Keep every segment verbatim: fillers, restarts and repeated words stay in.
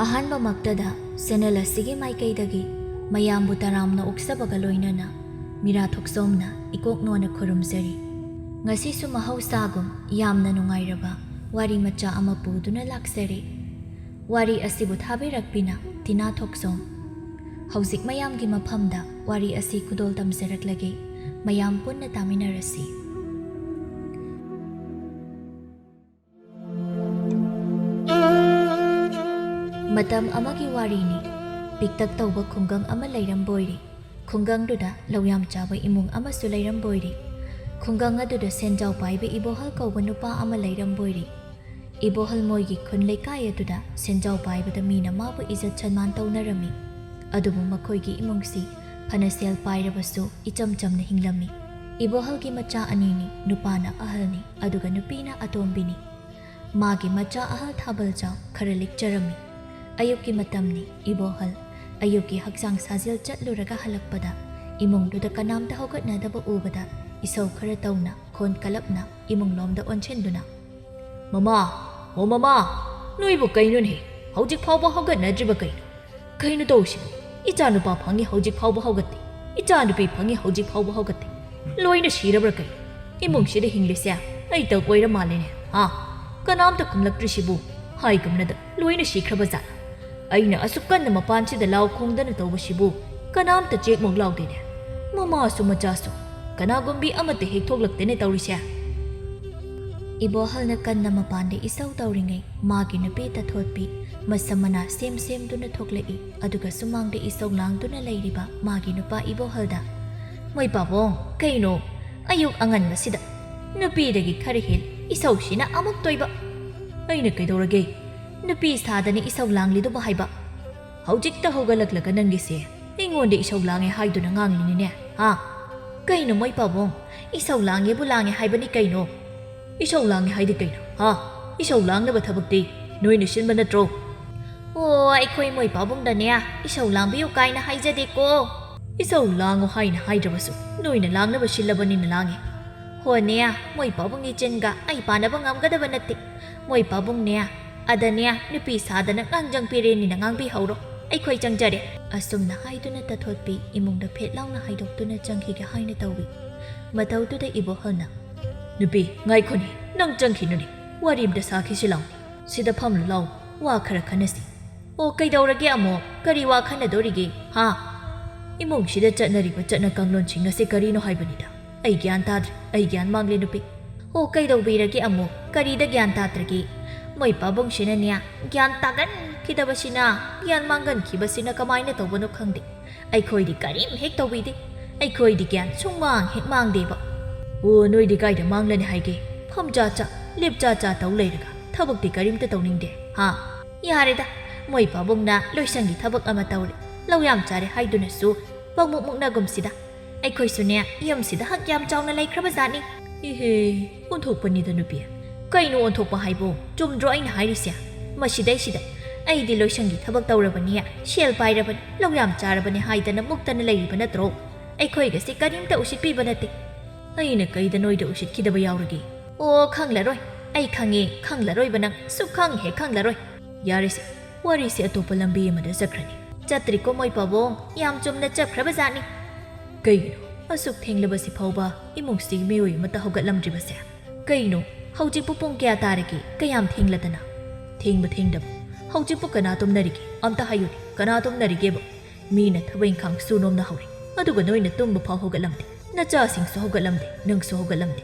ꯑꯍꯥꯟꯕꯃꯛꯇꯗ channel ꯑꯁꯤꯒꯤ ꯃꯥꯏꯀꯩꯗꯒꯤ ꯃꯌꯥꯝꯕꯨ ꯇꯔꯥꯝꯅ ꯑꯣꯛꯆꯕꯒ ꯂꯣꯏꯅꯅ ꯃꯤꯔꯥ ꯊꯣꯛꯆꯣꯝꯅ ꯏꯀꯣꯛ ꯅꯣꯟꯅ ꯈꯨꯔꯨꯝꯖꯔꯤ꯫ ꯉꯁꯤꯁꯨ ꯃꯍꯧꯁꯥꯒꯨꯝ ꯌꯥꯝꯅ ꯅꯨꯡꯉꯥꯏꯔꯕ ꯋꯥꯔꯤ ꯃꯆꯥ ꯑꯃ ꯄꯨꯗꯨꯅ ꯂꯥꯛꯆꯔꯤ꯫ ꯋꯥꯔꯤ ꯑꯁꯤꯕꯨ ꯊꯥꯕꯤꯔꯛꯄꯤꯅ ꯇꯤꯅꯥ ꯊꯣꯛꯆꯣꯝ꯫ ꯍꯧꯖꯤꯛ ꯃꯌꯥꯝꯒꯤ ꯃꯐꯝꯗ ꯋꯥꯔꯤ ꯑꯁꯤ ꯈꯨꯗꯣꯜ ꯇꯝꯖꯔꯛꯂꯒꯦ꯫ ꯃꯌꯥꯝ ꯄꯨꯟꯅ ꯇꯥꯃꯤꯟꯅꯔꯁꯤ꯫ ꯃꯇꯝ ꯑꯃꯒꯤ ꯋꯥꯔꯤꯅꯤ꯫ ꯄꯤꯛꯇꯛ ꯇꯧꯕ ꯈꯨꯡꯒꯪ ꯑꯃ ꯂꯩꯔꯝꯕꯣꯏꯔꯦ꯫ ꯈꯨꯡꯒꯪꯗꯨꯗ ꯂꯧ ꯌꯥꯝ ꯆꯥꯕ ꯏꯃꯨꯡ ꯑꯃꯁꯨ ꯂꯩꯔꯝꯕꯣꯏꯔꯦ꯫ ꯈꯨꯡꯒꯪ ꯑꯗꯨꯗ ꯁꯦꯟꯖꯥꯎ ꯄꯥꯏꯕ ꯏꯕꯣꯍꯜ ꯀꯧꯕ ꯅꯨꯄꯥ ꯑꯃ ꯂꯩꯔꯝꯕꯣꯏꯔꯦ꯫ ꯏꯕꯣꯍꯜ ꯃꯣꯏꯒꯤ ꯈꯨꯟ ꯂꯩꯀꯥꯏ ꯑꯗꯨꯗ ꯁꯦꯟꯖꯥꯎ ꯄꯥꯏꯕꯗ ꯃꯤꯅ ꯃꯥꯕꯨ ꯏꯖꯠ ꯁꯟꯃꯥꯟ ꯇꯧꯅꯔꯝꯃꯤ꯫ ꯑꯗꯨꯕꯨ ꯃꯈꯣꯏꯒꯤ ꯏꯃꯨꯡꯁꯤ ꯐꯅ ꯁꯦꯜ ꯄꯥꯏꯔꯕꯁꯨ ꯏꯆꯝ ꯆꯝꯅ ꯍꯤꯡꯂꯝꯃꯤ꯫ ꯏꯕꯣꯍꯜꯒꯤ ꯃꯆꯥ ꯑꯅꯤꯅꯤ, ꯅꯨꯄꯥꯅ ꯑꯍꯜꯅꯤ ꯑꯗꯨꯒ ꯅꯨꯄꯤꯅ ꯑꯇꯣꯝꯕꯤꯅꯤ꯫ ꯃꯥꯒꯤ ꯃꯆꯥ ꯑꯍꯜ ꯊꯥꯕꯜꯆꯥꯎ ꯈꯔ ꯂꯤꯛꯆꯔꯝꯃꯤ꯫ ꯑꯌꯨꯛꯀꯤ ꯃꯇꯝꯅꯤ꯫ ꯏꯕꯣꯍꯜ ꯑꯌꯨꯛꯀꯤ ꯍꯛꯆꯥꯡ ꯁꯥꯖꯦꯜ ꯆꯠꯂꯨꯔꯒ ꯍꯜꯂꯛꯄꯗ ꯏꯃꯨꯡꯗꯨꯗ ꯀꯅꯥꯝꯇ ꯍꯧꯒꯠꯅꯗꯕ ꯎꯕꯗ ꯏꯁꯧ ꯈꯔ ꯇꯧꯅ ꯈꯣꯟ ꯀꯂꯞꯅ ꯏꯃꯨꯡꯂꯣꯝꯗ ꯑꯣꯟꯁꯤꯟꯗꯨꯅ, "ꯃꯃꯥ, ꯑꯣ ꯃꯃꯥ, ꯅꯣꯏꯕꯨ ꯀꯩꯅꯣꯅꯦ? ꯍꯧꯖꯤꯛ ꯐꯥꯎꯕ ꯍꯧꯒꯠꯅꯗ꯭ꯔꯤꯕ ꯀꯩꯅꯣ? ꯀꯩꯅꯣ ꯇꯧꯔꯤꯁꯤꯕꯨ? ꯏꯆꯥ ꯅꯨꯄꯥ ꯐꯪꯉꯤ ꯍꯧꯖꯤꯛ ꯐꯥꯎꯕ ꯍꯧꯒꯠꯇꯦ, ꯏꯆꯥ ꯅꯨꯄꯤ ꯐꯪꯉꯤ ꯍꯧꯖꯤꯛ ꯐꯥꯎꯕ ꯍꯧꯒꯠꯇꯦ꯫ ꯂꯣꯏꯅ ꯁꯤꯔꯕ꯭ꯔꯥ ꯀꯩꯅꯣ? ꯏꯃꯨꯡꯁꯤꯗ ꯍꯤꯡꯂꯤꯁꯦ ꯑꯩꯇ ꯑꯣꯏꯔ ꯃꯥꯜꯂꯦꯅꯦ, ꯍꯥ? ꯀꯅꯥꯝꯇ ꯈꯨꯝꯂꯛꯇ꯭ꯔꯤꯁꯤꯕꯨ? ꯍꯥꯏꯒꯨꯝꯅꯗ ꯂꯣꯏꯅ ꯁꯤꯈ꯭ꯔꯕ ꯖꯥꯠꯂ? ꯑꯩꯅ ꯑꯁꯨꯛ ꯀꯟꯅ ꯃꯄꯥꯟꯁꯤꯗ ꯂꯥꯎ ꯈꯣꯡꯗꯅ ꯇꯧꯕꯁꯤꯕꯨ ꯀꯅꯥꯝꯇ ꯆꯦꯛꯃꯨꯛ ꯂꯥꯎꯗꯦꯅꯦ꯫ ꯃꯃꯥꯁꯨ ꯃꯆꯥꯁꯨ ꯀꯅꯥꯒꯨꯝꯕꯤ ꯑꯃꯠꯇ ꯍꯦꯛ ꯊꯣꯛꯂꯛꯇꯦꯅꯦ ꯇꯧꯔꯤꯁꯦ?" ꯏꯕꯣꯍꯜꯅ ꯀꯟꯅ ꯃꯄꯥꯟꯗ ꯏꯁꯧ ꯇꯧꯔꯤꯉꯩ ꯃꯥꯒꯤ ꯅꯨꯄꯤ ꯇꯊꯣꯠꯄꯤ ꯃꯁꯝ ꯃꯅꯥ ꯁꯦꯝ ꯁꯦꯝꯗꯨꯅ ꯊꯣꯛꯂꯛꯏ꯫ ꯑꯗꯨꯒ ꯁꯨꯃꯥꯡꯗ ꯏꯁꯧ ꯂꯥꯡꯗꯨꯅ ꯂꯩꯔꯤꯕ ꯃꯥꯒꯤ ꯅꯨꯄꯥ ꯏꯕꯣꯍꯜꯗ, "ꯃꯣꯏ ꯄꯥꯕꯣꯡ, ꯀꯩꯅꯣ ꯑꯌꯨꯛ ꯑꯉꯟꯕꯁꯤꯗ ꯅꯨꯄꯤꯗꯒꯤ ꯈꯔ ꯍꯦꯜ ꯏꯁꯧꯁꯤꯅ ꯑꯃꯨꯛ ꯇꯣꯏꯕ?" "ꯑꯩꯅ ꯀꯩꯗꯧꯔꯒꯦ? ꯅꯨꯄꯤ ꯁꯥꯗꯅ ꯏꯁꯧ ꯂꯥꯡꯂꯤꯗꯨꯕꯨ ꯍꯥꯏꯕ? ꯍꯧꯖꯤꯛꯇ ꯍꯧꯒꯠꯂꯛꯂꯒ ꯅꯪꯒꯤꯁꯦ ꯑꯩꯉꯣꯟꯗ ꯏꯁꯧ ꯂꯥꯡꯉꯦ ꯍꯥꯏꯗꯨꯅ ꯉꯥꯡꯂꯤꯅꯤꯅꯦ, ꯍꯥ? ꯀꯩꯅꯣ ꯃꯣꯏ ꯄꯥꯕꯣꯡ, ꯏꯁꯧ ꯂꯥꯡꯉꯦꯕꯨ ꯂꯥꯡꯉꯦ ꯍꯥꯏꯕꯅꯤ ꯀꯩꯅꯣ?" "ꯏꯁꯧ ꯂꯥꯡꯉꯦ ꯍꯥꯏꯗꯤ ꯀꯩꯅꯣ, ꯍꯥ? ꯏꯁꯧ ꯂꯥꯡꯅꯕ ꯊꯕꯛꯇꯤ ꯅꯣꯏꯅ ꯁꯤꯟꯕ ꯅꯠꯇ꯭ꯔꯣ?" "ꯑꯣ, ꯑꯩꯈꯣꯏ ꯃꯣꯏ ꯄꯥꯕꯨꯡꯗꯅꯦ ꯏꯁꯧ ꯂꯥꯡꯕꯤꯌꯨ ꯀꯥꯏꯅ ꯍꯥꯏꯖꯗꯦꯀꯣ꯫ ꯏꯁꯧ ꯂꯥꯡꯉꯨ ꯍꯥꯏꯅ ꯍꯥꯏꯗ꯭ꯔꯕꯁꯨ ꯅꯣꯏꯅ ꯂꯥꯡꯅꯕ ꯁꯤꯜꯂꯕꯅꯤꯅ ꯂꯥꯡꯉꯦ꯫ ꯍꯣꯅꯦ, ꯃꯣꯏ ꯄꯥꯕꯨꯡꯒꯤ ꯆꯤꯟꯒ ꯑꯩ ꯄꯥꯟꯅꯕ ꯉꯝꯒꯗꯕ ꯅꯠꯇꯦ꯫ ꯃꯣꯏ ꯄꯥꯕꯨꯡꯅꯦ "ꯑꯗꯅꯦ, ꯅꯨꯄꯤ ꯁꯥꯗꯅ ꯉꯥꯡꯖꯪ ꯄꯦꯔꯦꯟꯅꯤꯅ ꯉꯥꯡꯕꯤꯍꯧꯔꯣ꯫ ꯑꯩꯈꯣꯏ ꯆꯪꯖꯔꯦ꯫" ꯑꯁꯨꯝꯅ ꯍꯥꯏꯗꯨꯅ ꯇꯥꯊꯣꯠꯄꯤ ꯏꯃꯨꯡꯗ ꯐꯦꯠ ꯂꯥꯎꯅ ꯍꯥꯏꯗꯣꯛꯇꯨꯅ ꯆꯪꯈꯤꯒꯦ ꯍꯥꯏꯅ ꯇꯧꯏ꯫ ꯃꯇꯧꯗꯨꯗ ꯏꯕꯣꯍꯜꯅ, "ꯅꯨꯄꯤ, ꯉꯥꯏꯈꯣꯅꯦ, ꯅꯪ ꯆꯪꯈꯤꯅꯨꯅꯦ꯫ ꯋꯥꯔꯤ ꯑꯝꯇ ꯁꯥꯈꯤꯁꯤ ꯂꯥꯎꯅꯦ꯫ ꯁꯤꯗ ꯐꯝꯂꯨ ꯂꯥꯎ, ꯋꯥ ꯈꯔ ꯈꯟꯅꯁꯤ꯫" "ꯑꯣ, ꯀꯩꯗꯧꯔꯒꯦ ꯑꯃꯨꯛ? ꯀꯔꯤ ꯋꯥ ꯈꯟꯅꯗꯣꯔꯤꯒꯦ, ꯍꯥ?" "ꯏꯃꯨꯡꯁꯤꯗ ꯆꯠꯅꯔꯤꯕ ꯆꯠꯅ ꯀꯥꯡꯂꯣꯟꯁꯤꯡ ꯑꯁꯤ ꯀꯔꯤꯅꯣ ꯍꯥꯏꯕꯅꯤꯗ꯫ ꯑꯩ ꯒ꯭ꯌꯥꯟ ꯇꯥꯗ꯭ꯔꯦ, ꯑꯩ ꯒ꯭ꯌꯥꯟ ꯃꯥꯡꯂꯦ ꯅꯨꯄꯤ꯫" "ꯑꯣ, ꯀꯩꯗꯧꯕꯤꯔꯒꯦ ꯑꯃꯨꯛ? ꯀꯔꯤꯗ ꯒ꯭ꯌꯥꯟ ꯇꯥꯗ꯭ꯔꯒꯦ? ꯃꯣꯏ ꯄꯥꯕꯨꯡꯁꯤꯅꯅꯦ, ꯒ꯭ꯌꯥꯟ ꯇꯥꯒꯟꯈꯤꯗꯕꯁꯤꯅ, ꯒ꯭ꯌꯥꯟ ꯃꯥꯡꯒꯟꯈꯤꯕꯁꯤꯅ ꯀꯃꯥꯏꯅ ꯇꯧꯕꯅꯣ ꯈꯪꯗꯦ꯫ ꯑꯩꯈꯣꯏꯗꯤ ꯀꯔꯤꯝ ꯍꯦꯛ ꯇꯧꯕꯤꯗꯦ꯫ ꯑꯩꯈꯣꯏꯗꯤ ꯒ꯭ꯌꯥꯟ ꯁꯨꯡꯃꯥꯡ ꯍꯦꯛ ꯃꯥꯡꯗꯦꯕ꯫" "ꯑꯣ, ꯅꯣꯏꯗꯤ ꯀꯥꯏꯗ ꯃꯥꯡꯂꯅꯤ ꯍꯥꯏꯒꯦ? ꯐꯝ ꯆꯥ ꯆꯥ, ꯂꯦꯞ ꯆꯥ ꯆꯥ ꯇꯧ ꯂꯩꯔꯒ ꯊꯕꯛꯇꯤ ꯀꯔꯤꯝꯇ ꯇꯧꯅꯤꯡꯗꯦ, ꯍꯥ?" "ꯌꯥꯔꯦꯗ, ꯃꯣꯏ ꯄꯥꯕꯨꯡꯅ ꯂꯣꯏꯁꯪꯒꯤ ꯊꯕꯛ ꯑꯃ ꯇꯧꯔꯦ, ꯂꯧ ꯌꯥꯝ ꯆꯥꯔꯦ ꯍꯥꯏꯗꯨꯅꯁꯨ ꯄꯪꯃꯨꯛ ꯃꯨꯛꯅꯒꯨꯝꯁꯤꯗ꯫ ꯑꯩꯈꯣꯏꯁꯨꯅꯦ, ꯌꯨꯝꯁꯤꯗ ꯍꯛ ꯌꯥꯝ ꯆꯥꯎꯅ ꯂꯩꯈ꯭ꯔꯕ ꯖꯥꯠꯅꯤ꯫" "ꯏꯍꯦ, ꯑꯣꯟꯊꯣꯛꯄꯅꯤꯗ ꯅꯨꯄꯤ꯫ ꯀꯩꯅꯣ ꯑꯣꯟꯊꯣꯛꯄ ꯍꯥꯏꯕꯣ? ꯆꯨꯝꯗ꯭ꯔꯣ ꯑꯩꯅ ꯍꯥꯏꯔꯤꯁꯦ? ꯃꯁꯤꯗꯩꯁꯤꯗ ꯑꯩꯗꯤ ꯂꯣꯏꯁꯪꯒꯤ ꯊꯕꯛ ꯇꯧꯔꯕꯅꯤ, ꯁꯦꯜ ꯄꯥꯏꯔꯕꯅꯤ, ꯂꯧ ꯌꯥꯝ ꯆꯥꯔꯕꯅꯤ ꯍꯥꯏꯗꯅ ꯃꯨꯛꯇꯅ ꯂꯩꯔꯤꯕ ꯅꯠꯇ꯭ꯔꯣ? ꯑꯩꯈꯣꯏꯒꯁꯦ ꯀꯔꯤꯝꯇ ꯎꯁꯤꯠꯄꯤꯕ ꯅꯠꯇꯦ꯫" "ꯑꯩꯅ ꯀꯩꯗ ꯅꯣꯏꯗ ꯎꯁꯤꯠꯈꯤꯗꯕ ꯌꯥꯎꯔꯒꯦ?" "ꯑꯣ, ꯈꯪꯂꯔꯣꯏ꯫ ꯑꯩ ꯈꯪꯉꯦ, ꯈꯪꯂꯔꯣꯏꯕ ꯅꯪ꯫ ꯁꯨꯛꯈꯪ ꯍꯦꯛ ꯈꯪꯂꯔꯣꯏ꯫" "ꯌꯥꯔꯦꯁꯦ, ꯋꯥꯔꯤꯁꯦ ꯑꯇꯣꯞꯄ ꯂꯝꯕꯤ ꯑꯃꯗ ꯆꯠꯈ꯭ꯔꯅꯤ꯫" "ꯆꯠꯇ꯭ꯔꯤꯀꯣ ꯃꯣꯏ ꯄꯥꯕꯨꯡ, ꯌꯥꯝ ꯆꯨꯝꯅ ꯆꯠꯈ꯭ꯔꯕ ꯖꯥꯠꯅꯤ꯫" "ꯀꯩꯒꯤꯅꯣ ꯑꯁꯨꯛ ꯊꯦꯡꯂꯕꯁꯤ ꯐꯥꯎꯕ ꯏꯃꯨꯡꯁꯤꯒꯤ ꯃꯤꯑꯣꯏ ꯑꯃꯠꯇ ꯍꯧꯒꯠꯂꯝꯗ꯭ꯔꯤꯕꯁꯦ? ꯀꯩꯅꯣ, ꯍꯧꯖꯤꯛꯄꯨ ꯄꯨꯡ ꯀꯌꯥ ꯇꯥꯔꯒꯦ? ꯀꯌꯥꯝ ꯊꯦꯡꯂꯗꯅ?" "ꯊꯦꯡꯕ ꯊꯦꯡꯗꯕ, ꯍꯧꯖꯤꯛꯄꯨ ꯀꯅꯥ ꯇꯨꯝꯅꯔꯤꯒꯦ? ꯑꯝꯇ ꯍꯥꯏꯌꯨꯅꯦ, ꯀꯅꯥ ꯇꯨꯝꯅꯔꯤꯒꯦꯕ? ꯃꯤꯅ ꯊꯕꯛ ꯏꯪꯈꯥꯡ ꯁꯨ ꯅꯣꯝꯅ ꯍꯧꯔꯦ, ꯑꯗꯨꯒ ꯅꯣꯏꯅ ꯇꯨꯝꯕ ꯐꯥꯎ ꯍꯧꯒꯠꯂꯝꯗꯦ꯫ ꯅꯆꯥꯁꯤꯡꯁꯨ ꯍꯧꯒꯠꯂꯝꯗꯦ, ꯅꯪꯁꯨ ꯍꯧꯒꯠꯂꯝꯗꯦ꯫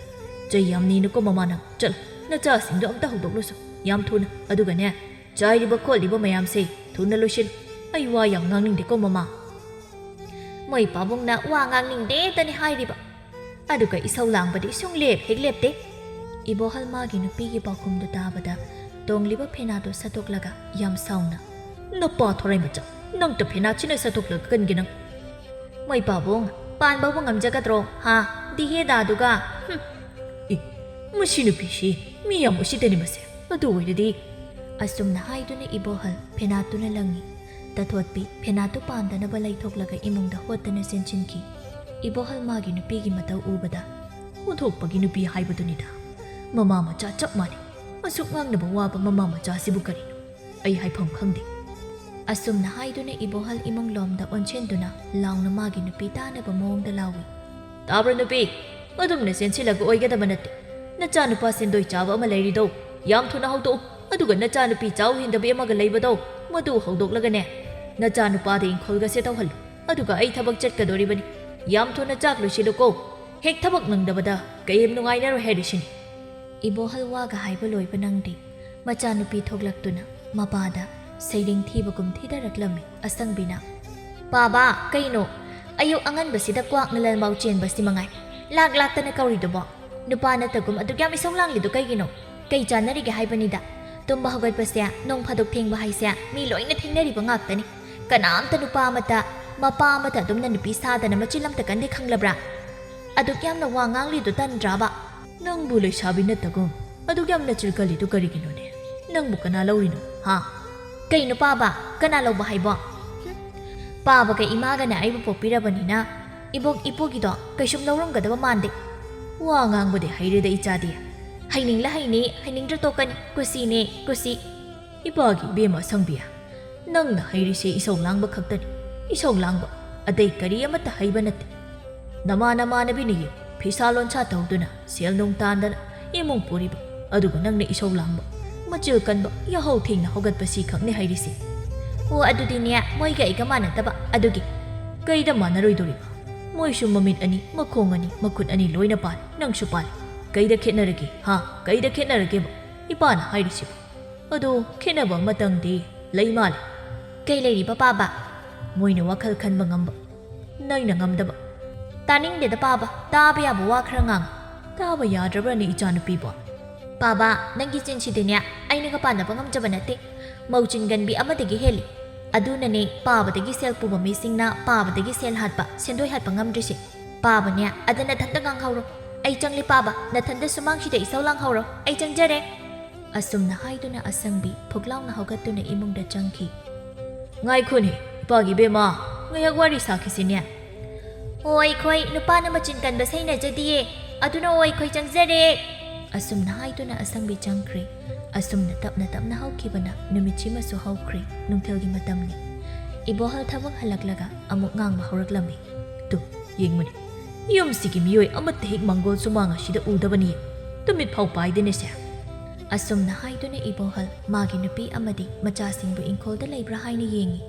ꯆꯩ ꯌꯥꯝ ꯅꯤꯅꯨꯀꯣ ꯃꯃꯥ ꯅꯪ꯫ ꯆꯠꯂꯣ, ꯅꯆꯥꯁꯤꯡꯗꯣ ꯑꯝꯇ ꯍꯧꯗꯣꯛꯂꯨꯁꯣ, ꯌꯥꯝ ꯊꯨꯅ꯫ ꯑꯗꯨꯒꯅꯦ, ꯆꯥꯏꯔꯤꯕ ꯈꯣꯠꯂꯤꯕ ꯃꯌꯥꯝꯁꯦ ꯊꯨꯅ ꯂꯣꯏꯁꯤꯜꯂꯨ꯫ ꯑꯩ ꯋꯥ ꯌꯥꯝ ꯉꯥꯡꯅꯤꯡꯗꯦꯀꯣ ꯃꯃꯥ꯫" ꯃꯣꯏ ꯄꯥꯕꯨꯡꯅ ꯋꯥ ꯉꯥꯡꯅꯤꯡꯗꯦꯗꯅꯤ ꯍꯥꯏꯔꯤꯕ, ꯑꯗꯨꯒ ꯏꯁꯧ ꯂꯥꯡꯕꯗꯤ ꯁꯨꯡꯂꯦꯞ ꯍꯦꯛ ꯂꯦꯞꯇꯦ꯫ ꯏꯕꯣꯍꯜ ꯃꯥꯒꯤ ꯅꯨꯄꯤꯒꯤ ꯄꯥꯎꯈꯨꯝꯗꯨ ꯇꯥꯕꯗ ꯇꯣꯡꯂꯤꯕ ꯐꯦꯅꯥꯗꯨ ꯁꯠꯇꯣꯛꯂꯒ ꯌꯥꯝ ꯁꯥꯎꯅ, "ꯅꯄꯥ ꯊꯣꯔꯥꯏ ꯃꯆꯥ, ꯅꯪꯇ ꯐꯦꯅꯥ ꯁꯤꯅ ꯁꯠꯇꯣꯛꯂꯒ ꯀꯟꯒꯦ ꯅꯪ?" "ꯃꯣꯏ ꯄꯥꯕꯨꯡ, ꯄꯥꯟꯕꯕꯨ ꯉꯝꯖꯒꯗ꯭ꯔꯣ, ꯍꯥ? ꯗꯤꯍꯦꯗꯥꯗꯨꯒ, ꯍꯨꯝ!" "ꯑꯦ, ꯃꯁꯤ ꯅꯨꯄꯤꯁꯤ ꯃꯤ ꯌꯥꯝ ꯎꯁꯤꯠꯇꯅꯤ ꯃꯁꯦ꯫ ꯑꯗꯨ ꯑꯣꯏꯔꯗꯤ," ꯑꯁꯨꯝꯅ ꯍꯥꯏꯗꯨꯅ ꯏꯕꯣꯍꯜ ꯐꯦꯅꯥꯠꯇꯨꯅ ꯂꯪꯉꯤ꯫ ꯇꯥꯊꯣꯠꯄꯤ ꯐꯦꯅꯥꯠꯇꯨ ꯄꯥꯟꯗꯅꯕ ꯂꯩꯊꯣꯛꯂꯒ ꯏꯃꯨꯡꯗ ꯍꯣꯠꯇꯅ ꯆꯦꯟꯁꯤꯟꯈꯤ꯫ ꯏꯕꯣꯍꯜ ꯃꯥꯒꯤ ꯅꯨꯄꯤꯒꯤ ꯃꯇꯧ ꯎꯕꯗ, "ꯑꯣꯟꯊꯣꯛꯄꯒꯤ ꯅꯨꯄꯤ ꯍꯥꯏꯕꯗꯨꯅꯤꯗ꯫ ꯃꯃꯥ ꯃꯆꯥ ꯆꯞ ꯃꯥꯟꯅꯩ꯫ ꯑꯁꯨꯛ ꯉꯥꯡꯅꯕ ꯋꯥꯕ ꯃꯃꯥ ꯃꯆꯥꯁꯤꯕꯨ ꯀꯔꯤꯅꯣ? ꯑꯩ ꯍꯥꯏꯐꯝ ꯈꯪꯗꯦ꯫ ꯑꯁꯨꯝꯅ ꯍꯥꯏꯗꯨꯅ ꯏꯕꯣꯍꯜ ꯏꯃꯨꯡ ꯂꯣꯝꯗ ꯑꯣꯟꯁꯤꯟꯗꯨꯅ ꯂꯥꯎꯅ ꯃꯥꯒꯤ ꯅꯨꯄꯤ ꯇꯥꯅꯕ ꯃꯑꯣꯡꯗ ꯂꯥꯎꯏ꯫ "ꯇꯥꯕ꯭ꯔꯥ ꯅꯨꯄꯤ? ꯑꯗꯨꯝꯅ ꯆꯦꯟꯁꯤꯜꯂꯒ ꯑꯣꯏꯒꯗꯕ ꯅꯠꯇꯦ꯫ ꯅꯆꯥꯅꯨꯄꯥ ꯁꯦꯟꯗꯣꯏ ꯆꯥꯕ ꯑꯃ ꯂꯩꯔꯤꯗꯣ, ꯌꯥꯝ ꯊꯨꯅ ꯍꯧꯗꯣꯛꯎ꯫ ꯑꯗꯨꯒ ꯅꯆꯥꯅꯨꯄꯤ ꯆꯥꯎ ꯍꯦꯟꯗꯕꯤ ꯑꯃꯒ ꯂꯩꯕꯗꯣ, ꯃꯗꯨ ꯍꯧꯗꯣꯛꯂꯒꯅꯦ, ꯅꯆꯥꯅꯨꯄꯥꯗ ꯏꯪꯈꯣꯜꯒꯁꯦ ꯇꯧꯍꯜꯂꯨ꯫ ꯑꯗꯨꯒ ꯑꯩ ꯊꯕꯛ ꯆꯠꯀꯗꯣꯔꯤꯕꯅꯤ꯫ ꯌꯥꯝ ꯊꯨꯅ ꯆꯥꯛ ꯂꯣꯏꯁꯤꯜꯂꯨꯀꯣ꯫ ꯍꯦꯛ ꯊꯕꯛ ꯅꯪꯗꯕꯗ ꯀꯩꯝ ꯅꯨꯡꯉꯥꯏꯔꯔꯣꯏ ꯍꯥꯏꯔꯤꯁꯤꯅꯤ꯫" ꯏꯕꯣꯍꯜ ꯋꯥꯒ ꯍꯥꯏꯕ ꯂꯣꯏꯕ ꯅꯪꯗꯦ꯫ ꯃꯆꯥꯅꯨꯄꯤ ꯊꯣꯛꯂꯛꯇꯨꯅ ꯃꯄꯥꯗ ꯁꯩꯔꯦꯡ ꯊꯤꯕꯒꯨꯝ ꯊꯤꯗꯔꯛꯂꯝꯃꯤ꯫ ꯑꯁꯪꯕꯤꯅ, "ꯄꯥꯕ, ꯀꯩꯅꯣ? ꯑꯌꯨꯛ ꯑꯉꯟꯕꯁꯤꯗ ꯀ꯭ꯋꯥꯛꯅ ꯂꯟꯃꯥꯎ ꯆꯦꯟꯕꯁꯤ ꯃꯉꯥꯏ ꯂꯥꯛ ꯂꯥꯛꯇꯅ ꯀꯧꯔꯤꯗꯨꯕꯣ? ꯅꯨꯄꯥ ꯅꯠꯇꯒꯨꯝ ꯑꯗꯨꯛ ꯌꯥꯝ ꯏꯁꯧ ꯂꯥꯡꯂꯤꯗꯨ ꯀꯩꯒꯤꯅꯣ? ꯀꯩ ꯆꯥꯟꯅꯔꯤꯒꯦ ꯍꯥꯏꯕꯅꯤꯗ? ꯇꯨꯝꯕ ꯍꯧꯒꯠꯄꯁꯦ, ꯅꯣꯡ ꯐꯥꯗꯣꯛ ꯊꯦꯡꯕ ꯍꯥꯏꯁꯦ ꯃꯤ ꯂꯣꯏꯅ ꯊꯦꯡꯅꯔꯤꯕ ꯉꯥꯛꯇꯅꯤ꯫ ꯀꯅꯥꯝꯇ ꯅꯨꯄꯥ ꯑꯃꯇ, ꯃꯄꯥ ꯑꯃꯇ ꯑꯗꯨꯝꯅ ꯅꯨꯄꯤ ꯁꯥꯗꯅ ꯃꯆꯤꯟ ꯑꯝꯇ ꯀꯟꯗꯦ ꯈꯪꯂꯕ꯭ꯔꯥ? ꯑꯗꯨꯛ ꯌꯥꯝꯅ ꯋꯥ ꯉꯥꯡꯂꯤꯗꯨ ꯇꯟꯗ꯭ꯔꯥꯕ?" "ꯅꯪꯕꯨ ꯂꯩꯁꯥꯕꯤ ꯅꯠꯇꯒꯨꯝ ꯑꯗꯨꯛ ꯌꯥꯝꯅ ꯆꯤꯜ ꯀꯜꯂꯤꯗꯨ ꯀꯔꯤꯒꯤꯅꯣꯅꯦ? ꯅꯪꯕꯨ ꯀꯅꯥ ꯂꯧꯔꯤꯅꯣ, ꯍꯥ?" "ꯀꯩꯅꯣ ꯄꯥꯕ? ꯀꯅꯥ ꯂꯧꯕ ꯍꯥꯏꯕꯣ? ꯍꯨꯝ꯫ ꯄꯥꯕꯒ ꯏꯃꯥꯒꯅ ꯑꯩꯕꯨ ꯄꯣꯛꯄꯤꯔꯕꯅꯤꯅ ꯏꯕꯣꯛ ꯏꯄꯨꯒꯤꯗꯣ ꯀꯩꯁꯨꯝ ꯂꯧꯔꯝꯒꯗꯕ ꯃꯥꯟꯗꯦ꯫" "ꯋꯥ ꯉꯥꯡꯕꯗꯤ ꯍꯩꯔꯦꯗ ꯏꯆꯥꯗꯤ꯫ ꯍꯩꯅꯤꯡꯂ ꯍꯩꯅꯤ, ꯍꯩꯅꯤꯡꯗ꯭ꯔ ꯇꯣꯛꯀꯅꯤ꯫ ꯀꯨꯁꯤꯅꯦ, ꯀꯨꯁꯤ꯫" "ꯏꯄꯥꯒꯤ ꯏꯕꯦꯝꯃ ꯑꯁꯪꯕꯤ, ꯅꯪꯅ ꯍꯩꯔꯤꯁꯦ ꯏꯁꯧ ꯂꯥꯡꯕ ꯈꯛꯇꯅꯤ꯫ ꯏꯁꯧ ꯂꯥꯡꯕ, ꯑꯇꯩ ꯀꯔꯤ ꯑꯃꯠꯇ ꯍꯩꯕ ꯅꯠꯇꯦ꯫ ꯅꯃꯥ ꯅꯃꯥꯟꯅꯕꯤꯅ ꯌꯦꯡꯉꯨ, ꯐꯤꯁꯥ ꯂꯣꯟꯁꯥ ꯇꯧꯗꯨꯅ ꯁꯦꯜ ꯅꯨꯡ ꯇꯥꯟꯗꯅ ꯏꯃꯨꯡ ꯄꯨꯔꯤꯕ, ꯑꯗꯨꯒ ꯅꯪꯅ ꯏꯁꯧ ꯂꯥꯡꯕ, ꯃꯆꯤꯜ ꯀꯟꯕ, ꯌꯥꯍꯧ ꯊꯦꯡꯅ ꯍꯧꯒꯠꯄ ꯁꯤ ꯈꯛꯅꯤ ꯍꯩꯔꯤꯁꯦ꯫" "ꯑꯣ, ꯑꯗꯨꯗꯤꯅꯦ, ꯃꯣꯏꯒ ꯑꯩꯒ ꯃꯥꯟꯅꯗꯕ ꯑꯗꯨꯒꯤ꯫" "ꯀꯩꯗ ꯃꯥꯟꯅꯔꯣꯏꯗꯣꯔꯤꯕ? ꯃꯣꯏꯁꯨ ꯃꯃꯤꯠ ꯑꯅꯤ, ꯃꯈꯣꯡ ꯑꯅꯤ, ꯃꯈꯨꯠ ꯑꯅꯤ ꯂꯣꯏꯅ ꯄꯥꯜꯂꯤ, ꯅꯪꯁꯨ ꯄꯥꯜꯂꯤ꯫ ꯀꯩꯗ ꯈꯦꯠꯅꯔꯒꯦ, ꯍꯥ? ꯀꯩꯗ ꯈꯦꯠꯅꯔꯒꯦꯕ ꯏꯄꯥꯅ ꯍꯥꯏꯔꯤꯁꯤꯕꯨ? ꯑꯗꯣ ꯈꯦꯠꯅꯕ ꯑꯃꯇꯪꯗꯤ ꯂꯩ ꯃꯥꯜꯂꯦ꯫" "ꯀꯩ ꯂꯩꯔꯤꯕ ꯄꯥꯕ?" "ꯃꯣꯏꯅ ꯋꯥꯈꯜ ꯈꯟꯕ ꯉꯝꯕ, ꯅꯩꯅ ꯉꯝꯗꯕ꯫" "ꯇꯥꯅꯤꯡꯗꯦꯗ ꯄꯥꯕ, ꯇꯥꯕ ꯌꯥꯕ ꯋꯥ ꯈꯔ ꯉꯥꯡ꯫" "ꯇꯥꯕ ꯌꯥꯗ꯭ꯔꯕ꯭ꯔꯅꯦ ꯏꯆꯥꯅꯨꯄꯤꯕꯣ?" "ꯄꯥꯕ, ꯅꯪꯒꯤ ꯆꯤꯟꯁꯤꯗꯤꯅꯦ ꯑꯩꯅꯒ ꯄꯥꯟꯅꯕ ꯉꯝꯖꯕ ꯅꯠꯇꯦ꯫ ꯃꯧ ꯆꯤꯟꯒꯟꯕꯤ ꯑꯃꯗꯒꯤ ꯍꯦꯜꯂꯤ꯫ ꯑꯗꯨꯅꯅꯦ ꯄꯥꯕꯗꯒꯤ ꯁꯦꯜ ꯄꯨꯕ ꯃꯤꯁꯤꯡꯅ ꯄꯥꯕꯗꯒꯤ ꯁꯦꯜ ꯍꯥꯠꯄ, ꯁꯦꯟꯗꯣꯏ ꯍꯥꯠꯄ ꯉꯝꯗ꯭ꯔꯤꯁꯦ꯫ ꯄꯥꯕꯅꯦ, ꯑꯗ ꯅꯊꯟꯇ ꯉꯥꯡꯍꯧꯔꯣ꯫ ꯑꯩ ꯆꯪꯂꯦ ꯄꯥꯕ, ꯅꯊꯟꯇ ꯁꯨꯃꯥꯡꯁꯤꯗ ꯏꯁꯧ ꯂꯥꯡꯍꯧꯔꯣ꯫ ꯑꯩ ꯆꯪꯖꯔꯦ꯫" ꯑꯁꯨꯝꯅ ꯍꯥꯏꯗꯨꯅ ꯑꯁꯪꯕꯤ ꯐꯨꯛ ꯂꯥꯎꯅ ꯍꯧꯒꯠꯇꯨꯅ ꯏꯃꯨꯡꯗ ꯆꯪꯈꯤ꯫ "ꯉꯥꯏꯈꯣꯅꯦ, ꯏꯄꯥꯒꯤ ꯏꯕꯦꯝꯃ, ꯉꯥꯏꯍꯥꯛ ꯋꯥꯔꯤ ꯁꯥꯈꯤꯁꯤꯅꯦ꯫" "ꯑꯣ, ꯑꯩꯈꯣꯏ ꯅꯨꯄꯥꯅ ꯃꯆꯤꯟ ꯀꯟꯕ ꯁꯩꯅꯖꯗꯤꯌꯦ, ꯑꯗꯨꯅ ꯑꯣ, ꯑꯩꯈꯣꯏ ꯆꯪꯖꯔꯦ꯫" ꯑꯁꯨꯝꯅ ꯍꯥꯏꯗꯨꯅ ꯑꯁꯪꯕꯤ ꯆꯪꯈ꯭ꯔꯦ꯫ ꯑꯁꯨꯝꯅ ꯇꯞꯅ ꯇꯞꯅ ꯍꯧꯈꯤꯕꯅ ꯅꯨꯃꯤꯠꯁꯤꯃꯁꯨ ꯍꯧꯈ꯭ꯔꯦ꯫ ꯅꯨꯡꯊꯤꯜꯒꯤ ꯃꯇꯝꯅꯤ꯫ ꯏꯕꯣꯍꯜ ꯊꯕꯛ ꯍꯜꯂꯛꯂꯒ ꯑꯃꯨꯛ ꯉꯥꯡꯕ ꯍꯧꯔꯛꯂꯝꯃꯤ꯫ "ꯇꯨ, ꯌꯦꯡꯉꯨꯅꯦ, ꯌꯨꯝꯁꯤꯒꯤ ꯃꯤꯑꯣꯏ ꯑꯃꯠꯇ ꯍꯦꯛ ꯃꯪꯒꯣꯜ ꯁꯨꯃꯥꯡ ꯑꯁꯤꯗ ꯎꯗꯕꯅꯤ꯫ ꯇꯨꯃꯤꯠ ꯐꯥꯎ ꯄꯥꯏꯗꯦꯅꯦꯁꯦ"꯫ ꯑꯁꯨꯝꯅ ꯍꯥꯏꯗꯨꯅ ꯏꯕꯣꯍꯜ ꯃꯥꯒꯤ ꯅꯨꯄꯤ ꯑꯃꯗꯤ ꯃꯆꯥꯁꯤꯡꯕꯨ ꯏꯪꯈꯣꯜꯗ ꯂꯩꯕ꯭ꯔꯥ ꯍꯥꯏꯅ ꯌꯦꯡꯉꯤ꯫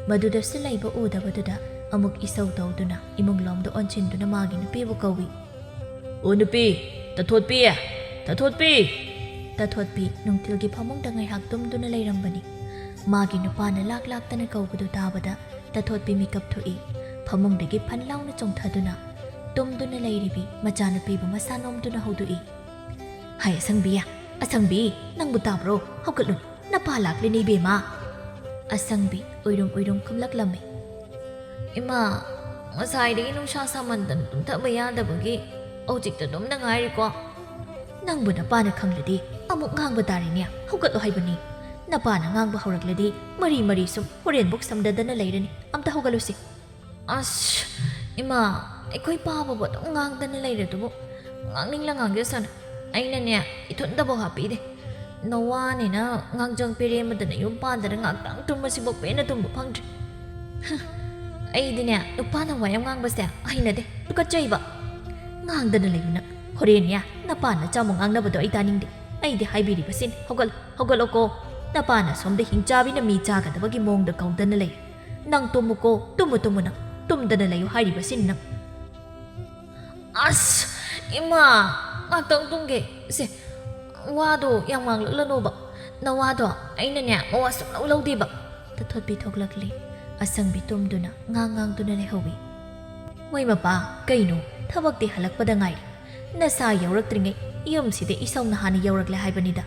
ꯃꯗꯨꯗꯁꯨ ꯂꯩꯕ ꯎꯗꯕꯗꯨꯗ ꯑꯃꯨꯛ ꯏꯁꯧ ꯇꯧꯗꯨꯅ ꯏꯃꯨꯡ ꯂꯣꯝꯗ ꯑꯣꯟꯁꯤꯟꯗꯨꯅ ꯃꯥꯒꯤ ꯅꯨꯄꯤꯕꯨ ꯀꯧꯏ꯫ "ꯑꯣ ꯅꯨꯄꯤ, ꯇꯊꯣꯠꯄꯤ, ꯇꯊꯣꯠꯄꯤ!" ꯇꯊꯣꯠꯄꯤ ꯅꯨꯡꯊꯤꯜꯒꯤ ꯐꯃꯨꯡꯗ ꯉꯥꯏꯍꯥꯛ ꯇꯨꯝꯗꯨꯅ ꯂꯩꯔꯝꯕꯅꯤ꯫ ꯃꯥꯒꯤ ꯅꯨꯄꯥꯅ ꯂꯥꯛ ꯂꯥꯛꯇꯅ ꯀꯧꯕꯗꯨ ꯇꯥꯕꯗ ꯇꯊꯣꯠꯄꯤ ꯃꯤꯀꯞ ꯊꯣꯛꯏ꯫ ꯐꯃꯨꯡꯗꯒꯤ ꯐꯟ ꯂꯥꯎꯅ ꯆꯣꯡꯊꯗꯨꯅ ꯇꯨꯝꯗꯨꯅ ꯂꯩꯔꯤꯕꯤ ꯃꯆꯥꯅꯨꯄꯤꯕꯨ ꯃꯁꯥ ꯅꯣꯝꯗꯨꯅ ꯍꯧꯗꯣꯛꯏ꯫ "ꯍꯥꯏ ꯑꯁꯪꯕꯤ, ꯑꯁꯪꯕꯤ, ꯅꯪꯕꯨ ꯇꯥꯕ꯭ꯔꯣ? ꯍꯧꯒꯠꯂꯨ, ꯅꯄꯥ ꯂꯥꯛꯂꯤꯅꯦ ꯏꯕꯦꯝꯃ!" ꯑꯁꯪꯕꯤ ꯎꯏꯔꯨꯝ ꯎꯏꯔꯨꯝ ꯈꯨꯝꯂꯛꯂꯝꯃꯤ꯫ "ꯏꯃꯥ, ꯉꯁꯥꯏꯗꯒꯤ ꯅꯨꯡꯁꯥ ꯁꯥꯃꯟꯗꯅ ꯇꯨꯝꯊꯕ ꯌꯥꯗꯕꯒꯤ ꯍꯧꯖꯤꯛꯇ ꯇꯨꯝꯗ ꯉꯥꯏꯔꯤꯀꯣ꯫" "ꯅꯪꯕꯨ ꯅꯄꯥꯅ ꯈꯪꯂꯗꯤ ꯑꯃꯨꯛ ꯉꯥꯡꯕ ꯇꯥꯔꯦꯅꯦ꯫ ꯍꯧꯒꯠꯂꯣ ꯍꯥꯏꯕꯅꯤ꯫ ꯅꯄꯥꯅ ꯉꯥꯡꯕ ꯍꯧꯔꯛꯂꯗꯤ ꯃꯔꯤ ꯃꯔꯤ ꯁꯨꯝ ꯍꯣꯔꯦꯟꯕꯨꯛ ꯁꯝꯗꯗꯅ ꯂꯩꯔꯅꯤ꯫ ꯑꯝꯇ ꯍꯧꯒꯠꯂꯨꯁꯤ꯫" "ꯑꯁ, ꯏꯃꯥ, ꯑꯩꯈꯣꯏ ꯄꯥꯕꯕꯨ ꯑꯗꯨꯝ ꯉꯥꯡꯗꯅ ꯂꯩꯔꯗꯨꯕꯨ꯫ ꯉꯥꯡꯅꯤꯡꯂ ꯉꯥꯡꯖꯁꯅꯨ꯫ ꯑꯩꯅꯅꯦ, ꯏꯊꯨꯟꯗꯐꯥꯎ ꯍꯥꯞꯄꯤꯗꯦ꯫ ꯅꯋꯥꯅꯤꯅ ꯉꯥꯡꯖꯪ ꯄꯦꯔꯦ ꯑꯃꯗꯅ ꯌꯨꯝ ꯄꯥꯟꯗꯅ ꯉꯥꯛꯇꯪ ꯇꯨꯝꯕꯁꯤꯐꯥꯎ ꯄꯦꯟꯅ ꯇꯨꯝꯕ ꯐꯪꯗ꯭ꯔꯤ꯫ ꯍꯨꯝ, ꯑꯩꯗꯤꯅꯦ, ꯅꯨꯄꯥꯅ ꯋꯥ ꯌꯥꯝ ꯉꯥꯡꯕꯁꯦ ꯍꯩꯅꯗꯦ, ꯇꯨꯀꯠꯆꯩꯕ꯫ ꯉꯥꯡꯗꯅ ꯂꯩꯌꯨ ꯅꯪ꯫ ꯍꯣꯔꯦꯟꯅꯦ, ꯅꯄꯥ ꯅꯆꯥꯃꯨꯛ ꯉꯥꯡꯅꯕꯗꯣ ꯑꯩ ꯇꯥꯅꯤꯡꯗꯦ꯫ ꯑꯩꯗꯤ ꯍꯥꯏꯕꯤꯔꯤꯕꯁꯤꯅꯤ, ꯍꯧꯒꯠꯂꯣ, ꯍꯧꯒꯠꯂꯣꯀꯣ꯫ ꯅꯄꯥꯅ ꯁꯣꯝꯗ ꯍꯤꯡꯆꯥꯕꯤꯅ ꯃꯤ ꯆꯥꯒꯗꯕꯒꯤ ꯃꯑꯣꯡꯗ ꯀꯧꯗꯅ ꯂꯩ꯫ ꯅꯪ ꯇꯨꯝꯃꯨꯀꯣ, ꯇꯨꯝꯃꯨ, ꯇꯨꯝꯃꯨ ꯅꯪ꯫ ꯇꯨꯝꯗꯅ ꯂꯩꯌꯨ ꯍꯥꯏꯔꯤꯕꯁꯤꯅꯤ ꯅꯪ꯫" "ꯑꯁ, ꯏꯃꯥ, ꯉꯥꯛꯇꯪ ꯇꯨꯝꯒꯦ꯫ ꯁꯦ, ꯋꯥꯗꯣ ꯌꯥꯝ ꯉꯥꯡꯂꯛꯂꯅꯣꯕ꯫ ꯅꯋꯥꯗꯣ ꯑꯩꯅꯅꯦ, ꯃꯋꯥ ꯁꯨꯡꯂꯧ ꯂꯧꯗꯦꯕ꯫" ꯇꯊꯣꯠꯄꯤ ꯊꯣꯛꯂꯛꯂꯤ꯫ ꯑꯁꯪꯕꯤ ꯇꯨꯝꯗꯨꯅ ꯉꯥꯡ ꯉꯥꯡꯗꯨꯅ ꯂꯩꯍꯧꯏ꯫ "ꯃꯣꯏ ꯃꯄꯥ, ꯀꯩꯅꯣ? ꯊꯕꯛꯇꯤ ꯍꯜꯂꯛꯄꯗ ꯉꯥꯏꯔꯤ꯫ ꯅꯁꯥ ꯌꯧꯔꯛꯇ꯭ꯔꯤꯉꯩ ꯌꯨꯝꯁꯤꯗ ꯏꯁꯧꯅ ꯍꯥꯟꯅ ꯌꯧꯔꯛꯂꯦ ꯍꯥꯏꯕꯅꯤꯗ꯫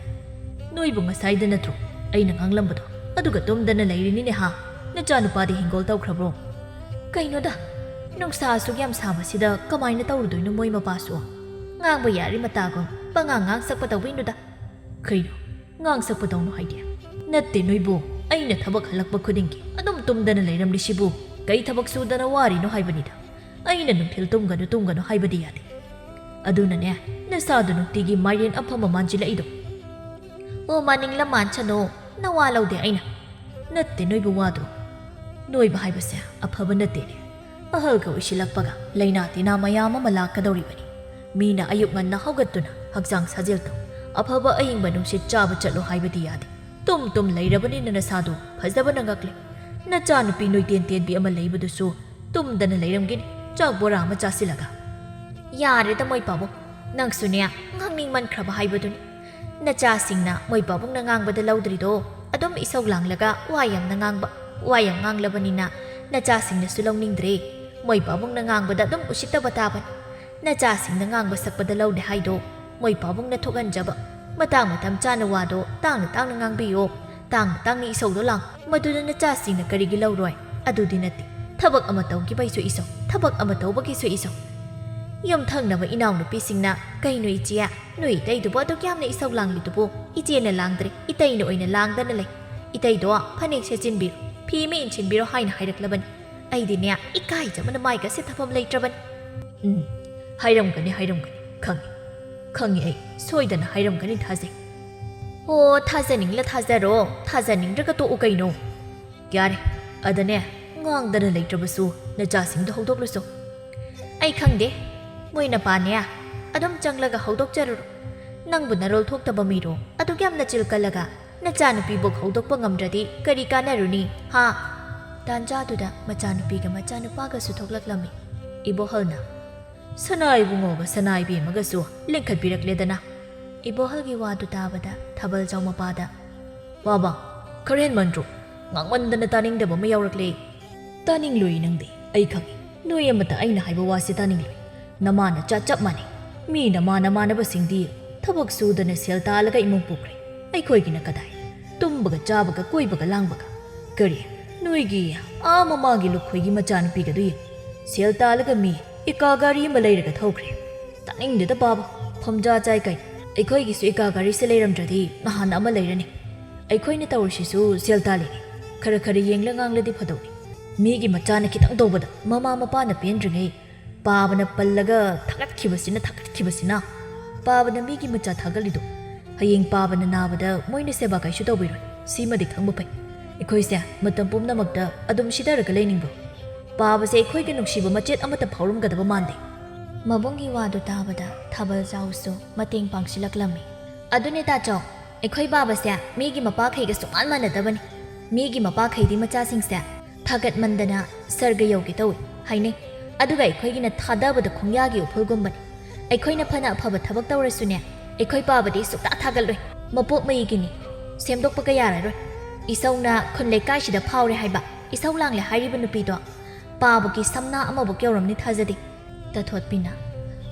ꯅꯣꯏꯕꯨ ꯉꯁꯥꯏꯗ ꯅꯠꯇ꯭ꯔꯣ ꯑꯩꯅ ꯉꯥꯡꯂꯝꯕꯗꯣ? ꯑꯗꯨꯒ ꯇꯨꯝꯗꯅ ꯂꯩꯔꯤꯅꯤꯅꯦ ꯍꯥ? ꯅꯆꯥꯅꯨꯄꯥꯗꯤ ꯍꯤꯡꯒꯣꯜ ꯇꯧꯈ꯭ꯔꯕ꯭ꯔꯣ?" "ꯀꯩꯅꯣꯗ, ꯅꯨꯡꯁꯥ ꯑꯁꯨꯛ ꯌꯥꯝ ꯁꯥꯕꯁꯤꯗ ꯀꯃꯥꯏꯅ ꯇꯧꯔꯨꯗꯣꯏꯅꯣ ꯃꯣꯏ ꯃꯄꯥꯁꯨ? ꯉꯥꯡꯕ ꯌꯥꯔꯤ ꯃꯇꯥꯒꯨꯝ ꯄꯉꯥꯡ ꯉꯥꯡ ꯁꯛꯄ ꯇꯧꯕꯤꯅꯨꯗ꯫" "ꯀꯩꯅꯣ? ꯉꯥꯡ ꯁꯛꯄ ꯇꯧꯅꯨ ꯍꯥꯏꯗꯤ?" "ꯅꯠꯇꯦ ꯅꯣꯏꯕꯨ, ꯑꯩꯅ ꯊꯕꯛ ꯍꯜꯂꯛꯄ ꯈꯨꯗꯤꯡꯒꯤ ꯑꯗꯨꯝ ꯇꯨꯝꯗꯅ ꯂꯩꯔꯝꯂꯤꯁꯤꯕꯨ ꯀꯩ ꯊꯕꯛ ꯁꯨꯗꯅ ꯋꯥꯔꯤꯅꯣ ꯍꯥꯏꯕꯅꯤꯗ꯫ ꯑꯩꯅ ꯅꯨꯡꯊꯤꯜ ꯇꯨꯝꯒꯅꯨ, ꯇꯨꯝꯒꯅꯨ ꯍꯥꯏꯕꯗꯤ ꯌꯥꯗꯦ꯫" ꯑꯗꯨꯅꯅꯦ ꯅꯁꯥꯗꯣ ꯅꯨꯡꯇꯤꯒꯤ ꯃꯥꯏꯔꯦꯟ ꯑꯐꯝꯕ ꯃꯥꯟꯁꯤꯜꯂꯛꯏꯗꯣ꯫ ꯑꯣ, ꯃꯥꯅꯤꯡꯂ ꯃꯥꯟꯁꯅꯣ, ꯅꯋꯥ ꯂꯧꯗꯦ ꯑꯩꯅ꯫ ꯅꯠꯇꯦ ꯅꯣꯏꯕ ꯋꯥꯗꯣ꯫ ꯅꯣꯏꯕ ꯍꯥꯏꯕꯁꯦ ꯑꯐꯕ ꯅꯠꯇꯦꯅꯦ꯫ ꯑꯍꯜꯒ ꯑꯣꯏꯁꯤꯜꯂꯛꯄꯒ ꯂꯥꯏꯅꯥ ꯇꯤꯟꯅꯥ ꯃꯌꯥꯝ ꯑꯃ ꯂꯥꯛꯀꯗꯧꯔꯤꯕꯅꯤ꯫ ꯃꯤꯅ ꯑꯌꯨꯛ ꯉꯟꯅ ꯍꯧꯒꯠꯇꯨꯅ ꯍꯛꯆꯥꯡ ꯁꯥꯖꯦꯜ ꯇꯧ, ꯑꯐꯕ ꯑꯏꯪꯕ ꯅꯨꯡꯁꯤꯠ ꯆꯥꯕ ꯆꯠꯂꯣ ꯍꯥꯏꯕꯗꯤ ꯌꯥꯗꯦ꯫ ꯇꯨꯝ ꯇꯨꯝ ꯂꯩꯔꯕꯅꯤꯅ ꯅꯁꯥꯗꯣ ꯐꯖꯕꯅ ꯉꯛꯂꯦ꯫ ꯅꯆꯥꯅꯨꯄꯤ ꯅꯣꯏꯇꯦꯟ ꯇꯦꯟꯕꯤ ꯑꯃ ꯂꯩꯕꯗꯨꯁꯨ ꯇꯨꯝꯗꯅ ꯂꯩꯔꯝꯒꯅꯤ, ꯆꯥꯛ ꯕꯣꯔꯥ ꯑꯃ ꯆꯥꯁꯤꯜꯂꯒ꯫ ꯌꯥꯔꯦꯗ ꯃꯣꯏ ꯄꯥꯕꯨꯡ, ꯅꯪꯁꯨꯅꯦ ꯉꯥꯡꯅꯤꯡꯃꯟꯈ꯭ꯔꯕ ꯍꯥꯏꯕꯗꯨꯅꯤ꯫ ꯅꯆꯥꯁꯤꯡꯅ ꯃꯣꯏ ꯄꯥꯕꯨꯡꯅ ꯉꯥꯡꯕꯗ ꯂꯧꯗ꯭ꯔꯤꯗꯣ ꯑꯗꯨꯝ ꯏꯁꯧ ꯂꯥꯡꯂꯒ ꯋꯥ ꯌꯥꯝꯅ ꯉꯥꯡꯕ, ꯋꯥ ꯌꯥꯝ ꯉꯥꯡꯂꯕꯅꯤꯅ ꯅꯆꯥꯁꯤꯡꯅꯁꯨ ꯂꯧꯅꯤꯡꯗ꯭ꯔꯦ꯫ ꯃꯣꯏ ꯄꯥꯕꯨꯡꯅ ꯉꯥꯡꯕꯗ ꯑꯗꯨꯝ ꯎꯁꯤꯠꯇꯕ ꯇꯥꯕꯅꯤ꯫ ꯅꯆꯥꯁꯤꯡꯅ ꯉꯥꯡꯕ ꯁꯛꯄꯗ ꯂꯧꯗꯦ ꯍꯥꯏꯗꯣ ꯃꯣꯏ ꯄꯥꯕꯨꯡꯅ ꯊꯣꯛꯍꯟꯖꯕ꯫ ꯃꯇꯥꯡ ꯃꯇꯝ ꯆꯥꯅ ꯋꯥꯗꯣ ꯇꯥꯡꯅ ꯇꯥꯡꯅ ꯉꯥꯡꯕꯤꯌꯣ꯫ ꯇꯥꯡꯅ ꯇꯥꯡꯅ ꯏꯁꯧꯗꯣ ꯂꯥꯡ꯫ ꯃꯗꯨꯗ ꯅꯆꯥꯁꯤꯡꯅ ꯀꯔꯤꯒꯤ ꯂꯧꯔꯣꯏ? ꯑꯗꯨꯗꯤ ꯅꯠꯇꯦ꯫ ꯊꯕꯛ ꯑꯃ ꯇꯧꯈꯤꯕꯩꯁꯨ ꯏꯁꯧ, ꯊꯕꯛ ꯑꯃ ꯇꯧꯕꯒꯤꯁꯨ ꯏꯁꯧ꯫ ꯌꯨꯝꯊꯪꯅꯕ ꯏꯅꯥꯎꯅꯨꯄꯤꯁꯤꯡꯅ, "ꯀꯩꯅꯣ ꯏꯆꯦ, ꯅꯣꯏ ꯏꯇꯩꯗꯨꯕꯨ ꯑꯗꯨꯛ ꯌꯥꯝꯅ ꯏꯁꯧ ꯂꯥꯡꯂꯤꯗꯨꯕꯨ? ꯏꯆꯦꯅ ꯂꯥꯡꯗ꯭ꯔꯦ, ꯏꯇꯩꯅ ꯑꯣꯏꯅ ꯂꯥꯡꯗꯅ ꯂꯩ꯫ ꯏꯇꯩꯗꯣ ꯐꯅꯦꯛ ꯁꯦꯠꯆꯤꯟꯕꯤꯔꯣ, ꯐꯤ ꯑꯃ ꯏꯟꯁꯤꯟꯕꯤꯔꯣ" ꯍꯥꯏꯅ ꯍꯥꯏꯔꯛꯂꯕꯅꯤ꯫ ꯑꯩꯗꯤꯅꯦ ꯏꯀꯥꯏꯖꯕꯅ ꯃꯥꯏꯒꯁꯦ ꯊꯝꯐꯝ ꯂꯩꯇ꯭ꯔꯕꯅꯤ꯫ ꯎꯝ, ꯍꯥꯏꯔꯝꯒꯅꯤ, ꯍꯥꯏꯔꯝꯒꯅꯤ, ꯈꯪꯉꯤ꯫ ꯈꯪꯉꯤ ꯑꯩ, ꯁꯣꯏꯗꯅ ꯍꯥꯏꯔꯝꯒꯅꯤ ꯊꯥꯖꯩ꯫ ꯑꯣ, ꯊꯥꯖꯅꯤꯡꯂ ꯊꯥꯖꯔꯣ, ꯊꯥꯖꯅꯤꯡꯗ꯭ꯔꯒ ꯇꯣꯛꯎ ꯀꯩꯅꯣ꯫ ꯌꯥꯔꯦ, ꯑꯗꯅꯦ, ꯉꯥꯡꯗꯅ ꯂꯩꯇ꯭ꯔꯕꯁꯨ ꯅꯆꯥꯁꯤꯡꯗꯣ ꯍꯧꯗꯣꯛꯂꯨꯁꯣ꯫ ꯑꯩ ꯈꯪꯗꯦ, ꯃꯣꯏ ꯅꯄꯥꯅꯦ ꯑꯗꯨꯝ ꯆꯪꯂꯒ ꯍꯧꯗꯣꯛꯆꯔꯨꯔꯣ꯫ ꯅꯪꯕꯨ ꯅꯔꯣꯜ ꯊꯣꯛꯇꯕ ꯃꯤꯔꯣ? ꯑꯗꯨꯛ ꯌꯥꯝꯅ ꯆꯤꯜ ꯀꯜꯂꯒ ꯅꯆꯥꯅꯨꯄꯤꯕꯨ ꯍꯧꯗꯣꯛꯄ ꯉꯝꯗ꯭ꯔꯗꯤ ꯀꯔꯤ ꯀꯥꯟꯅꯔꯨꯅꯤ, ꯍꯥ? ꯇꯥꯟꯖꯥꯗꯨꯗ ꯃꯆꯥꯅꯨꯄꯤꯒ ꯃꯆꯥꯅꯨꯄꯥꯒꯁꯨ ꯊꯣꯛꯂꯛꯂꯝꯃꯤ꯫ ꯏꯕꯣꯍꯜꯅ ꯁꯅꯥ ꯏꯕꯨꯡꯉꯣꯒ ꯁꯅꯥ ꯏꯕꯦꯝꯃꯒꯁꯨ ꯂꯤꯡꯈꯠꯄꯤꯔꯛꯂꯦꯗꯅ꯫ ꯏꯕꯣꯍꯜꯒꯤ ꯋꯥꯗꯨ ꯇꯥꯕꯗ ꯊꯥꯕꯜꯖꯥꯎ ꯃꯄꯥꯗ, "ꯃꯃꯥ, ꯈꯔ ꯍꯦꯟꯃꯟꯗ꯭ꯔꯣ? ꯉꯥꯡꯃꯟꯗꯅ ꯇꯥꯅꯤꯡꯗꯕ ꯑꯃ ꯌꯥꯎꯔꯛꯂꯦ꯫" "ꯇꯥꯅꯤꯡꯂꯣꯏ ꯅꯪꯗꯤ, ꯑꯩ ꯈꯪꯉꯤ꯫ ꯅꯣꯏ ꯑꯃꯠꯇ ꯑꯩꯅ ꯍꯥꯏꯕ ꯋꯥꯁꯦ ꯇꯥꯅꯤꯡꯂꯣꯏ꯫ ꯅꯃꯥ ꯅꯆꯥ ꯆꯞ ꯃꯥꯟꯅꯩ꯫ ꯃꯤ ꯅꯃꯥ ꯅꯃꯥꯟꯅꯕꯁꯤꯡꯗꯤ ꯊꯕꯛ ꯁꯨꯗꯅ ꯁꯦꯜ ꯇꯥꯜꯂꯒ ꯏꯃꯨꯡ ꯄꯨꯈ꯭ꯔꯦ꯫ ꯑꯩꯈꯣꯏꯒꯤꯅ ꯀꯗꯥꯏ? ꯇꯨꯝꯕꯒ ꯆꯥꯕꯒ ꯀꯣꯏꯕꯒ ꯂꯥꯡꯕꯒ꯫ ꯀꯔꯤ? ꯅꯣꯏꯒꯤ ꯑꯥ ꯃꯃꯥꯒꯤ ꯂꯨꯈꯣꯏꯒꯤ ꯃꯆꯥꯅꯨꯄꯤꯒꯗꯨ ꯌꯦꯡꯉꯨ꯫ ꯁꯦꯜ ꯇꯥꯜꯂꯒ ꯃꯤ ꯏꯀꯥ ꯒꯥꯔꯤ ꯑꯃ ꯂꯩꯔꯒ ꯊꯧꯈ꯭ꯔꯦ꯫ ꯇꯥꯅꯤꯡꯗꯦꯗ ꯄꯥꯕ, ꯐꯝꯖꯥ ꯆꯥꯏ ꯀꯩ꯫ ꯑꯩꯈꯣꯏꯒꯤꯁꯨ ꯏꯀꯥ ꯒꯥꯔꯤꯁꯦ ꯂꯩꯔꯝꯗ꯭ꯔꯗꯤ ꯅꯍꯥꯟ ꯑꯃ ꯂꯩꯔꯅꯤ꯫ ꯑꯩꯈꯣꯏꯅ ꯇꯧꯔꯤꯁꯤꯁꯨ ꯁꯦꯜ ꯇꯥꯜꯂꯤꯅꯤ꯫ ꯈꯔ ꯈꯔ ꯌꯦꯡꯂ ꯉꯥꯡꯂꯗꯤ ꯐꯗꯧꯅꯤ꯫ ꯃꯤꯒꯤ ꯃꯆꯥꯅ ꯈꯤꯇꯪ ꯇꯧꯕꯗ ꯃꯃꯥ ꯃꯄꯥꯅ ꯄꯦꯟꯗ꯭ꯔꯤꯉꯩ ꯄꯥꯕꯅ ꯄꯜꯂꯒ ꯊꯥꯒꯠꯈꯤꯕꯁꯤꯅ, ꯊꯥꯒꯠꯈꯤꯕꯁꯤꯅ꯫ ꯄꯥꯕꯅ ꯃꯤꯒꯤ ꯃꯆꯥ ꯊꯥꯒꯠꯂꯤꯗꯣ꯫ ꯍꯌꯦꯡ ꯄꯥꯕꯅ ꯅꯥꯕꯗ ꯃꯣꯏꯅ ꯁꯦꯕꯥ ꯀꯩꯁꯨ ꯇꯧꯕꯤꯔꯣꯏ꯫ ꯁꯤꯃꯗꯤ ꯈꯪꯕ ꯐꯩ꯫ ꯑꯩꯈꯣꯏꯁꯦ ꯃꯇꯝ ꯄꯨꯝꯅꯃꯛꯇ ꯑꯗꯨꯝ ꯁꯤꯊꯔꯒ ꯂꯩꯅꯤꯡꯕ꯭ꯔꯣ? ꯄꯥꯕꯁꯦ ꯑꯩꯈꯣꯏꯒꯤ ꯅꯨꯡꯁꯤꯕ ꯃꯆꯦꯠ ꯑꯃꯠꯇ ꯐꯥꯎꯔꯝꯒꯗꯕ ꯃꯥꯟꯗꯦ꯫ ꯃꯕꯨꯡꯒꯤ ꯋꯥꯗꯨ ꯇꯥꯕꯗ ꯊꯥꯕꯜꯖꯥꯎꯁꯨ ꯃꯇꯦꯡ ꯄꯥꯡꯁꯤꯜꯂꯛꯂꯝꯃꯤ꯫ ꯑꯗꯨꯅꯦ ꯇꯥꯆꯧ, ꯑꯩꯈꯣꯏ ꯄꯥꯕꯁꯦ ꯃꯤꯒꯤ ꯃꯄꯥꯈꯩꯒ ꯁꯨꯡꯃꯥꯟ ꯃꯥꯟꯅꯗꯕꯅꯤ꯫ ꯃꯤꯒꯤ ꯃꯄꯥꯈꯩꯗꯤ ꯃꯆꯥꯁꯤꯡꯁꯦ ꯊꯥꯒꯠꯃꯟꯗꯅ ꯁꯔꯒ ꯌꯧꯒꯦ ꯇꯧꯏ ꯍꯥꯏꯅꯩ꯫ ꯑꯗꯨꯒ ꯑꯩꯈꯣꯏꯒꯤꯅ ꯊꯥꯗꯕꯗ ꯈꯣꯡꯌꯥꯒꯤ ꯎꯐꯨꯜꯒꯨꯝꯕꯅꯤ꯫ ꯑꯩꯈꯣꯏꯅ ꯐꯅ ꯑꯐꯕ ꯊꯕꯛ ꯇꯧꯔꯁꯨꯅꯦ, ꯑꯩꯈꯣꯏ ꯄꯥꯕꯗꯤ ꯁꯨꯛꯊꯥ ꯊꯥꯒꯠꯂꯣꯏ꯫ ꯃꯄꯣꯛ ꯃꯩꯒꯤꯅꯤ꯫ ꯁꯦꯝꯗꯣꯛꯄꯒ ꯌꯥꯔꯔꯣꯏ꯫ ꯏꯁꯧꯅ ꯈꯨꯟ ꯂꯩꯀꯥꯏꯁꯤꯗ ꯐꯥꯎꯔꯦ ꯍꯥꯏꯕ ꯏꯁꯧ ꯂꯥꯡꯂꯦ ꯍꯥꯏꯔꯤꯕ ꯅꯨꯄꯤꯗꯣ ꯄꯥꯕꯒꯤ ꯁꯝꯅꯥ ꯑꯃꯕꯨꯛ ꯌꯧꯔꯝꯅꯤ ꯊꯥꯖꯗꯦ꯫ ꯇꯥꯊꯣꯠꯄꯤꯅ,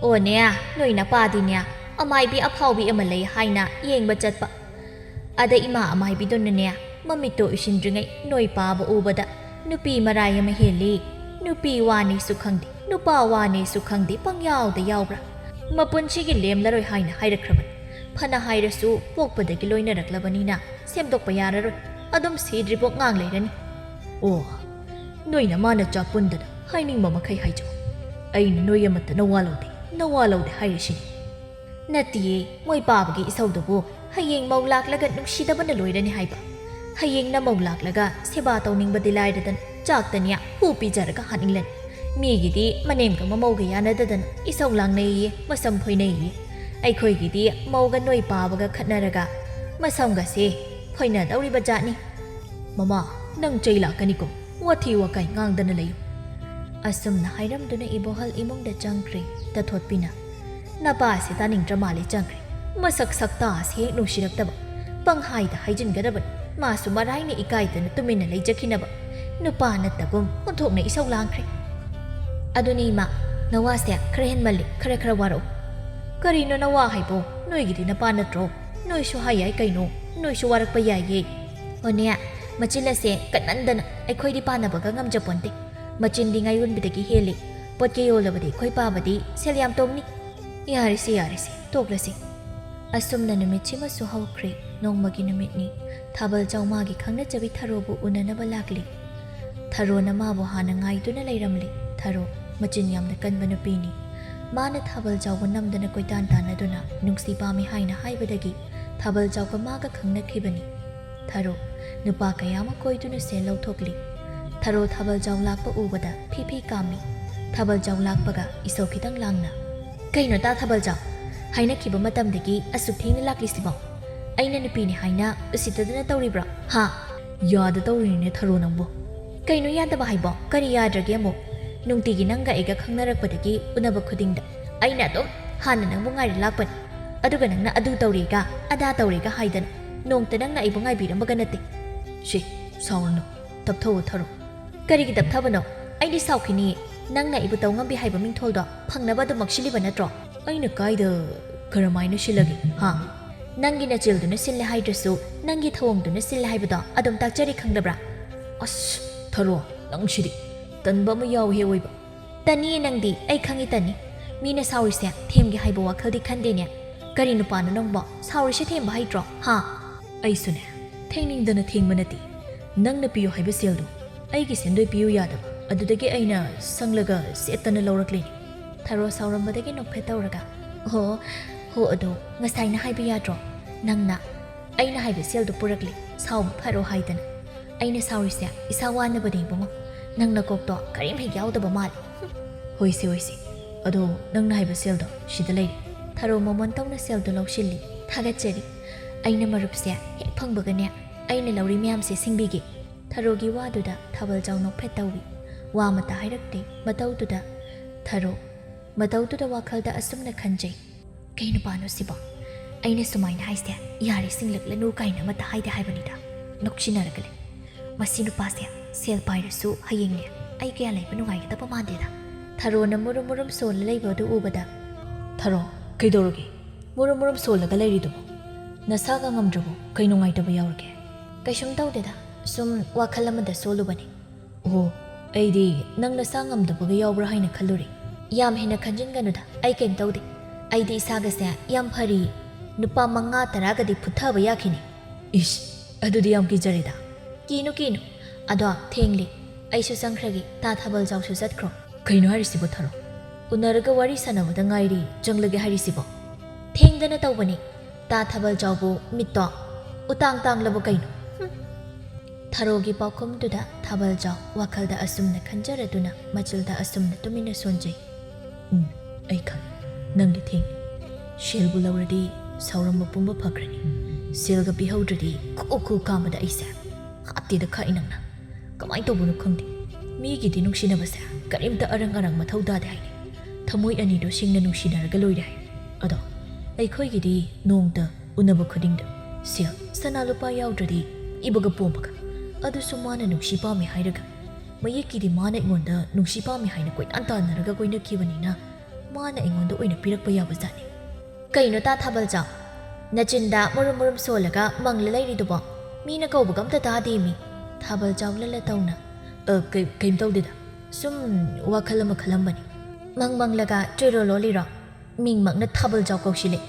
"ꯑꯣꯅꯦ, ꯅꯣꯏ ꯅꯄꯥꯗꯤꯅꯦ ꯑꯃꯥꯏꯕꯤ ꯑꯐꯥꯎꯕꯤ ꯑꯃ ꯂꯩ ꯍꯥꯏꯅ ꯌꯦꯡꯕ ꯆꯠꯄ꯫ ꯑꯗ ꯏꯃꯥ ꯑꯃꯥꯏꯕꯤꯗꯨꯅꯅꯦ ꯃꯃꯤꯠꯇꯣ ꯎꯏꯁꯤꯟꯗ꯭ꯔꯤꯉꯩ ꯅꯣꯏ ꯄꯥꯕ ꯎꯕꯗ ꯅꯨꯄꯤ ꯃꯔꯥꯏ ꯑꯃ ꯍꯦꯜꯂꯤ꯫ ꯅꯨꯄꯤ ꯋꯥꯅꯦꯁꯨ ꯈꯪꯗꯦ, ꯅꯨꯄꯥ ꯋꯥꯅꯦꯁꯨ ꯈꯪꯗꯦ, ꯄꯪꯌꯥꯎꯗ ꯌꯥꯎꯕ꯭ꯔꯥ? ꯃꯄꯨꯟꯁꯤꯒꯤ ꯂꯦꯝꯂꯔꯣꯏ ꯍꯥꯏꯅ ꯍꯥꯏꯔꯛꯈ꯭ꯔꯕꯅꯤ꯫ ꯐꯅ ꯍꯥꯏꯔꯁꯨ ꯄꯣꯛꯄꯗꯒꯤ ꯂꯣꯏꯅꯔꯛꯂꯕꯅꯤꯅ ꯁꯦꯝꯗꯣꯛꯄ ꯌꯥꯔꯔꯣꯏ꯫ ꯑꯗꯨꯝ ꯁꯤꯗ꯭ꯔꯤꯕꯣꯛ ꯉꯥꯡ ꯂꯩꯔꯅꯤ꯫ ꯑꯣ, ꯅꯣꯏꯅ ꯃꯥꯅ ꯆꯥꯛ ꯄꯨꯟꯗꯅ ꯍꯥꯏꯅꯤꯡꯕ ꯃꯈꯩ ꯍꯥꯏꯖꯧ꯫ ꯑꯩꯅ ꯅꯣꯏ ꯑꯃꯠꯇ ꯅꯋꯥ ꯂꯧꯗꯦ, ꯅꯋꯥ ꯂꯧꯗꯦ ꯍꯥꯏꯔꯤꯁꯤꯅꯤ꯫" ꯅꯠꯇꯤꯌꯦ, ꯃꯣꯏ ꯄꯥꯕꯒꯤ ꯏꯁꯧꯗꯨꯕꯨ ꯍꯌꯦꯡ ꯃꯧ ꯂꯥꯛꯂꯒ ꯅꯨꯡꯁꯤꯗꯕꯅ ꯂꯣꯏꯔꯅꯤ ꯍꯥꯏꯕ꯫ ꯍꯌꯦꯡ ꯅꯃꯧ ꯂꯥꯛꯂꯒ ꯁꯦꯕꯥ ꯇꯧꯅꯤꯡꯕꯗꯤ ꯂꯥꯏꯔꯗꯅ ꯆꯥꯛꯇꯅꯤ ꯍꯨ ꯄꯤꯖꯔꯒ ꯍꯥꯠꯅꯤꯡꯂꯅꯤ꯫ ꯃꯤꯒꯤꯗꯤ ꯃꯅꯦꯝꯒ ꯃꯃꯧꯒ ꯌꯥꯅꯗꯗꯅ ꯏꯁꯧ ꯂꯥꯡꯅꯩꯌꯦ, ꯃꯁꯝ ꯐꯣꯏꯅꯩꯌꯦ꯫ ꯑꯩꯈꯣꯏꯒꯤꯗꯤ ꯃꯧꯒ ꯅꯣꯏ ꯄꯥꯕꯒ ꯈꯠꯅꯔꯒ ꯃꯁꯝꯒꯁꯦ ꯐꯣꯏꯅꯗꯧꯔꯤꯕ ꯖꯥꯠꯅꯤ꯫ ꯃꯃꯥ, ꯅꯪ ꯆꯩ ꯂꯥꯛꯀꯅꯤꯀꯣ, ꯋꯥꯊꯤ ꯋꯥꯀꯥꯏ ꯉꯥꯡꯗꯅ ꯂꯩꯌꯨ꯫ ꯑꯁꯨꯝꯅ ꯍꯥꯏꯔꯝꯗꯨꯅ ꯏꯕꯣꯍꯜ ꯏꯃꯨꯡꯗ ꯆꯪꯈ꯭ꯔꯦ꯫ ꯇꯥꯊꯣꯠꯄꯤꯅ, "ꯅꯄꯥꯁꯦ ꯇꯥꯅꯤꯡꯗ꯭ꯔ ꯃꯥꯜꯂꯦ ꯆꯪꯈ꯭ꯔꯦ꯫ ꯃꯁꯛ ꯁꯛꯇꯥꯁꯦ ꯍꯦꯛ ꯅꯨꯡꯁꯤꯔꯛꯇꯕ꯫ ꯄꯪꯍꯥꯏꯗ ꯍꯥꯏꯖꯤꯟꯒꯗꯕꯅꯤ꯫ ꯃꯥꯁꯨ ꯃꯔꯥꯏꯅ ꯏꯀꯥꯏꯗꯅ ꯇꯨꯃꯤꯟꯅ ꯂꯩꯖꯈꯤꯅꯕ꯫ ꯅꯨꯄꯥ ꯅꯠꯇꯒꯨꯝ ꯑꯣꯟꯊꯣꯛꯅ ꯏꯁꯧ ꯂꯥꯡꯈ꯭ꯔꯦ꯫" "ꯑꯗꯨꯅꯦ ꯏꯃꯥ, ꯅꯋꯥꯁꯦ ꯈꯔ ꯍꯦꯟꯃꯜꯂꯦ, ꯈꯔ ꯈꯔ ꯋꯥꯔꯛꯎ꯫" "ꯀꯔꯤꯅꯣ ꯅꯋꯥ ꯍꯥꯏꯕꯣ? ꯅꯣꯏꯒꯤꯗꯤ ꯅꯄꯥ ꯅꯠꯇ꯭ꯔꯣ? ꯅꯣꯏꯁꯨ ꯍꯥꯏ ꯌꯥꯏ ꯀꯩꯅꯣ, ꯅꯣꯏꯁꯨ ꯋꯥꯔꯛꯄ ꯌꯥꯏꯌꯦ꯫" "ꯍꯣꯅꯦ, ꯃꯆꯤꯟ ꯑꯁꯦ ꯀꯟꯃꯟꯗꯅ ꯑꯩꯈꯣꯏꯗꯤ ꯄꯥꯟꯅꯕꯒ ꯉꯝꯖꯄꯣꯟꯇꯦ꯫ ꯃꯆꯤꯟꯗꯤ ꯉꯥꯌꯣꯟꯕꯤꯗꯒꯤ ꯍꯦꯜꯂꯤ꯫ ꯄꯣꯠꯀ ꯌꯣꯜꯂꯕꯗꯤ ꯑꯩꯈꯣꯏ ꯄꯥꯕꯗꯤ ꯁꯦꯜ ꯌꯥꯝ ꯇꯣꯡꯅꯤ꯫" "ꯌꯥꯔꯦꯁꯦ, ꯌꯥꯔꯦꯁꯦ, ꯇꯣꯛꯂꯁꯤ꯫" ꯑꯁꯨꯝꯅ ꯅꯨꯃꯤꯠꯁꯤꯃꯁꯨ ꯍꯧꯈ꯭ꯔꯦ꯫ ꯅꯣꯡꯃꯒꯤ ꯅꯨꯃꯤꯠꯅꯤ꯫ ꯊꯥꯕꯜ ꯆꯧꯃꯥꯒꯤ ꯈꯪꯅꯖꯕꯤ ꯊꯔꯣꯕꯨ ꯎꯅꯅꯕ ꯂꯥꯛꯂꯤ꯫ ꯊꯔꯣꯅ ꯃꯥꯕꯨ ꯍꯥꯟꯅ ꯉꯥꯏꯗꯨꯅ ꯂꯩꯔꯝꯂꯤ꯫ ꯊꯔꯣ, ꯃꯆꯤꯟ ꯌꯥꯝꯅ ꯀꯟꯕ ꯅꯨꯄꯤꯅꯤ꯫ ꯃꯥꯅ ꯊꯥꯕꯜ ꯆꯥꯎꯕ ꯅꯝꯗꯅ ꯀꯣꯏꯇꯥꯟ ꯇꯥꯟꯅꯗꯨꯅ ꯅꯨꯡꯁꯤ ꯄꯥꯝꯃꯤ ꯍꯥꯏꯅ ꯍꯥꯏꯕꯗꯒꯤ ꯊꯥꯕꯜ ꯆꯥꯎꯕ ꯃꯥꯒ ꯈꯪꯅꯈꯤꯕꯅꯤ꯫ ꯊꯔꯣ, ꯅꯨꯄꯥ ꯀꯌꯥ ꯑꯃ ꯀꯣꯏꯗꯨꯅ ꯁꯦꯜ ꯂꯧꯊꯣꯛꯂꯤ꯫ ꯊꯔꯣ ꯊꯥꯕꯜ ꯆꯥꯎ ꯂꯥꯛꯄ ꯎꯕꯗ ꯐꯤ ꯐꯤ ꯀꯥꯝꯃꯤ꯫ ꯊꯥꯕꯜ ꯆꯥꯎ ꯂꯥꯛꯄꯒ ꯏꯁꯧ ꯈꯤꯇꯪ ꯂꯥꯡꯅ, "ꯀꯩꯅꯣ ꯇꯥ ꯊꯥꯕꯜ ꯆꯥꯎ? ꯍꯥꯏꯅꯈꯤꯕ ꯃꯇꯝꯗꯒꯤ ꯑꯁꯨꯛ ꯊꯦꯡꯅ ꯂꯥꯛꯂꯤꯁꯤꯕꯣ? ꯑꯩꯅ ꯅꯨꯄꯤꯅꯤ ꯍꯥꯏꯅ ꯎꯁꯤꯠꯇꯗꯅ ꯇꯧꯔꯤꯕ꯭ꯔꯣ? ꯍꯥ?" "ꯌꯥꯗ ꯇꯧꯔꯤꯅꯤꯅꯦ ꯊꯔꯣ ꯅꯪꯕꯨ꯫ ꯀꯩꯅꯣ ꯌꯥꯗꯕ ꯍꯥꯏꯕꯣ? ꯀꯔꯤ ꯌꯥꯗ꯭ꯔꯒꯦ ꯑꯃꯨꯛ? ꯅꯨꯡꯇꯤꯒꯤ ꯅꯪꯒ ꯑꯩꯒ ꯈꯪꯅꯔꯛꯄꯗꯒꯤ ꯎꯅꯕ ꯈꯨꯗꯤꯡꯗ ꯑꯩꯅ ꯑꯗꯨꯝ ꯍꯥꯟꯅ ꯅꯪꯕꯨ ꯉꯥꯏꯔ ꯂꯥꯛꯄꯅꯤ꯫ ꯑꯗꯨꯒ ꯅꯪꯅ ꯑꯗꯨ ꯇꯧꯔꯦꯒ ꯑꯗꯥ ꯇꯧꯔꯦꯒ ꯍꯥꯏꯗꯅ ꯅꯣꯡꯇ ꯅꯪꯅ ꯑꯩꯕꯨ ꯉꯥꯏꯕꯤꯔꯝꯕꯒ ꯅꯠꯇꯦ꯫ ꯁꯤ, ꯁꯥꯎꯔꯅꯨ, ꯇꯞꯊꯧꯑꯣ ꯊꯔꯣ꯫" "ꯀꯔꯤꯒꯤ ꯇꯞꯊꯕꯅꯣ? ꯑꯩꯗꯤ ꯁꯥꯎꯈꯤꯅꯤ꯫ ꯅꯪꯅ ꯑꯩꯕꯨ ꯇꯧ ꯉꯝꯕꯤ ꯍꯥꯏꯕ ꯃꯤꯡꯊꯣꯜꯗꯣ ꯐꯪꯅꯕ ꯑꯗꯨꯃꯛ ꯁꯤꯜꯂꯤꯕ ꯅꯠꯇ꯭ꯔꯣ?" "ꯑꯩꯅ ꯀꯥꯏꯗ ꯀꯔꯝꯍꯥꯏꯅ ꯁꯤꯜꯂꯒꯦ, ꯍꯥ?" "ꯅꯪꯒꯤ ꯅꯆꯤꯜꯗꯨꯅ ꯁꯤꯜꯂꯦ ꯍꯥꯏꯗ꯭ꯔꯁꯨ ꯅꯪꯒꯤ ꯊꯧꯑꯣꯡꯗꯨꯅ ꯁꯤꯜꯂꯦ ꯍꯥꯏꯕꯗꯣ ꯑꯗꯨꯝ ꯇꯥꯛꯆꯔꯤ ꯈꯪꯗꯕ꯭ꯔꯥ?" "ꯑꯁ, ꯊꯔꯣ, ꯅꯪꯁꯤꯗꯤ ꯇꯟꯕ ꯑꯃ ꯌꯥꯎꯏꯍꯦ ꯑꯣꯏꯕ꯫" "ꯇꯅꯤꯌꯦ ꯅꯪꯗꯤ, ꯑꯩ ꯈꯪꯉꯤ ꯇꯅꯤ꯫ ꯃꯤꯅ ꯁꯥꯎꯔꯤꯁꯦ ꯊꯦꯝꯒꯦ ꯍꯥꯏꯕ ꯋꯥꯈꯜꯗꯤ ꯈꯟꯗꯦꯅꯦ꯫ ꯀꯔꯤ ꯅꯨꯄꯥꯅꯣ ꯅꯪꯕꯣ? ꯁꯥꯎꯔꯤꯁꯦ ꯊꯦꯝꯕ ꯍꯩꯇ꯭ꯔꯣ, ꯍꯥ?" "ꯑꯩꯁꯨꯅꯦ, ꯊꯦꯡꯅꯤꯡꯗꯅ ꯊꯦꯡꯕ ꯅꯠꯇꯦ꯫ ꯅꯪꯅ ꯄꯤꯌꯨ ꯍꯥꯏꯕ ꯁꯦꯜꯗꯣ ꯑꯩꯒꯤ ꯁꯦꯟꯗꯣꯏ ꯄꯤꯌꯨ ꯌꯥꯗꯕ, ꯑꯗꯨꯗꯒꯤ ꯑꯩꯅ ꯁꯪꯂꯒ ꯁꯦꯠꯇꯅ ꯂꯧꯔꯛꯂꯤꯅꯤ꯫" ꯊꯔꯣ ꯁꯥꯎꯔꯝꯕꯗꯒꯤ ꯅꯣꯛꯐꯦꯠ ꯇꯧꯔꯒ, "ꯑꯣ, ꯍꯣ, ꯑꯗꯣ ꯉꯁꯥꯏꯅ ꯍꯥꯏꯕ ꯌꯥꯗ꯭ꯔꯣ? ꯅꯪꯅ ꯑꯩꯅ ꯍꯥꯏꯕ ꯁꯦꯜꯗꯣ ꯄꯨꯔꯛꯂꯦ, ꯁꯥꯎꯕ ꯐꯔꯣ ꯍꯥꯏꯗꯅ꯫ ꯑꯩꯅ ꯁꯥꯎꯔꯤꯁꯦ ꯏꯁꯥ ꯋꯥꯅꯕꯅꯦ ꯏꯕꯨꯡꯉꯣ꯫ ꯅꯪ ꯅꯀꯣꯛꯇꯣ ꯀꯔꯤꯝ ꯍꯦꯛ ꯌꯥꯎꯗꯕ ꯃꯥꯜꯂꯦ꯫" "ꯍꯣꯏꯁꯦ, ꯍꯣꯏꯁꯦ, ꯑꯗꯣ ꯅꯪꯅ ꯍꯥꯏꯕ ꯁꯦꯜꯗꯣ ꯁꯤꯗ ꯂꯩꯔꯦ꯫" ꯊꯔꯣ ꯃꯃꯣꯟ ꯇꯧꯅ ꯁꯦꯜꯗꯣ ꯂꯧꯁꯤꯜꯂꯤ꯫ "ꯊꯥꯒꯠꯆꯔꯤ꯫ ꯑꯩꯅ ꯃꯔꯨꯞꯁꯦ ꯍꯦꯛ ꯐꯪꯕꯒꯅꯦ ꯑꯩꯅ ꯂꯧꯔꯤ ꯃꯌꯥꯝꯁꯦ ꯁꯤꯡꯕꯤꯒꯦ꯫" ꯊꯔꯣꯒꯤ ꯋꯥꯗꯨꯗ ꯊꯥꯕꯜ ꯆꯥꯎ ꯅꯣꯛꯐꯦꯠ ꯇꯧꯏ꯫ ꯋꯥ ꯑꯃꯠꯇ ꯍꯥꯏꯔꯛꯇꯦ꯫ ꯃꯇꯧꯗꯨꯗ ꯊꯔꯣ, ꯃꯇꯧꯗꯨꯗ ꯋꯥꯈꯜꯗ ꯑꯁꯨꯝꯅ ꯈꯟꯖꯩ, "ꯀꯩ ꯅꯨꯄꯥꯅꯣ ꯁꯤꯕꯣ? ꯑꯩꯅ ꯁꯨꯃꯥꯏꯅ ꯍꯥꯏꯁꯦ ꯌꯥꯔꯦ ꯁꯤꯡꯂꯛꯂꯅꯨ ꯀꯥꯏꯅ ꯑꯃꯠꯇ ꯍꯥꯏꯗꯦ ꯍꯥꯏꯕꯅꯤꯗ꯫ ꯅꯣꯛꯁꯤꯟꯅꯔꯒ ꯂꯩ꯫ ꯃꯁꯤ ꯅꯨꯄꯥꯁꯦ ꯁꯦꯜ ꯄꯥꯏꯔꯁꯨ ꯍꯌꯦꯡꯅꯦ ꯑꯩ ꯀꯌꯥ ꯂꯩꯕ ꯅꯨꯡꯉꯥꯏꯒꯗꯕ ꯃꯥꯟꯗꯦꯗ꯫" ꯊꯔꯣꯅ ꯃꯨꯔꯨꯝ ꯃꯨꯔꯨꯝ ꯁꯣꯜꯂ ꯂꯩꯕ ꯑꯗꯨ ꯎꯕꯗ, "ꯊꯔꯣ, ꯀꯩꯗꯧꯔꯒꯦ? ꯃꯨꯔꯨꯝ ꯃꯨꯔꯨꯝ ꯁꯣꯜꯂꯒ ꯂꯩꯔꯤꯗꯨꯕꯨ? ꯅꯁꯥꯒ ꯉꯝꯗ꯭ꯔꯕꯣ? ꯀꯩ ꯅꯨꯡꯉꯥꯏꯇꯕ ꯌꯥꯎꯔꯒꯦ?" "ꯀꯩꯁꯨꯝ ꯇꯧꯗꯦꯗ, ꯁꯨꯝ ꯋꯥꯈꯜ ꯑꯃꯗ ꯁꯣꯜꯂꯨꯕꯅꯤ꯫" "ꯑꯣ, ꯑꯩꯗꯤ ꯅꯪ ꯅꯁꯥ ꯉꯝꯗꯕꯒ ꯌꯥꯎꯕ꯭ꯔꯥ ꯍꯥꯏꯅ ꯈꯜꯂꯨꯔꯦ꯫" "ꯌꯥꯝ ꯍꯦꯟꯅ ꯈꯟꯖꯤꯟꯒꯅꯨꯗ, ꯑꯩ ꯀꯩꯝ ꯇꯧꯗꯦ꯫ ꯑꯩꯗꯤ ꯏꯁꯥꯒꯁꯦ ꯌꯥꯝ ꯐꯔꯤ꯫ ꯅꯨꯄꯥ ꯃꯉꯥ ꯇꯔꯥꯒꯗꯤ ꯐꯨꯠꯊꯕ ꯌꯥꯈꯤꯅꯤ꯫" "ꯏꯁ, ꯑꯗꯨꯗꯤ ꯌꯥꯝ ꯀꯤꯖꯔꯦꯗ꯫" "ꯀꯤꯅꯨ, ꯀꯤꯅꯨ꯫ ꯑꯗꯣ ꯊꯦꯡꯂꯦ, ꯑꯩꯁꯨ ꯆꯪꯈ꯭ꯔꯒꯦ, ꯇꯥ ꯊꯥꯕꯜ ꯆꯥꯎꯁꯨ ꯆꯠꯈ꯭ꯔꯣ꯫" ꯀꯩꯅꯣ ꯍꯥꯏꯔꯤꯁꯤꯕꯣ ꯊꯥꯔꯣ? ꯎꯅꯔꯒ ꯋꯥꯔꯤ ꯁꯥꯟꯅꯕꯗ ꯉꯥꯏꯔꯤ ꯆꯪꯂꯒꯦ ꯍꯥꯏꯔꯤꯁꯤꯕꯣ? ꯊꯦꯡꯗꯅ ꯇꯧꯕꯅꯤ꯫ ꯇꯥ ꯊꯥꯕꯜ ꯆꯥꯎꯕꯨ ꯃꯤꯠꯇꯣ ꯎꯇꯥꯡ ꯇꯥꯡꯂꯕ ꯀꯩꯅꯣ? ꯍꯨꯝ꯫ ꯊꯥꯔꯣꯒꯤ ꯄꯥꯎꯈꯨꯝꯗꯨꯗ ꯊꯥꯕꯜ ꯆꯥꯎ ꯋꯥꯈꯜꯗ ꯑꯁꯨꯝꯅ ꯈꯟꯖꯔꯗꯨꯅ ꯃꯆꯤꯜꯗ ꯑꯁꯨꯝꯅ ꯇꯨꯃꯤꯟꯅ ꯁꯣꯟꯖꯩ꯫ ꯎꯝ, ꯑꯩ ꯈꯪꯉꯤ꯫ ꯅꯪꯒꯤ ꯊꯦꯡꯉꯤ꯫ ꯁꯦꯜꯕꯨ ꯂꯧꯔꯗꯤ ꯁꯥꯎꯔꯝꯕ ꯄꯨꯝꯕ ꯐꯈ꯭ꯔꯅꯤ꯫ ꯁꯦꯜꯒ ꯄꯤꯍꯧꯗ꯭ꯔꯗꯤ ꯈꯨ ꯈꯨ ꯀꯥꯝꯕꯗ ꯑꯩꯁꯦ ꯍꯥꯠꯇꯦꯗ ꯈꯥꯛꯏ ꯅꯪꯅ꯫ ꯀꯃꯥꯏꯅ ꯇꯧꯕꯅꯣ ꯈꯪꯗꯦ꯫ ꯃꯤꯒꯤꯗꯤ ꯅꯨꯡꯁꯤꯅꯕꯁꯦ ꯀꯔꯤꯝꯇ ꯑꯔꯪ ꯑꯔꯪ ꯃꯊꯧ ꯇꯥꯗꯦ ꯍꯥꯏꯅꯤ꯫ ꯊꯃꯣꯏ ꯑꯅꯤꯗꯣ ꯁꯤꯡꯅ ꯅꯨꯡꯁꯤꯅꯔꯒ ꯂꯣꯏꯔꯦ ꯍꯥꯏ꯫ ꯑꯗꯣ ꯑꯩꯈꯣꯏꯒꯤꯗꯤ ꯅꯣꯡꯇ ꯎꯅꯕ ꯈꯨꯗꯤꯡꯗ ꯁꯦꯜ, ꯁꯅꯥ ꯂꯨꯄꯥ ꯌꯥꯎꯗ꯭ꯔꯗꯤ ꯏꯕꯒ ꯄꯣꯝꯕꯒ꯫ ꯑꯗꯨꯁꯨ ꯃꯥꯅ ꯅꯨꯡꯁꯤ ꯄꯥꯝꯃꯤ ꯍꯥꯏꯔꯒ꯫ ꯃꯌꯦꯛꯀꯤꯗꯤ ꯃꯥꯅ ꯑꯩꯉꯣꯟꯗ ꯅꯨꯡꯁꯤ ꯄꯥꯝꯃꯤ ꯍꯥꯏꯅ ꯀꯣꯏꯇꯥꯟ ꯇꯥꯟꯅꯔꯒ ꯀꯣꯏꯅꯈꯤꯕꯅꯤꯅ ꯃꯥꯅ ꯑꯩꯉꯣꯟꯗ ꯑꯣꯏꯅ ꯄꯤꯔꯛꯄ ꯌꯥꯕ ꯖꯥꯠꯅꯤ꯫ ꯀꯩꯅꯣ ꯇꯥ ꯊꯥꯕꯜ ꯆꯥꯎ? ꯅꯆꯤꯟꯗ ꯃꯨꯔꯨꯝ ꯃꯨꯔꯨꯝ ꯁꯣꯜꯂꯒ ꯃꯪꯂ ꯂꯩꯔꯤꯗꯨꯕꯣ? ꯃꯤꯅ ꯀꯧꯕꯒ ꯑꯝꯇ ꯇꯥꯗꯦ ꯃꯤ꯫ ꯊꯥꯕꯜ ꯆꯥꯎ ꯂꯜꯂ ꯇꯧꯅ꯫ "ꯑ, ꯀꯩ-, ꯀꯩꯝ ꯇꯧꯗꯦꯗ꯫ ꯁꯨꯝ ꯋꯥꯈꯜ ꯑꯃ ꯈꯜꯂꯝꯕꯅꯤ꯫" ꯃꯪ ꯃꯪꯂꯒ ꯆꯣꯏꯔꯣ ꯂꯣꯜꯂꯤꯔꯣ? ꯃꯤꯡꯃꯛꯅ ꯊꯥꯕꯜ ꯆꯥꯎ ꯀꯧꯁꯤꯜꯂꯦ꯫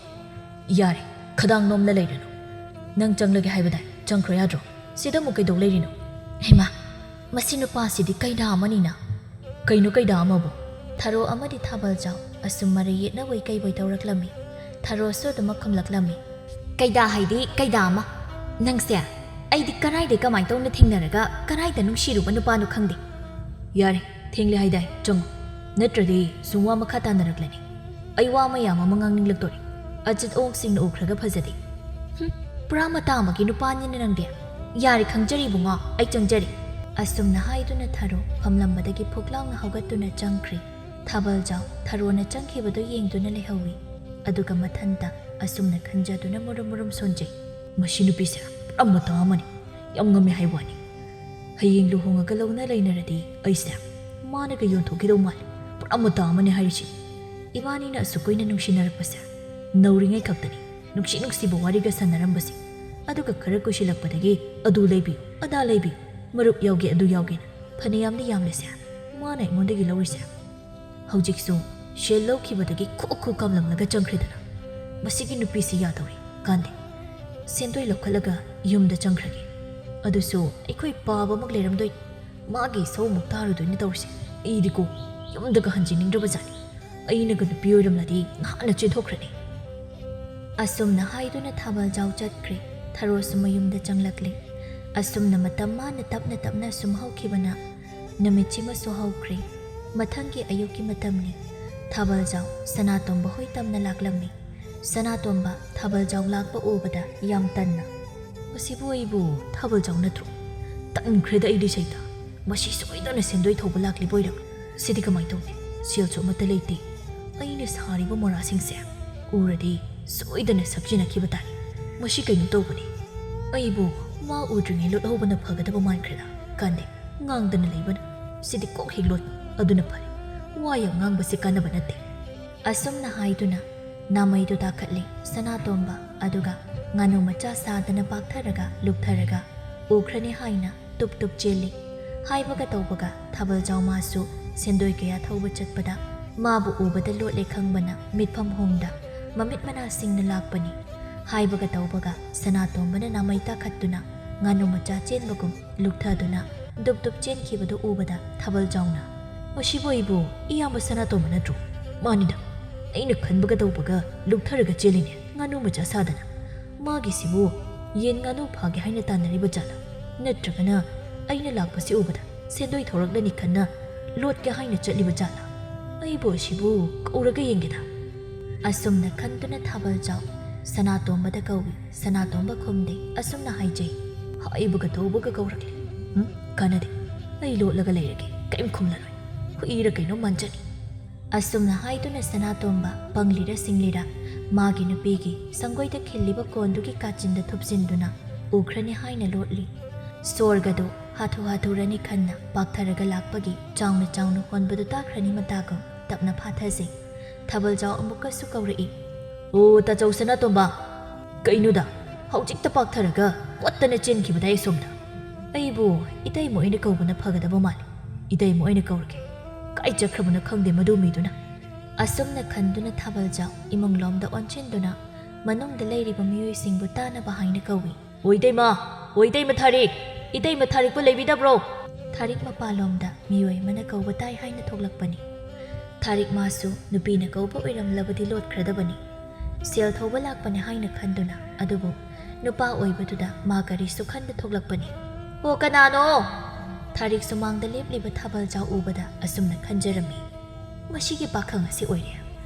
ꯌꯥꯔꯦ, ꯈꯗꯥꯡ ꯅꯣꯝꯂ ꯂꯩꯔꯅꯨ꯫ ꯅꯪ ꯆꯪꯂꯒꯦ ꯍꯥꯏꯕꯗꯥꯏ? ꯆꯪꯈ꯭ꯔꯣ ꯌꯥꯗ꯭ꯔꯣ? ꯁꯤꯗ ꯑꯃꯨꯛ ꯀꯩꯗꯧ ꯂꯩꯔꯤꯅꯣ? ꯍꯩꯃꯥ, ꯃꯁꯤ ꯅꯨꯄꯥꯁꯤꯗꯤ ꯀꯩꯗꯥ ꯑꯃꯅꯤꯅ꯫ ꯀꯩꯅꯣ ꯀꯩꯗꯥ ꯑꯃꯕꯨ? ꯊꯔꯣ ꯑꯃꯗꯤ ꯊꯥꯕꯜ ꯆꯥꯎ ꯑꯁꯨꯝ ꯃꯔꯩ ꯌꯦꯠꯅꯕꯣꯏ ꯀꯩꯕꯣꯏ ꯇꯧꯔꯛꯂꯝꯃꯤ꯫ ꯊꯔꯣꯁꯨ ꯑꯗꯨꯃꯛ ꯈꯨꯝꯂꯛꯂꯝꯃꯤ꯫ ꯀꯩꯗꯥ ꯍꯥꯏꯗꯤ ꯀꯩꯗꯥ ꯑꯃ꯫ ꯅꯪꯁꯦ ꯑꯩꯗꯤ ꯀꯔꯥꯏꯗꯩ ꯀꯃꯥꯏ ꯇꯧꯅ ꯊꯦꯡꯅꯔꯒ ꯀꯔꯥꯏꯗ ꯅꯨꯡꯁꯤꯔꯨꯕ ꯅꯨꯄꯥꯅꯣ ꯈꯪꯗꯦ꯫ ꯌꯥꯔꯦ, ꯊꯦꯡꯂꯦ ꯍꯥꯏꯗꯥꯏ, ꯆꯪꯉꯣ꯫ ꯅꯠꯇ꯭ꯔꯗꯤ ꯁꯨꯝ ꯋꯥ ꯃꯈꯥ ꯇꯥꯅꯔꯛꯂꯅꯤ꯫ ꯑꯩ ꯋꯥ ꯃꯌꯥꯝ ꯑꯃ ꯉꯥꯡꯅꯤꯡꯂꯛꯇꯣꯔꯤ꯫ ꯑꯆꯤꯠ ꯑꯋꯣꯡꯁꯤꯡꯅ ꯎꯈ꯭ꯔꯒ ꯐꯖꯗꯦ꯫ ꯍꯨꯝ, ꯄꯨꯔꯥ ꯃꯇꯥ ꯑꯃꯒꯤ ꯅꯨꯄꯥꯅꯤꯅꯦ ꯅꯪꯗꯤ꯫ ꯌꯥꯔꯦ, ꯈꯪꯖꯔꯦ ꯏꯕꯨꯡꯉꯣ, ꯑꯩ ꯆꯪꯖꯔꯦ꯫ ꯑꯁꯨꯝꯅ ꯍꯥꯏꯗꯨꯅ ꯊꯔꯣ ꯐꯝꯂꯝꯕꯗꯒꯤ ꯐꯨꯛ ꯂꯥꯎꯅ ꯍꯧꯒꯠꯇꯨꯅ ꯆꯪꯈ꯭ꯔꯤ꯫ ꯊꯥꯕꯜ ꯆꯥꯎ ꯊꯔꯣꯅ ꯆꯪꯈꯤꯕꯗꯨ ꯌꯦꯡꯗꯨꯅ ꯂꯩꯍꯧꯏ꯫ ꯑꯗꯨꯒ ꯃꯊꯟꯇ ꯑꯁꯨꯝꯅ ꯈꯟꯖꯗꯨꯅ ꯃꯨꯔꯨꯝ ꯃꯨꯔꯨꯝ ꯁꯣꯟꯖꯩ꯫ ꯃꯁꯤ ꯅꯨꯄꯤꯁꯦ ꯄꯨꯔꯥ ꯃꯇꯥ ꯑꯃꯅꯤ꯫ ꯌꯥꯝ ꯉꯝꯃꯦ ꯍꯥꯏꯕ ꯋꯥꯅꯤ꯫ ꯍꯌꯦꯡ ꯂꯨꯍꯣꯡꯉꯒ ꯂꯧꯅ ꯂꯩꯅꯔꯗꯤ ꯑꯩꯁꯦ ꯃꯥꯅꯒ ꯌꯣꯟꯊꯣꯛꯈꯤꯗꯧ ꯃꯥꯜꯂꯤ꯫ ꯄꯨꯔꯥ ꯃꯇꯥ ꯑꯃꯅꯤ ꯍꯥꯏꯔꯤꯁꯤ꯫ ꯏꯕꯥꯅꯤꯅ ꯑꯁꯨꯛ ꯀꯨꯏꯅ ꯅꯨꯡꯁꯤꯅꯔꯛꯄꯁꯦ ꯅꯧꯔꯤꯉꯩ ꯈꯛꯇꯅꯤ꯫ ꯅꯨꯡꯁꯤ ꯅꯨꯡꯁꯤꯕ ꯋꯥꯔꯤꯒ ꯁꯥꯟꯅꯔꯝꯕꯁꯦ꯫ ꯑꯗꯨꯒ ꯈꯔ ꯀꯨꯏꯁꯤꯜꯂꯛꯄꯗꯒꯤ ꯑꯗꯨ ꯂꯩꯕꯤꯌꯨ, ꯑꯗꯥ ꯂꯩꯕꯤꯌꯨ, ꯃꯔꯨꯞ ꯌꯥꯎꯒꯦ, ꯑꯗꯨ ꯌꯥꯎꯒꯦꯅ ꯐꯅꯌꯥꯝꯗꯤ ꯌꯥꯝꯂꯦꯁꯦ ꯃꯥꯅ ꯑꯩꯉꯣꯟꯗꯒꯤ ꯂꯧꯔꯤꯁꯦ꯫ ꯍꯧꯖꯤꯛꯁꯨ ꯁꯦꯜ ꯂꯧꯈꯤꯕꯗꯒꯤ ꯈꯨ ꯈꯨ ꯀꯥꯝꯂꯝꯂꯒ ꯆꯪꯈ꯭ꯔꯦꯗꯅ꯫ ꯃꯁꯤꯒꯤ ꯅꯨꯄꯤꯁꯤ ꯌꯥꯗꯧꯔꯤ ꯀꯥꯟꯗꯦ꯫ ꯁꯦꯟꯗꯣꯏ ꯂꯧꯈꯠꯂꯒ ꯌꯨꯝꯗ ꯆꯪꯈ꯭ꯔꯒꯦ꯫ ꯑꯗꯨꯁꯨ ꯑꯩꯈꯣꯏ ꯄꯥꯕꯃꯛ ꯂꯩꯔꯝꯗꯣꯏ꯫ ꯃꯥꯒꯤ ꯏꯁꯧ ꯑꯃꯨꯛ ꯇꯥꯔꯨꯗꯣꯏꯅꯤ ꯇꯧꯔꯤꯁꯦ꯫ ꯑꯩꯗꯤꯀꯣ ꯌꯨꯝꯗꯒ ꯍꯟꯖꯤꯟꯅꯤꯡꯗ꯭ꯔꯕꯖꯥꯠꯅꯤ꯫ ꯑꯩꯅꯒ ꯅꯨꯄꯤ ꯑꯣꯏꯔꯝꯂꯗꯤ ꯉꯍꯥꯟꯅ ꯆꯦꯟꯊꯣꯛꯈ꯭ꯔꯅꯤ꯫ ꯑꯁꯨꯝꯅ ꯍꯥꯏꯗꯨꯅ ꯊꯥꯕꯜꯖꯥꯎ ꯆꯠꯈ꯭ꯔꯦ꯫ ꯊꯔꯣꯁꯨ ꯃꯌꯨꯝꯗ ꯆꯪꯂꯛꯂꯦ꯫ ꯑꯁꯨꯝꯅ ꯃꯇꯝ ꯃꯥꯅ ꯇꯞꯅ ꯇꯞꯅ ꯁꯨꯝ ꯍꯧꯈꯤꯕꯅ ꯅꯨꯃꯤꯠꯁꯤꯃꯁꯨ ꯍꯧꯈ꯭ꯔꯦ꯫ ꯃꯊꯪꯒꯤ ꯑꯌꯨꯛꯀꯤ ꯃꯇꯝꯅꯤ꯫ ꯊꯥꯕꯜꯖꯥꯎ ꯁꯅꯥꯇꯣꯝꯕ ꯍꯣꯏ ꯇꯝꯅ ꯂꯥꯛꯂꯝꯃꯤ꯫ ꯁꯅꯥꯇꯣꯝꯕ ꯊꯥꯕꯜꯖꯥꯎ ꯂꯥꯛꯄ ꯎꯕꯗ ꯌꯥꯝ ꯇꯟꯅ, "ꯃꯁꯤꯕꯨ ꯑꯩꯕꯨ ꯊꯥꯕꯜꯖꯥꯎ ꯅꯠꯇ꯭ꯔꯣ? ꯇꯟꯈ꯭ꯔꯦꯗ ꯑꯩꯗꯤ ꯁꯩꯇ꯫ ꯃꯁꯤ ꯁꯣꯏꯗꯅ ꯁꯦꯟꯗꯣꯏ ꯊꯧꯕ ꯂꯥꯛꯂꯤꯕ ꯑꯣꯏꯔꯝ꯫ ꯁꯤꯗꯤ ꯀꯃꯥꯏꯅ ꯇꯧꯅꯤ? ꯁꯦꯜꯁꯨ ꯑꯃꯠꯇ ꯂꯩꯇꯦ꯫ ꯑꯩꯅ ꯁꯥꯔꯤꯕ ꯃꯣꯔꯥꯁꯤꯡꯁꯦ ꯎꯔꯗꯤ ꯁꯣꯏꯗꯅ ꯁꯛꯆꯤꯟꯅꯈꯤꯕ ꯇꯥꯏ꯫ ꯃꯁꯤ ꯀꯩꯅꯣ ꯇꯧꯕꯅꯤ꯫ ꯑꯩꯕꯨ ꯃꯥ ꯎꯗ꯭ꯔꯤꯉꯩ ꯂꯣꯠꯍꯧꯕꯅ ꯐꯒꯗꯕ ꯃꯥꯟꯈ꯭ꯔꯦꯗ꯫ ꯀꯥꯟꯗꯦ, ꯉꯥꯡꯗꯅ ꯂꯩꯕꯅ꯫ ꯁꯤꯗꯤ ꯀꯣꯛ ꯍꯦꯛ ꯂꯣꯠ꯫ ꯑꯗꯨꯅ ꯐꯔꯦ꯫ ꯋꯥ ꯌꯥꯝ ꯉꯥꯡꯕꯁꯦ ꯀꯥꯟꯅꯕ ꯅꯠꯇꯦ꯫" ꯑꯁꯨꯝꯅ ꯍꯥꯏꯗꯨꯅ ꯅꯥꯃꯩꯗꯨ ꯇꯥꯈꯠꯂꯤ ꯁꯅꯥꯇꯣꯝꯕ, ꯑꯗꯨꯒ ꯉꯥꯅꯨ ꯃꯆꯥ ꯁꯥꯗꯅ ꯄꯥꯛꯊꯔꯒ ꯂꯨꯞꯊꯔꯒ ꯎꯈ꯭ꯔꯅꯤ ꯍꯥꯏꯅ ꯇꯨꯞ ꯇꯨꯞ ꯆꯦꯜꯂꯤ꯫ ꯍꯥꯏꯕꯒ ꯇꯧꯕꯒ ꯊꯥꯕꯜꯖꯥꯎ ꯃꯥꯁꯨ ꯁꯦꯟꯗꯣꯏ ꯀꯌꯥ ꯊꯧꯕ ꯆꯠꯄꯗ ꯃꯥꯕꯨ ꯎꯕꯗ ꯂꯣꯠꯂꯦ ꯈꯪꯕꯅ ꯃꯤꯠꯐꯝ ꯍꯣꯡꯗ ꯃꯃꯤꯠ ꯃꯅꯥꯁꯤꯡꯅ ꯂꯥꯛꯄꯅꯤ꯫ ꯍꯥꯏꯕꯒ ꯇꯧꯕꯒ ꯁꯅꯥꯇꯣꯝꯕꯅ ꯅꯥꯃꯩ ꯇꯥꯈꯠꯇꯨꯅ ꯉꯥꯅꯨ ꯃꯆꯥ ꯆꯦꯟꯕꯒꯨꯝ ꯂꯨꯞꯊꯗꯨꯅ ꯗꯨꯞ ꯗꯨꯞ ꯆꯦꯟꯈꯤꯕꯗꯨ ꯎꯕꯗ ꯊꯥꯕꯜꯖꯥꯎꯅ, "ꯃꯁꯤꯕꯨ ꯑꯩꯕꯨ ꯏꯌꯥꯝꯕ ꯁꯅꯥꯇꯣꯝꯕ ꯅꯠꯇ꯭ꯔꯣ? ꯃꯥꯅꯤꯗ, ꯑꯩꯅ ꯈꯟꯕꯒ ꯇꯧꯕꯒ ꯂꯨꯞꯊꯔꯒ ꯆꯦꯜꯂꯤꯅꯦ, ꯉꯥꯅꯨ ꯃꯆꯥ ꯁꯥꯗꯅ꯫ ꯃꯥꯒꯤꯁꯤꯕꯨ ꯌꯦꯟ ꯉꯥꯅꯨ ꯐꯥꯒꯦ ꯍꯥꯏꯅ ꯇꯥꯟꯅꯔꯤꯕ ꯖꯥꯠꯂ? ꯅꯠꯇ꯭ꯔꯒꯅ ꯑꯩꯅ ꯂꯥꯛꯄꯁꯤ ꯎꯕꯗ ꯁꯦꯟꯗꯣꯏ ꯊꯧꯔꯛꯂꯅꯤ ꯈꯟꯅ ꯂꯣꯠꯀꯦ ꯍꯥꯏꯅ ꯆꯠꯂꯤꯕ ꯖꯥꯠꯂ? ꯑꯩꯕꯨ ꯑꯁꯤꯕꯨ ꯀꯧꯔꯒ ꯌꯦꯡꯒꯦꯗ꯫" ꯑꯁꯨꯝꯅ ꯈꯟꯗꯨꯅ ꯊꯥꯕꯜꯖꯥꯎ ꯁꯅꯥꯇꯣꯝꯕꯗ ꯀꯧꯏ꯫ ꯁꯅꯥꯇꯣꯝꯕ ꯈꯨꯝꯗꯦ꯫ ꯑꯁꯨꯝꯅ ꯍꯥꯏꯖꯩ, "ꯍꯥꯏꯕꯒ ꯇꯧꯕꯒ ꯀꯧꯔꯛꯂꯦ꯫ ꯎꯝ, ꯀꯥꯟꯅꯗꯦ꯫ ꯑꯩ ꯂꯣꯠꯂꯒ ꯂꯩꯔꯒꯦ꯫ ꯀꯔꯤꯝ ꯈꯨꯝꯂꯔꯣꯏ꯫ ꯍꯨꯏꯔ ꯀꯩꯅꯣ ꯃꯥꯟꯖꯅꯤ꯫" ꯑꯁꯨꯝꯅ ꯍꯥꯏꯗꯨꯅ ꯁꯅꯥꯇꯣꯝꯕ ꯄꯪꯂꯤꯔ ꯁꯤꯡꯂꯤꯔ ꯃꯥꯒꯤ ꯅꯨꯄꯤꯒꯤ ꯁꯪꯒꯣꯏꯗ ꯈꯤꯜꯂꯤꯕ ꯀꯣꯟꯗꯨꯒꯤ ꯀꯥꯆꯤꯟꯗ ꯊꯨꯞꯆꯤꯟꯗꯨꯅ ꯎꯈ꯭ꯔꯅꯤ ꯍꯥꯏꯅ ꯂꯣꯠꯂꯤ꯫ ꯁꯣꯔꯒꯗꯨ ꯍꯥꯊꯨ ꯍꯥꯊꯨ ꯔꯥꯅꯤ ꯈꯟꯅ ꯄꯥꯛꯊꯔꯒ ꯂꯥꯛꯄꯒꯤ ꯆꯥꯎꯅ ꯆꯥꯎꯅ ꯍꯣꯟꯕꯗꯨ ꯇꯥꯈ꯭ꯔꯅꯤ ꯃꯇꯥꯒꯨꯝ ꯇꯞꯅ ꯐꯥꯊꯖꯩ꯫ ꯊꯥꯕꯜꯖꯥꯎ ꯑꯃꯨꯛꯀꯁꯨ ꯀꯧꯔꯛꯏ, "ꯑꯣ, ꯇꯥꯆꯧ ꯁꯅꯥꯇꯣꯝꯕ, ꯀꯩꯅꯣꯗ ꯍꯧꯖꯤꯛꯇ ꯄꯥꯛꯊꯔꯒ ꯄꯣꯠꯇꯅ ꯆꯦꯟꯈꯤꯕꯗꯥꯏ ꯑꯁꯣꯝꯗ? ꯑꯩꯕꯨ ꯏꯇꯩꯃ ꯑꯣꯏꯅ ꯀꯧꯕꯅ ꯐꯒꯗꯕ ꯃꯥꯜꯂꯤ꯫ ꯏꯇꯩꯃ ꯑꯣꯏꯅ ꯀꯧꯔꯒꯦ꯫ ꯀꯥꯏ ꯆꯠꯈ꯭ꯔꯕꯅꯣ ꯈꯪꯗꯦ ꯃꯗꯨ ꯃꯤꯗꯨꯅ꯫" ꯑꯁꯨꯝꯅ ꯈꯟꯗꯨꯅ ꯊꯥꯕꯜꯖꯥꯎ ꯏꯃꯨꯡꯂꯣꯝꯗ ꯑꯣꯟꯁꯤꯟꯗꯨꯅ ꯃꯅꯨꯡꯗ ꯂꯩꯔꯤꯕ ꯃꯤꯑꯣꯏꯁꯤꯡꯕꯨ ꯇꯥꯅꯕ ꯍꯥꯏꯅ ꯀꯧꯏ꯫ "ꯑꯣ ꯏꯇꯩꯃ, ꯑꯣ ꯏꯇꯩꯃ ꯊꯥꯔꯤꯛ, ꯏꯇꯩꯃ ꯊꯥꯔꯤꯛꯄꯨ ꯂꯩꯕꯤꯗꯕ꯭ꯔꯣ?" ꯊꯥꯔꯤꯛ ꯃꯄꯥꯟꯂꯣꯝꯗ ꯃꯤꯑꯣꯏ ꯑꯃꯅ ꯀꯧꯕ ꯇꯥꯏ ꯍꯥꯏꯅ ꯊꯣꯛꯂꯛꯄꯅꯤ꯫ ꯊꯥꯔꯤꯛ ꯃꯥꯁꯨ ꯅꯨꯄꯤꯅ ꯀꯧꯕ ꯑꯣꯏꯔꯝꯂꯕꯗꯤ ꯂꯣꯠꯈ꯭ꯔꯗꯕꯅꯤ꯫ ꯁꯦꯜ ꯊꯧꯕ ꯂꯥꯛꯄꯅꯦ ꯍꯥꯏꯅ ꯈꯟꯗꯨꯅ, ꯑꯗꯨꯕꯨ ꯅꯨꯄꯥ ꯑꯣꯏꯕꯗꯨꯗ ꯃꯥ ꯀꯔꯤꯁꯨ ꯈꯟꯗ ꯊꯣꯛꯂꯛꯄꯅꯤ꯫ "ꯑꯣ, ꯀꯅꯥꯅꯣ?" ꯊꯥꯔꯤꯛ ꯁꯨꯃꯥꯡꯗ ꯂꯦꯞꯂꯤꯕ ꯊꯥꯕꯜ ꯆꯥꯎ ꯎꯕꯗ ꯑꯁꯨꯝꯅ ꯈꯟꯖꯔꯝꯃꯤ, "ꯃꯁꯤꯒꯤ ꯄꯥꯈꯪ ꯑꯁꯤ ꯑꯣꯏꯔꯦ꯫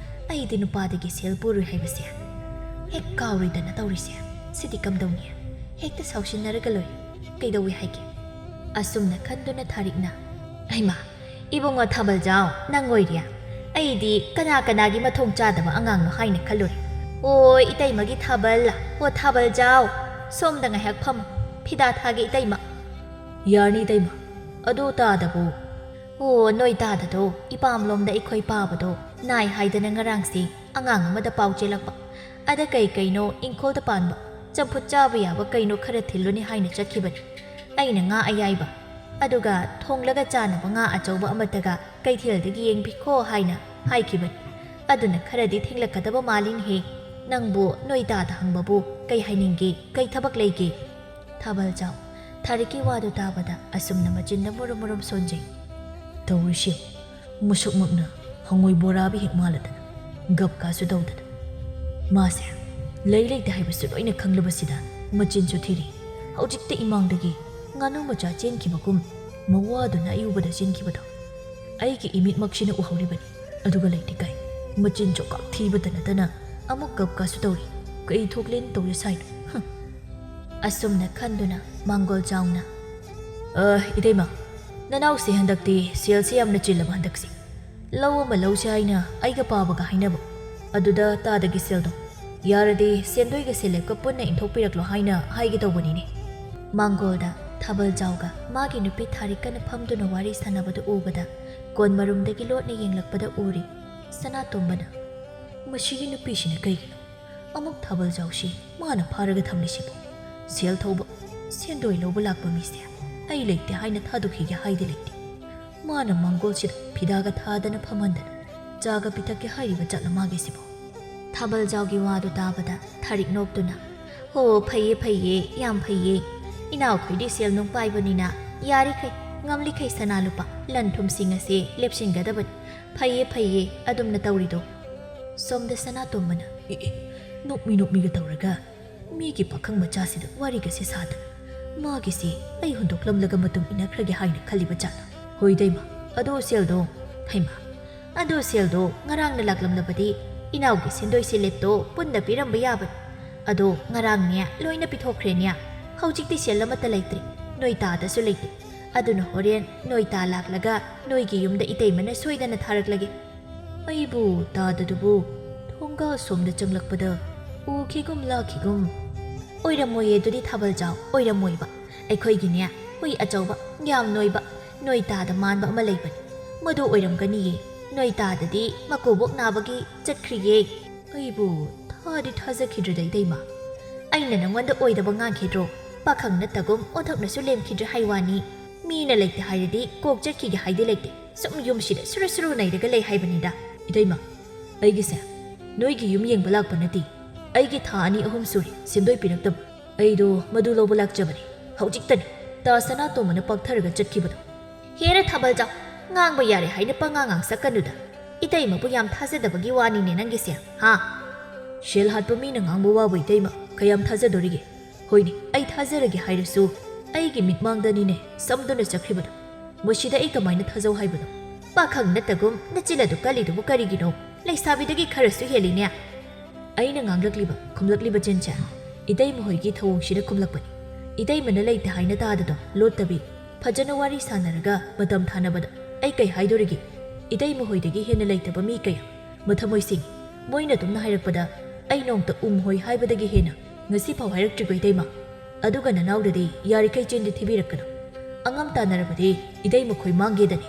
ꯑꯩꯗꯤ ꯅꯨꯄꯥꯗꯒꯤ ꯁꯦꯜ ꯄꯨꯔꯨꯏ ꯍꯥꯏꯕꯁꯦ ꯍꯦꯛ ꯀꯥꯎꯔꯨꯗꯅ ꯇꯧꯔꯤꯁꯦ꯫ ꯁꯤꯗꯤ ꯀꯝꯗꯧꯅꯤ? ꯍꯦꯛꯇ ꯁꯥꯎꯁꯤꯟꯅꯔꯒ ꯂꯣꯏꯔꯦ꯫ ꯀꯩꯗꯧꯏ ꯍꯥꯏꯒꯦ?" ꯑꯁꯨꯝꯅ ꯈꯟꯗꯨꯅ ꯊꯥꯔꯤꯛꯅ, "ꯍꯩꯃꯥ, ꯏꯕꯨꯡꯉꯣ ꯊꯥꯕꯜꯖꯥꯎ, ꯅꯪ ꯑꯣꯏꯔꯦ꯫ ꯑꯩꯗꯤ ꯀꯅꯥ ꯀꯅꯥꯒꯤ ꯃꯊꯣꯡ ꯆꯥꯗꯕ ꯑꯉꯥꯡꯅꯣ ꯍꯥꯏꯅ ꯈꯜꯂꯨꯔꯦ꯫ ꯑꯣ, ꯏꯇꯩꯃꯒꯤ ꯊꯥꯕꯜ, ꯑꯣ ꯊꯥꯕꯜꯖꯥꯎ, ꯁꯣꯝꯗ ꯉꯥꯏꯍꯥꯛ ꯐꯝꯃꯨ, ꯐꯤꯗꯥ ꯊꯥꯒꯦ ꯏꯇꯩꯃ꯫" "ꯌꯥꯔꯅꯤ ꯏꯇꯩꯃ, ꯑꯗꯨ ꯇꯥꯗꯕꯨ?" "ꯑꯣ, ꯅꯣꯏ ꯇꯥꯗꯗꯣ, ꯏꯄꯥꯝꯂꯣꯝꯗ ꯑꯩꯈꯣꯏ ꯄꯥꯕꯗꯣ ꯅꯥꯏ ꯍꯥꯏꯗꯅ ꯉꯔꯥꯡꯁꯤ ꯑꯉꯥꯡ ꯑꯃꯗ ꯄꯥꯎ ꯆꯦꯜꯂꯛꯄ꯫ ꯑꯗ ꯀꯩ ꯀꯩꯅꯣ ꯏꯪꯈꯣꯜꯗ ꯄꯥꯟꯕ ꯆꯝꯐꯨꯠ ꯆꯥꯕ ꯌꯥꯕ ꯀꯩꯅꯣ ꯈꯔ ꯊꯤꯜꯂꯨꯅꯤ ꯍꯥꯏꯅ ꯆꯠꯈꯤꯕꯅꯤ꯫ ꯑꯩꯅ ꯉꯥ ꯑꯌꯥꯏꯕ, ꯑꯗꯨꯒ ꯊꯣꯡꯂꯒ ꯆꯥꯅꯕ ꯉꯥ ꯑꯆꯧꯕ ꯑꯃꯠꯇꯒ ꯀꯩꯊꯦꯜꯗꯒꯤ ꯌꯦꯡꯕꯤꯈꯣ ꯍꯥꯏꯅ ꯍꯥꯏꯈꯤꯕꯅꯤ꯫ ꯑꯗꯨꯅ ꯈꯔꯗꯤ ꯊꯦꯡꯂꯛꯀꯗꯕ ꯃꯥꯜꯂꯤꯅꯦꯍꯦ꯫ ꯅꯪꯕꯨ ꯅꯣꯏ ꯇꯥꯗ ꯍꯪꯕꯕꯨ ꯀꯩ ꯍꯥꯏꯅꯤꯡꯒꯦ? ꯀꯩ ꯊꯕꯛ ꯂꯩꯒꯦ?" ꯊꯥꯕꯜ ꯆꯥꯎ ꯊꯥꯔꯤꯛꯀꯤ ꯋꯥꯗꯨ ꯇꯥꯕꯗ ꯑꯁꯨꯝꯅ ꯃꯆꯤꯟꯗ ꯃꯨꯔꯨꯝ ꯃꯨꯔꯨꯝ ꯁꯣꯟꯖꯩ꯫ "ꯇꯧꯔꯤꯁꯤ ꯃꯁꯛꯃꯛꯅ ꯍꯉꯣꯏ ꯕꯣꯔꯥꯕꯤ ꯍꯦꯛ ꯃꯥꯜꯂꯗꯅ, ꯒꯞꯀꯥꯁꯨ ꯇꯧꯗꯅ꯫ ꯃꯥꯁꯦ ꯂꯩ ꯂꯩꯇꯦ ꯍꯥꯏꯕꯁꯨ ꯂꯣꯏꯅ ꯈꯪꯂꯕꯁꯤꯗ ꯃꯆꯤꯟꯁꯨ ꯊꯤꯔꯤ꯫ ꯍꯧꯖꯤꯛꯇ ꯏꯃꯥꯡꯗꯒꯤ ꯉꯥꯅꯨ ꯃꯆꯥ ꯆꯦꯟꯈꯤꯕꯒꯨꯝ ꯃꯋꯥꯗꯨꯅ ꯑꯩ ꯎꯕꯗ ꯆꯦꯟꯈꯤꯕꯗꯣ ꯑꯩꯒꯤ ꯏꯃꯤꯠꯃꯛꯁꯤꯅ ꯎꯍꯧꯔꯤꯕꯅꯤ꯫ ꯑꯗꯨꯒ ꯂꯩꯇꯦ ꯀꯥꯏ, ꯃꯆꯤꯟ ꯆꯣꯀꯥꯛ ꯊꯤꯕꯇ ꯅꯠꯇꯅ ꯑꯃꯨꯛ ꯒꯞꯀꯥꯁꯨ ꯇꯧꯔꯤ꯫ ꯀꯩ ꯊꯣꯛꯂꯦꯅ ꯇꯧꯔꯤ ꯁꯥꯏꯅꯣ? ꯍꯝ!" ꯑꯁꯨꯝꯅ ꯈꯟꯗꯨꯅ ꯃꯥꯡꯒꯣꯜ ꯆꯥꯎꯅ, "ꯑ, ꯏꯇꯩꯃ, ꯅꯅꯥꯎꯁꯦ ꯍꯟꯗꯛꯇꯤ ꯁꯦꯜꯁꯦ ꯌꯥꯝꯅ ꯆꯤꯜꯂꯕ ꯍꯟꯗꯛꯁꯦ꯫ ꯂꯧ ꯑꯃ ꯂꯧꯁꯦ ꯍꯥꯏꯅ ꯑꯩꯒ ꯄꯥꯕꯒ ꯍꯥꯏꯅꯕ꯫ ꯑꯗꯨꯗ ꯇꯥꯗꯒꯤ ꯁꯦꯜꯗꯣ꯫ ꯌꯥꯔꯗꯤ ꯁꯦꯟꯗꯣꯏꯒ ꯁꯦꯂꯦꯞꯀ ꯄꯨꯟꯅ ꯏꯟꯊꯣꯛꯄꯤꯔꯛꯂꯣ ꯍꯥꯏꯅ ꯍꯥꯏꯒꯦ ꯇꯧꯕꯅꯤꯅꯦ꯫" ꯃꯥꯡꯒꯣꯜꯗ ꯊꯥꯕꯜ ꯆꯥꯎꯒ ꯃꯥꯒꯤ ꯅꯨꯄꯤ ꯊꯥꯔꯤꯛꯀꯅ ꯐꯝꯗꯨꯅ ꯋꯥꯔꯤ ꯁꯥꯟꯅꯕꯗꯨ ꯎꯕꯗ ꯀꯣꯟ ꯃꯔꯨꯝꯗꯒꯤ ꯂꯣꯠꯅ ꯌꯦꯡꯂꯛꯄꯗ ꯎꯔꯤ ꯁꯅꯥꯇꯣꯝꯕꯅ, "ꯃꯁꯤꯒꯤ ꯅꯨꯄꯤꯁꯤꯅ ꯀꯩꯒꯤꯅꯣ ꯑꯃꯨꯛ ꯊꯥꯕꯜ ꯆꯥꯎꯁꯤ ꯃꯥꯅ ꯐꯥꯔꯒ ꯊꯝꯂꯤꯁꯤꯕꯣ? ꯁꯦꯜ ꯊꯧꯕ, ꯁꯦꯟꯗꯣꯏ ꯂꯧꯕ ꯂꯥꯛꯄ ꯃꯤꯁꯦ ꯑꯩ ꯂꯩꯇꯦ ꯍꯥꯏꯅ ꯊꯥꯗꯣꯛꯈꯤꯒꯦ ꯍꯥꯏꯗꯤ ꯂꯩꯇꯦ꯫ ꯃꯥꯅ ꯃꯥꯡꯒꯣꯜꯁꯤꯗ ꯐꯤꯗꯥꯒ ꯊꯥꯗꯅ ꯐꯝꯍꯟꯗꯅ ꯆꯥꯒ ꯄꯤꯊꯛꯀꯦ ꯍꯥꯏꯔꯤꯕ ꯖꯥꯠꯂ ꯃꯥꯒꯤꯁꯤꯕꯣ?" ꯊꯥꯕꯜ ꯆꯥꯎꯒꯤ ꯋꯥꯗꯨ ꯇꯥꯕꯗ ꯊꯥꯔꯤꯛ ꯅꯣꯛꯇꯨꯅ, "ꯍꯣ, ꯐꯩꯌꯦ, ꯐꯩꯌꯦ, ꯌꯥꯝ ꯐꯩꯌꯦ꯫ ꯏꯅꯥꯎꯈꯣꯏꯗꯤ ꯁꯦꯜ ꯅꯨꯡ ꯄꯥꯏꯕꯅꯤꯅ ꯌꯥꯔꯤꯈꯩ, ꯉꯝꯂꯤꯈꯩ ꯁꯅꯥ ꯂꯨꯄꯥ, ꯂꯟ ꯊꯨꯝꯁꯤꯡ ꯑꯁꯦ ꯂꯦꯞꯁꯤꯟꯒꯗꯕꯅꯤ꯫ ꯐꯩꯌꯦ, ꯐꯩꯌꯦ, ꯑꯗꯨꯝꯅ ꯇꯧꯔꯤꯗꯣ꯫ ꯁꯣꯝꯗ ꯁꯅꯥꯇꯣꯝꯕꯅ, "ꯑꯦ, ꯑꯦ, ꯅꯣꯛꯃꯤ ꯅꯣꯛꯃꯤꯒ ꯇꯧꯔꯒ ꯃꯤꯒꯤ ꯄꯥꯈꯪ ꯃꯆꯥꯁꯤꯗ ꯋꯥꯔꯤꯒꯁꯦ ꯁꯥꯗꯅ꯫ ꯃꯥꯒꯤꯁꯤ ꯑꯩ ꯍꯨꯟꯗꯣꯛꯂꯝꯂꯒ ꯃꯇꯨꯡ ꯏꯟꯅꯈ꯭ꯔꯒꯦ ꯍꯥꯏꯅ ꯈꯜꯂꯤꯕ ꯖꯥꯠꯂ?" "ꯍꯣꯏ, ꯏꯇꯩꯃ, ꯑꯗꯣ ꯁꯦꯜꯗꯣ?" "ꯍꯩꯃꯥ, ꯑꯗꯣ ꯁꯦꯜꯗꯣ ꯉꯔꯥꯡꯅ ꯂꯥꯛꯂꯝꯂꯕꯗꯤ ꯏꯅꯥꯎꯒꯤ ꯁꯦꯟꯗꯣꯏ ꯁꯦꯂꯦꯞꯇꯣ ꯄꯨꯟꯅ ꯄꯤꯔꯝꯕ ꯌꯥꯕꯅꯤ꯫ ꯑꯗꯣ ꯉꯔꯥꯡꯅꯦ ꯂꯣꯏꯅ ꯄꯤꯊꯣꯛꯈ꯭ꯔꯦꯅꯦ꯫ ꯍꯧꯖꯤꯛꯇꯤ ꯁꯦꯜ ꯑꯃꯠꯇ ꯂꯩꯇ꯭ꯔꯦ, ꯅꯣꯏ ꯇꯥꯗꯁꯨ ꯂꯩꯇꯦ꯫ ꯑꯗꯨꯅ ꯍꯣꯔꯦꯟ ꯅꯣꯏ ꯇꯥ ꯂꯥꯛꯂꯒ ꯅꯣꯏꯒꯤ ꯌꯨꯝꯗ ꯏꯇꯩꯃꯅ ꯁꯣꯏꯗꯅ ꯊꯥꯔꯛꯂꯒꯦ꯫" ꯑꯩꯕꯨ ꯇꯥꯗꯗꯨꯕꯨ ꯊꯣꯡꯒꯥꯜ ꯁꯣꯝꯗ ꯆꯪꯂꯛꯄꯗ ꯎꯈꯤꯒꯨꯝ ꯂꯥꯛꯈꯤꯒꯨꯝ꯫ "ꯑꯣꯏꯔꯝꯃꯣꯏꯌꯦ ꯑꯗꯨꯗꯤ ꯊꯥꯕꯜꯖꯥꯎ, ꯑꯣꯏꯔꯝꯃꯣꯏꯕ꯫ ꯑꯩꯈꯣꯏꯒꯤꯅꯦ ꯍꯨꯏ ꯑꯆꯧꯕ, ꯌꯥꯝ ꯅꯣꯏꯕ, ꯅꯣꯏ ꯇꯥꯗ ꯃꯥꯟꯕ ꯑꯃ ꯂꯩꯕꯅꯤ꯫ ꯃꯗꯨ ꯑꯣꯏꯔꯝꯒꯅꯤꯌꯦ꯫ ꯅꯣꯏ ꯇꯥꯗꯗꯤ ꯃꯀꯨꯕꯣꯛ ꯅꯥꯕꯒꯤ ꯆꯠꯈ꯭ꯔꯤꯌꯦ꯫" ꯑꯩꯕꯨ ꯊꯥꯗꯤ ꯊꯥꯖꯈꯤꯗ꯭ꯔꯦꯗ ꯏꯇꯩꯃ꯫ ꯑꯩꯅ ꯅꯉꯣꯟꯗ ꯑꯣꯏꯗꯕ ꯉꯥꯡꯈꯤꯗ꯭ꯔꯣ? ꯄꯥꯈꯪ ꯅꯠꯇꯒꯨꯝ ꯑꯣꯟꯊꯣꯛꯅꯁꯨ ꯂꯦꯝꯈꯤꯗ꯭ꯔꯦ ꯍꯥꯏ ꯋꯥꯅꯤ꯫ ꯃꯤꯅ ꯂꯩꯇꯦ ꯍꯥꯏꯔꯗꯤ ꯀꯣꯛ ꯆꯠꯈꯤꯒꯦ ꯍꯥꯏꯗꯤ ꯂꯩꯇꯦ꯫ ꯁꯨꯝ ꯌꯨꯝꯁꯤꯗ ꯁꯨꯔꯨ ꯁꯨꯔꯨ ꯅꯩꯔꯒ ꯂꯩ ꯍꯥꯏꯕꯅꯤꯗ꯫ ꯏꯇꯩꯃ, ꯑꯩꯒꯤꯁꯦ ꯅꯣꯏꯒꯤ ꯌꯨꯝ ꯌꯦꯡꯕ ꯂꯥꯛꯄ ꯅꯠꯇꯦ꯫ ꯑꯩꯒꯤ ꯊꯥ ꯑꯅꯤ ꯑꯍꯨꯝ ꯁꯨꯔꯦ ꯁꯦꯟꯗꯣꯏ ꯄꯤꯔꯛꯇꯕ꯫ ꯑꯩꯗꯣ ꯃꯗꯨ ꯂꯧꯕ ꯂꯥꯛꯆꯕꯅꯤ꯫ ꯍꯧꯖꯤꯛꯇꯅꯤ꯫ ꯇꯥ ꯁꯅꯥꯇꯣꯝꯕꯅ ꯄꯥꯛꯊꯔꯒ ꯆꯠꯈꯤꯕꯗꯣ꯫ ꯍꯦꯔ ꯊꯥꯕꯜꯖꯥꯎ, ꯉꯥꯡꯕ ꯌꯥꯔꯦ ꯍꯥꯏꯅ ꯄꯉꯥꯡ ꯉꯥꯡꯁꯛꯀꯅꯨꯗ꯫ ꯏꯇꯩꯃꯕꯨ ꯌꯥꯝ ꯊꯥꯖꯗꯕꯒꯤ ꯋꯥꯅꯤꯅꯦ ꯅꯪꯒꯤꯁꯦ, ꯍꯥ? ꯁꯦꯜ ꯍꯥꯠꯄ ꯃꯤꯅ ꯉꯥꯡꯕ ꯋꯥꯕꯨ ꯏꯇꯩꯃ ꯀꯌꯥꯝ ꯊꯥꯖꯗꯣꯔꯤꯒꯦ? ꯍꯣꯏꯅꯦ, ꯑꯩ ꯊꯥꯖꯔꯒꯦ ꯍꯥꯏꯔꯁꯨ ꯑꯩꯒꯤ ꯃꯤꯠꯃꯥꯡꯗꯅꯤꯅꯦ ꯁꯝꯗꯨꯅ ꯆꯠꯈ꯭ꯔꯤꯕꯗꯣ꯫ ꯃꯁꯤꯗ ꯑꯩ ꯀꯃꯥꯏꯅ ꯊꯥꯖꯧ ꯍꯥꯏꯕꯅꯣ? ꯄꯥꯈꯪ ꯅꯠꯇꯒꯨꯝ ꯅꯆꯤꯜ ꯑꯗꯨ ꯀꯜꯂꯤꯗꯨꯕꯨ ꯀꯔꯤꯒꯤꯅꯣ? ꯂꯩꯁꯥꯕꯤꯗꯒꯤ ꯈꯔꯁꯨ ꯍꯦꯜꯂꯤꯅꯦ꯫ ꯑꯩꯅ ꯉꯥꯡꯂꯛꯂꯤꯕ, ꯈꯨꯝꯂꯛꯂꯤꯕ ꯆꯤꯟꯁꯦ ꯏꯇꯩꯃ ꯍꯣꯏꯒꯤ ꯊꯧꯑꯣꯡꯁꯤꯗ ꯈꯨꯝꯂꯛꯄꯅꯤ꯫ ꯏꯇꯩꯃꯅ ꯂꯩꯇꯦ ꯍꯥꯏꯅ ꯇꯥꯗꯗꯣ ꯂꯣꯠꯇꯕꯤ, ꯐꯖꯅ ꯋꯥꯔꯤ ꯁꯥꯟꯅꯔꯒ ꯃꯇꯝ ꯊꯥꯅꯕꯗ ꯑꯩ ꯀꯩ ꯍꯥꯏꯗꯣꯔꯤꯒꯦ? ꯏꯇꯩꯃ ꯍꯣꯏꯗꯒꯤ ꯍꯦꯟꯅ ꯂꯩꯇꯕ ꯃꯤ ꯀꯌꯥ? ꯃꯊꯃꯣꯏ ꯁꯦꯡꯉꯤ꯫ ꯃꯣꯏꯅ ꯑꯗꯨꯝꯅ ꯍꯥꯏꯔꯛꯄꯗ ꯑꯩ ꯅꯣꯡꯇ ꯎꯝ ꯍꯣꯏ ꯍꯥꯏꯕꯗꯒꯤ ꯍꯦꯟꯅ ꯉꯁꯤ ꯐꯥꯎ ꯍꯥꯏꯔꯛꯇ꯭ꯔꯤꯀꯣ ꯏꯇꯩꯃ꯫ ꯑꯗꯨꯒ ꯅꯅꯥꯎꯗꯗꯤ ꯌꯥꯔꯤꯈꯩ ꯆꯤꯟꯗꯤ ꯊꯤꯕꯤꯔꯛꯀꯅꯨ꯫ ꯑꯉꯝ ꯇꯥꯟꯅꯔꯕꯗꯤ ꯏꯇꯩꯃ ꯈꯣꯏ ꯃꯥꯡꯒꯦꯗꯅꯤ꯫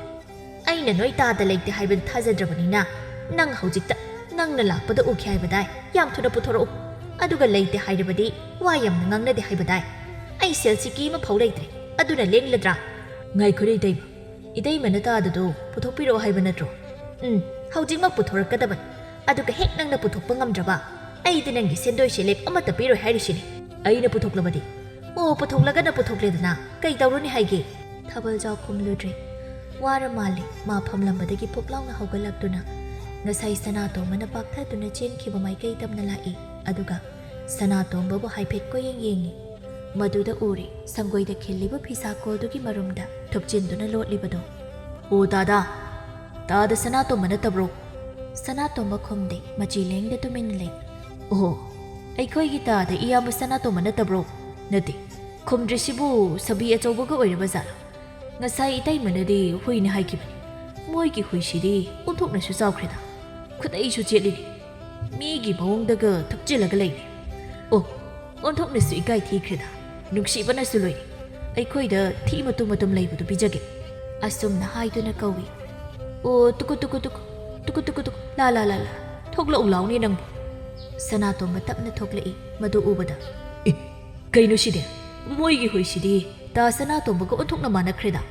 ꯑꯩꯅ ꯅꯣꯏ ꯇꯥꯗ ꯂꯩꯇꯦ ꯍꯥꯏꯕꯗ ꯊꯥꯖꯗ꯭ꯔꯕꯅꯤꯅ ꯅꯪ ꯍꯧꯖꯤꯛꯇ ꯅꯪꯅ ꯂꯥꯛꯄꯗ ꯎꯈꯤ ꯍꯥꯏꯕꯗꯥꯏ? ꯌꯥꯝ ꯊꯨꯅ ꯄꯨꯊꯣꯔꯛꯎ꯫ ꯑꯗꯨꯒ ꯂꯩꯇꯦ ꯍꯥꯏꯔꯕꯗꯤ ꯋꯥ ꯌꯥꯝꯅ ꯉꯥꯡꯅꯗꯦ ꯍꯥꯏꯕꯗꯥꯏ? ꯑꯩ ꯁꯦꯜ ꯁꯤꯀꯤ ꯑꯃ ꯐꯥꯎ ꯂꯩꯇ꯭ꯔꯦ꯫ ꯑꯗꯨꯅ ꯂꯦꯡꯂꯗ꯭ꯔꯥ? ꯉꯥꯏꯈꯣꯅꯦ ꯏꯇꯩꯃ꯫ ꯏꯇꯩꯃꯅ ꯇꯥꯗꯗꯣ ꯄꯨꯊꯣꯛꯄꯤꯔꯛꯑꯣ ꯍꯥꯏꯕ ꯅꯠꯇ꯭ꯔꯣ? ꯎꯝ, ꯍꯧꯖꯤꯛꯃꯛ ꯄꯨꯊꯣꯔꯛꯀꯗꯕꯅꯤ꯫ ꯑꯗꯨꯒ ꯍꯦꯛ ꯅꯪꯅ ꯄꯨꯊꯣꯛꯄ ꯉꯝꯗ꯭ꯔꯕ ꯑꯩꯗꯤ ꯅꯪꯒꯤ ꯁꯦꯟꯗꯣꯏ ꯁꯦꯂꯦꯞ ꯑꯃꯠꯇ ꯄꯤꯔꯣꯏ ꯍꯥꯏꯔꯤꯁꯤꯅꯤ꯫ ꯑꯩꯅ ꯄꯨꯊꯣꯛꯂꯕꯗꯤ? ꯑꯣ, ꯄꯨꯊꯣꯛꯂꯒꯅ ꯄꯨꯊꯣꯛꯂꯦꯗꯅ ꯀꯩ ꯇꯧꯔꯨꯅꯤ ꯍꯥꯏꯒꯦ? ꯊꯥꯕꯜꯖꯥꯎ ꯈꯨꯝꯂꯨꯗ꯭ꯔꯦ꯫ ꯋꯥꯔ ꯃꯥꯜꯂꯦ꯫ ꯃꯥ ꯐꯝꯂꯝꯕꯗꯒꯤ ꯄꯨꯞ ꯂꯥꯎꯅ ꯍꯧꯒꯠꯂꯛꯇꯨꯅ ꯉꯁꯥꯏ ꯁꯅꯥꯇꯣꯝꯕꯅ ꯄꯥꯛꯊꯗꯨꯅ ꯆꯦꯟꯈꯤꯕ ꯃꯥꯏꯀꯩ ꯇꯝꯅ ꯂꯥꯛꯏ꯫ ꯑꯗꯨꯒ ꯁꯅꯥꯇꯣꯝꯕꯕꯨ ꯍꯥꯏꯐꯦꯠ ꯀꯣꯏꯌꯦꯡ ꯌꯦꯡꯉꯤ꯫ ꯃꯗꯨꯗ ꯎꯔꯦ ꯁꯪꯒꯣꯏꯗ ꯈꯤꯜꯂꯤꯕ ꯐꯤꯁꯥꯀꯣꯜꯗꯨꯒꯤ ꯃꯔꯨꯝꯗ ꯊꯨꯞꯆꯤꯟꯗꯨꯅ ꯂꯣꯠꯂꯤꯕꯗꯣ꯫ "ꯑꯣ ꯇꯥꯗꯥ, ꯇꯥꯗ ꯁꯅꯥꯇꯣꯝꯕ ꯅꯠꯇꯕ꯭ꯔꯣ?" ꯁꯅꯥꯇꯣꯝꯕ ꯈꯨꯝꯗꯦ, ꯃꯆꯤ ꯂꯦꯡꯗ ꯇꯨꯃꯤꯟꯅ ꯂꯩ꯫ "ꯑꯣꯍꯣ, ꯑꯩꯈꯣꯏꯒꯤ ꯇꯥꯗ ꯏꯌꯥꯝꯕ ꯁꯅꯥꯇꯣꯝꯕ ꯅꯠꯇꯕ꯭ꯔꯣ?" "ꯅꯠꯇꯦ, ꯈꯨꯝꯗ꯭ꯔꯤꯁꯤꯕꯨ ꯁꯥꯕꯤ ꯑꯆꯧꯕꯒ ꯑꯣꯏꯔꯕ ꯖꯥꯠꯂꯣ? ꯉꯁꯥꯏ ꯏꯇꯩꯃꯅꯗꯤ ꯍꯨꯏꯅꯤ ꯍꯥꯏꯈꯤꯕꯅꯤ꯫ ꯃꯣꯏꯒꯤ ꯍꯨꯏꯁꯤꯗꯤ ꯑꯣꯟꯊꯣꯛꯅꯁꯨ ꯆꯥꯎꯈ꯭ꯔꯦꯗ꯫ ꯈꯨꯗꯩꯁꯨ ꯆꯦꯠꯂꯤꯅꯤ꯫ ꯃꯤꯒꯤ ꯃꯑꯣꯡꯗꯒ ꯊꯨꯞꯆꯤꯜꯂꯒ ꯂꯩꯅꯤ꯫ ꯑꯣ, ꯑꯣꯟꯊꯣꯛꯅꯁꯨ ꯏꯀꯥꯏ ꯊꯤꯈ꯭ꯔꯦꯗ꯫ ꯅꯨꯡꯁꯤꯕꯅꯁꯨ ꯂꯣꯏꯔꯦ꯫ ꯑꯩꯈꯣꯏꯗ ꯊꯤ ꯃꯇꯨꯝ ꯃꯇꯨꯝ ꯂꯩꯕꯗꯨ ꯄꯤꯖꯒꯦ꯫" ꯑꯁꯨꯝꯅ ꯍꯥꯏꯗꯨꯅ ꯀꯧꯏ꯫ "ꯑꯣ, ꯇꯨꯀꯨ ꯇꯨꯀꯨ ꯇꯨꯀꯨ, ꯇꯨꯀꯨ ꯇꯨꯀꯨ ꯇꯨꯀꯨ, ꯂꯥ ꯂꯥ ꯂꯥ ꯂꯥ, ꯊꯣꯛꯂꯛꯎ ꯂꯥꯎꯅꯦ ꯅꯪꯕꯨ꯫" ꯁꯅꯥꯇꯣꯝꯕ ꯇꯞꯅ ꯊꯣꯛꯂꯛꯏ꯫ ꯃꯗꯨ ꯎꯕꯗ, "ꯑꯦ, ꯀꯩꯅꯣ ꯁꯤꯗꯤ? ꯃꯣꯏꯒꯤ ꯍꯨꯏꯁꯤꯗꯤ ꯇꯥ ꯁꯅꯥꯇꯣꯝꯕꯒ ꯑꯣꯟꯊꯣꯛꯅ ꯃꯥꯟꯅꯈ꯭ꯔꯦꯗ꯫"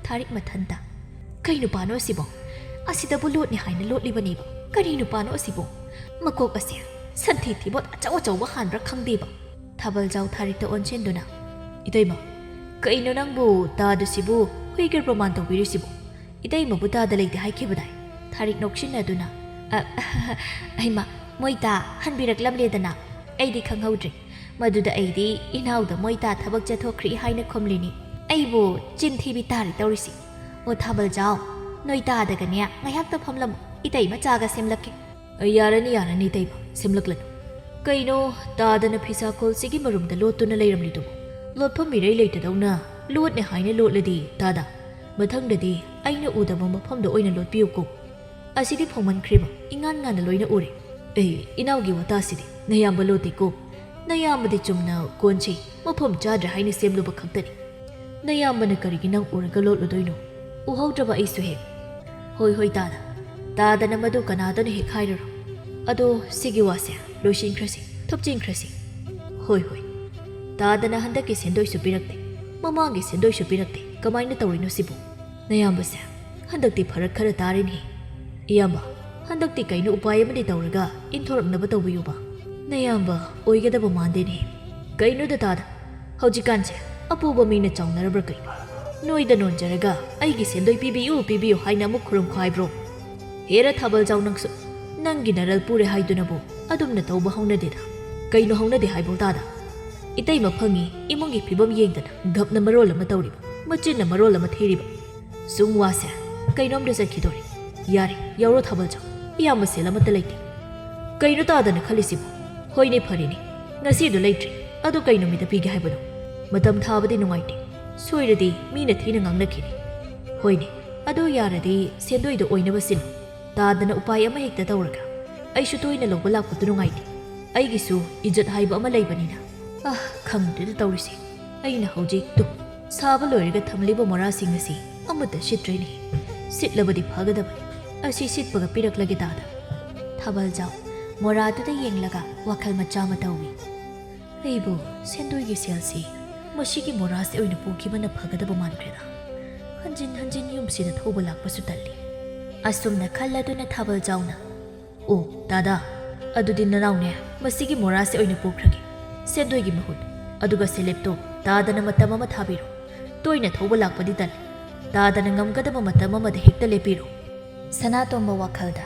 ꯊꯥꯔꯤꯛ ꯃꯊꯟꯇ, "ꯀꯩ ꯅꯨꯄꯥꯅꯣ ꯑꯁꯤꯕꯣ? ꯑꯁꯤꯗꯕꯨ ꯂꯣꯠꯅꯤ ꯍꯥꯏꯅ ꯂꯣꯠꯂꯤꯕꯅꯦꯕ꯫ ꯀꯔꯤ ꯅꯨꯄꯥꯅꯣ ꯑꯁꯤꯕꯣ? ꯃꯀꯣꯛ ꯑꯁꯦ ꯁꯟꯊꯤ ꯊꯤꯕꯣꯠ ꯑꯆꯧ ꯑꯆꯧꯕ ꯍꯥꯟꯕ꯭ꯔꯥ ꯈꯪꯗꯦꯕ꯫" ꯊꯥꯕꯜꯖꯥꯎ ꯊꯥꯔꯤꯛꯇ ꯑꯣꯟꯁꯤꯟꯗꯨꯅ, "ꯏꯇꯩꯃ, ꯀꯩꯅꯣ ꯅꯪꯕꯨ ꯇꯥꯗꯨꯁꯤꯕꯨ ꯍꯨꯏꯒ ꯄ꯭ꯔꯃꯥꯟ ꯇꯧꯕꯤꯔꯤꯁꯤꯕꯣ? ꯏꯇꯩꯃꯕꯨ ꯇꯥꯗ ꯂꯩꯇꯦ ꯍꯥꯏꯈꯤꯕꯗꯥꯏ?" ꯊꯥꯔꯤꯛ ꯅꯣꯛꯁꯤꯟꯅꯗꯨꯅ, "ꯑ, ꯍꯩꯃꯥ, ꯃꯣꯏ ꯇꯥ ꯍꯟꯕꯤꯔꯛꯂꯝꯂꯦꯗꯅ꯫ ꯑꯩꯗꯤ ꯈꯪꯍꯧꯗ꯭ꯔꯦ꯫ ꯃꯗꯨꯗ ꯑꯩꯗꯤ ꯏꯅꯥꯎꯗ ꯃꯣꯏ ꯇꯥ ꯊꯕꯛ ꯆꯠꯊꯣꯛꯈ꯭ꯔꯤ ꯍꯥꯏꯅ ꯈꯨꯝꯂꯤꯅꯤ꯫ ꯑꯩꯕꯨ ꯆꯤꯟ ꯊꯤꯕꯤ ꯇꯥꯔꯤ ꯇꯧꯔꯤꯁꯤ꯫ ꯑꯣ ꯊꯥꯕꯜꯖꯥꯎ, ꯅꯣꯏ ꯇꯥꯗꯒꯅꯦ ꯉꯥꯏꯍꯥꯛꯇ ꯐꯝꯂꯝꯃꯨ, ꯏꯇꯩꯃ ꯆꯥꯒ ꯁꯦꯝꯂꯛꯀꯦ꯫" "ꯌꯥꯔꯅꯤ, ꯌꯥꯔꯅꯤ ꯏꯇꯩꯃ, ꯁꯦꯝꯂꯛꯂꯅꯨ꯫ ꯀꯩꯅꯣ ꯇꯥꯗꯅ ꯐꯤꯁꯥꯀꯣꯜꯁꯤꯒꯤ ꯃꯔꯨꯝꯗ ꯂꯣꯠꯇꯨꯅ ꯂꯩꯔꯝꯂꯤꯗꯨꯕꯨ? ꯂꯣꯠꯐꯝ ꯃꯤꯔꯩ ꯂꯩꯇꯗꯧꯅ ꯂꯣꯠꯅꯦ ꯍꯥꯏꯅ ꯂꯣꯠꯂꯗꯤ ꯇꯥꯗ, ꯃꯊꯪꯗꯗꯤ ꯑꯩꯅ ꯎꯗꯕ ꯃꯐꯝꯗ ꯑꯣꯏꯅ ꯂꯣꯠꯄꯤꯌꯨꯀꯣ꯫ ꯑꯁꯤꯗꯤ ꯐꯣꯡꯃꯟꯈ꯭ꯔꯦꯕ, ꯏꯉꯥꯟ ꯉꯥꯟꯅ ꯂꯣꯏꯅ ꯎꯔꯦ꯫" "ꯑꯦ, ꯏꯅꯥꯎꯒꯤ ꯋꯥꯇꯥꯁꯤꯗꯤ ꯅꯌꯥꯝꯕ ꯂꯣꯠꯇꯦꯀꯣ꯫ ꯅꯌꯥꯝꯕꯗꯤ ꯆꯨꯝꯅ ꯀꯣꯟꯁꯦ ꯃꯐꯝ ꯆꯥꯗ꯭ꯔꯦ ꯍꯥꯏꯅ ꯁꯦꯝꯂꯨꯕ ꯈꯛꯇꯅꯤ꯫ ꯅꯌꯥꯝꯕꯅ ꯀꯔꯤꯒꯤ ꯅꯪ ꯎꯔꯒ ꯂꯣꯠꯂꯨꯗꯣꯏꯅꯣ? ꯎꯍꯧꯗ꯭ꯔꯕ ꯑꯩꯁꯨ ꯍꯦꯛ꯫" "ꯍꯣꯏ, ꯍꯣꯏ, ꯇꯥꯗ꯫ ꯇꯥꯗꯅ ꯃꯗꯨ ꯀꯅꯥꯗꯅ ꯍꯦꯛ ꯍꯥꯏꯔꯨꯔꯣ꯫ ꯑꯗꯣ ꯁꯤꯒꯤ ꯋꯥꯁꯦ ꯂꯣꯏꯁꯤꯟꯈ꯭ꯔꯁꯤ, ꯊꯨꯞꯆꯤꯟꯈ꯭ꯔꯁꯤ꯫" "ꯍꯣꯏ, ꯍꯣꯏ꯫ ꯇꯥꯗꯅ ꯍꯟꯗꯛꯀꯤ ꯁꯦꯟꯗꯣꯏꯁꯨ ꯄꯤꯔꯛꯇꯦ, ꯃꯃꯥꯡꯒꯤ ꯁꯦꯟꯗꯣꯏꯁꯨ ꯄꯤꯔꯛꯇꯦ꯫ ꯀꯃꯥꯏꯅ ꯇꯧꯔꯤꯅꯣ ꯁꯤꯕꯨ? ꯅꯌꯥꯝꯕꯁꯦ ꯍꯟꯗꯛꯇꯤ ꯐꯔꯛ ꯈꯔ ꯇꯥꯔꯦꯅꯦ꯫ ꯏꯌꯥꯝꯕ, ꯍꯟꯗꯛꯇꯤ ꯀꯩꯅꯣ ꯎꯄꯥꯏ ꯑꯃꯗꯤ ꯇꯧꯔꯒ ꯏꯟꯊꯣꯔꯛꯅꯕ ꯇꯧꯕꯤꯌꯨꯕ꯫ ꯅꯌꯥꯝꯕ ꯑꯣꯏꯒꯗꯕ ꯃꯥꯟꯗꯦꯅꯦ꯫ ꯀꯩꯅꯣꯗ ꯇꯥꯗ, ꯍꯧꯖꯤꯛꯀꯥꯟꯁꯦ ꯑꯄꯨꯕ ꯃꯤꯅ ꯆꯥꯎꯅꯔꯕ꯭ꯔꯥ ꯀꯩꯅꯣ? ꯅꯣꯏꯗ ꯅꯣꯟꯖꯔꯒ ꯑꯩꯒꯤ ꯁꯦꯟꯗꯣꯏ ꯄꯤꯕꯤꯌꯨ, ꯄꯤꯕꯤꯌꯨ ꯍꯥꯏꯅ ꯑꯃꯨꯛ ꯈꯨꯔꯨꯝꯈꯣ ꯍꯥꯏꯕ꯭ꯔꯣ? ꯍꯦꯔ ꯊꯥꯕꯜꯖꯥꯎ, ꯅꯪꯁꯨ ꯅꯪꯒꯤ ꯅꯔꯜ ꯄꯨꯔꯦ ꯍꯥꯏꯗꯨꯅꯕꯨ ꯑꯗꯨꯝꯅ ꯇꯧꯕ ꯍꯧꯅꯗꯦꯗ꯫ ꯀꯩꯅꯣ ꯍꯧꯅꯗꯦ ꯍꯥꯏꯕꯣ ꯇꯥꯗ? ꯏꯇꯩꯃ ꯐꯪꯉꯤ, ꯏꯃꯨꯡꯒꯤ ꯐꯤꯕꯝ ꯌꯦꯡꯗꯅ ꯒꯞꯅ ꯃꯔꯣꯜ ꯑꯃ ꯇꯧꯔꯤꯕ, ꯃꯆꯤꯟꯅ ꯃꯔꯣꯜ ꯑꯃ ꯊꯤꯔꯤꯕ꯫ ꯁꯨꯝ ꯋꯥꯁꯦ ꯀꯩꯅꯣꯝꯗ ꯆꯠꯈꯤꯗꯣꯔꯦ꯫ ꯌꯥꯔꯦ, ꯌꯥꯎꯔꯣ ꯊꯥꯕꯜꯖꯥꯎ, ꯏꯌꯥꯝꯕ ꯁꯦꯜ ꯑꯃꯠꯇ ꯂꯩꯇꯦ꯫ ꯀꯩꯅꯣ ꯇꯥꯗꯅ ꯈꯜꯂꯤꯁꯤꯕꯣ? ꯍꯣꯏꯅꯦ, ꯐꯔꯦꯅꯦ, ꯉꯁꯤꯗꯣ ꯂꯩꯇ꯭ꯔꯦ, ꯑꯗꯣ ꯀꯩ ꯅꯨꯃꯤꯠꯇ ꯄꯤꯒꯦ ꯍꯥꯏꯕꯅꯣ? ꯃꯇꯝ ꯊꯥꯕꯗꯤ ꯅꯨꯡꯉꯥꯏꯇꯦ, ꯁꯣꯏꯔꯗꯤ ꯃꯤꯅ ꯊꯤꯅ ꯉꯥꯡꯅꯈꯤꯅꯤ꯫ ꯍꯣꯏꯅꯦ, ꯑꯗꯣ ꯌꯥꯔꯗꯤ ꯁꯦꯟꯗꯣꯏꯗꯣ ꯑꯣꯏꯅꯕ ꯁꯤꯜꯂꯨ꯫ ꯇꯥꯗꯅ ꯎꯄꯥꯏ ꯑꯃ ꯍꯦꯛꯇ ꯇꯧꯔꯒ꯫ ꯑꯩꯁꯨ ꯇꯣꯏꯅ ꯂꯧꯕ ꯂꯥꯛꯄꯗꯨ ꯅꯨꯡꯉꯥꯏꯇꯦ꯫ ꯑꯩꯒꯤꯁꯨ ꯏꯖꯠ ꯍꯥꯏꯕ ꯑꯃ ꯂꯩꯕꯅꯤꯅ꯫ ꯑꯥ, ꯈꯪꯗꯦꯗ ꯇꯧꯔꯤꯁꯦ꯫ ꯑꯩꯅ ꯍꯧꯖꯤꯛ ꯇꯨ ꯁꯥꯕ ꯂꯣꯏꯔꯒ ꯊꯝꯂꯤꯕ ꯃꯣꯔꯥꯁꯤꯡ ꯑꯁꯤ ꯑꯃꯠꯇ ꯁꯤꯠꯇ꯭ꯔꯦꯅꯦ꯫ ꯁꯤꯠꯂꯕꯗꯤ ꯐꯒꯗꯕꯅꯤ꯫ ꯑꯁꯤ ꯁꯤꯠꯄꯒ ꯄꯤꯔꯛꯂꯒꯦ ꯇꯥꯗ꯫ ꯊꯥꯕꯜꯖꯥꯎ ꯃꯣꯔꯥꯗꯨꯗ ꯌꯦꯡꯂꯒ ꯋꯥꯈꯜ ꯃꯆꯥ ꯑꯃ ꯇꯧꯏ꯫ ꯑꯩꯕꯨ ꯁꯦꯟꯗꯣꯏꯒꯤ ꯁꯦꯜꯁꯤ ꯃꯁꯤꯒꯤ ꯃꯣꯔꯥꯁꯦ ꯑꯣꯏꯅ ꯄꯨꯈꯤꯕꯅ ꯐꯒꯗꯕ ꯃꯥꯟꯈ꯭ꯔꯦꯗ꯫ ꯍꯟꯖꯤꯟ ꯍꯟꯖꯤꯟ ꯌꯨꯝꯁꯤꯗ ꯊꯧꯕ ꯂꯥꯛꯄꯁꯨ ꯇꯜꯂꯤ꯫ ꯑꯁꯨꯝꯅ ꯈꯜꯂꯗꯨꯅ ꯊꯥꯕꯜꯖꯥꯎꯅ, "ꯑꯣ, ꯗꯥꯗꯥ, ꯑꯗꯨꯗꯤ ꯅꯅꯥꯎꯅꯦ, ꯃꯁꯤꯒꯤ ꯃꯣꯔꯥꯁꯦ ꯑꯣꯏꯅ ꯄꯨꯈ꯭ꯔꯒꯦ, ꯁꯦꯟꯗꯣꯏꯒꯤ ꯃꯍꯨꯠ꯫ ꯑꯗꯨꯒ ꯁꯦꯂꯦꯞꯇꯣ ꯇꯥꯗꯅ ꯃꯇꯝ ꯑꯃ ꯊꯥꯕꯤꯔꯣ꯫ ꯇꯣꯏꯅ ꯊꯧꯕ ꯂꯥꯛꯄꯗꯤ ꯇꯜꯂꯤ꯫ ꯇꯥꯗꯅ ꯉꯝꯒꯗꯕ ꯃꯇꯝ ꯑꯃꯗ ꯍꯦꯛꯇ ꯂꯦꯞꯄꯤꯔꯣ꯫" ꯁꯅꯥꯇꯣꯝꯕ ꯋꯥꯈꯜꯗ,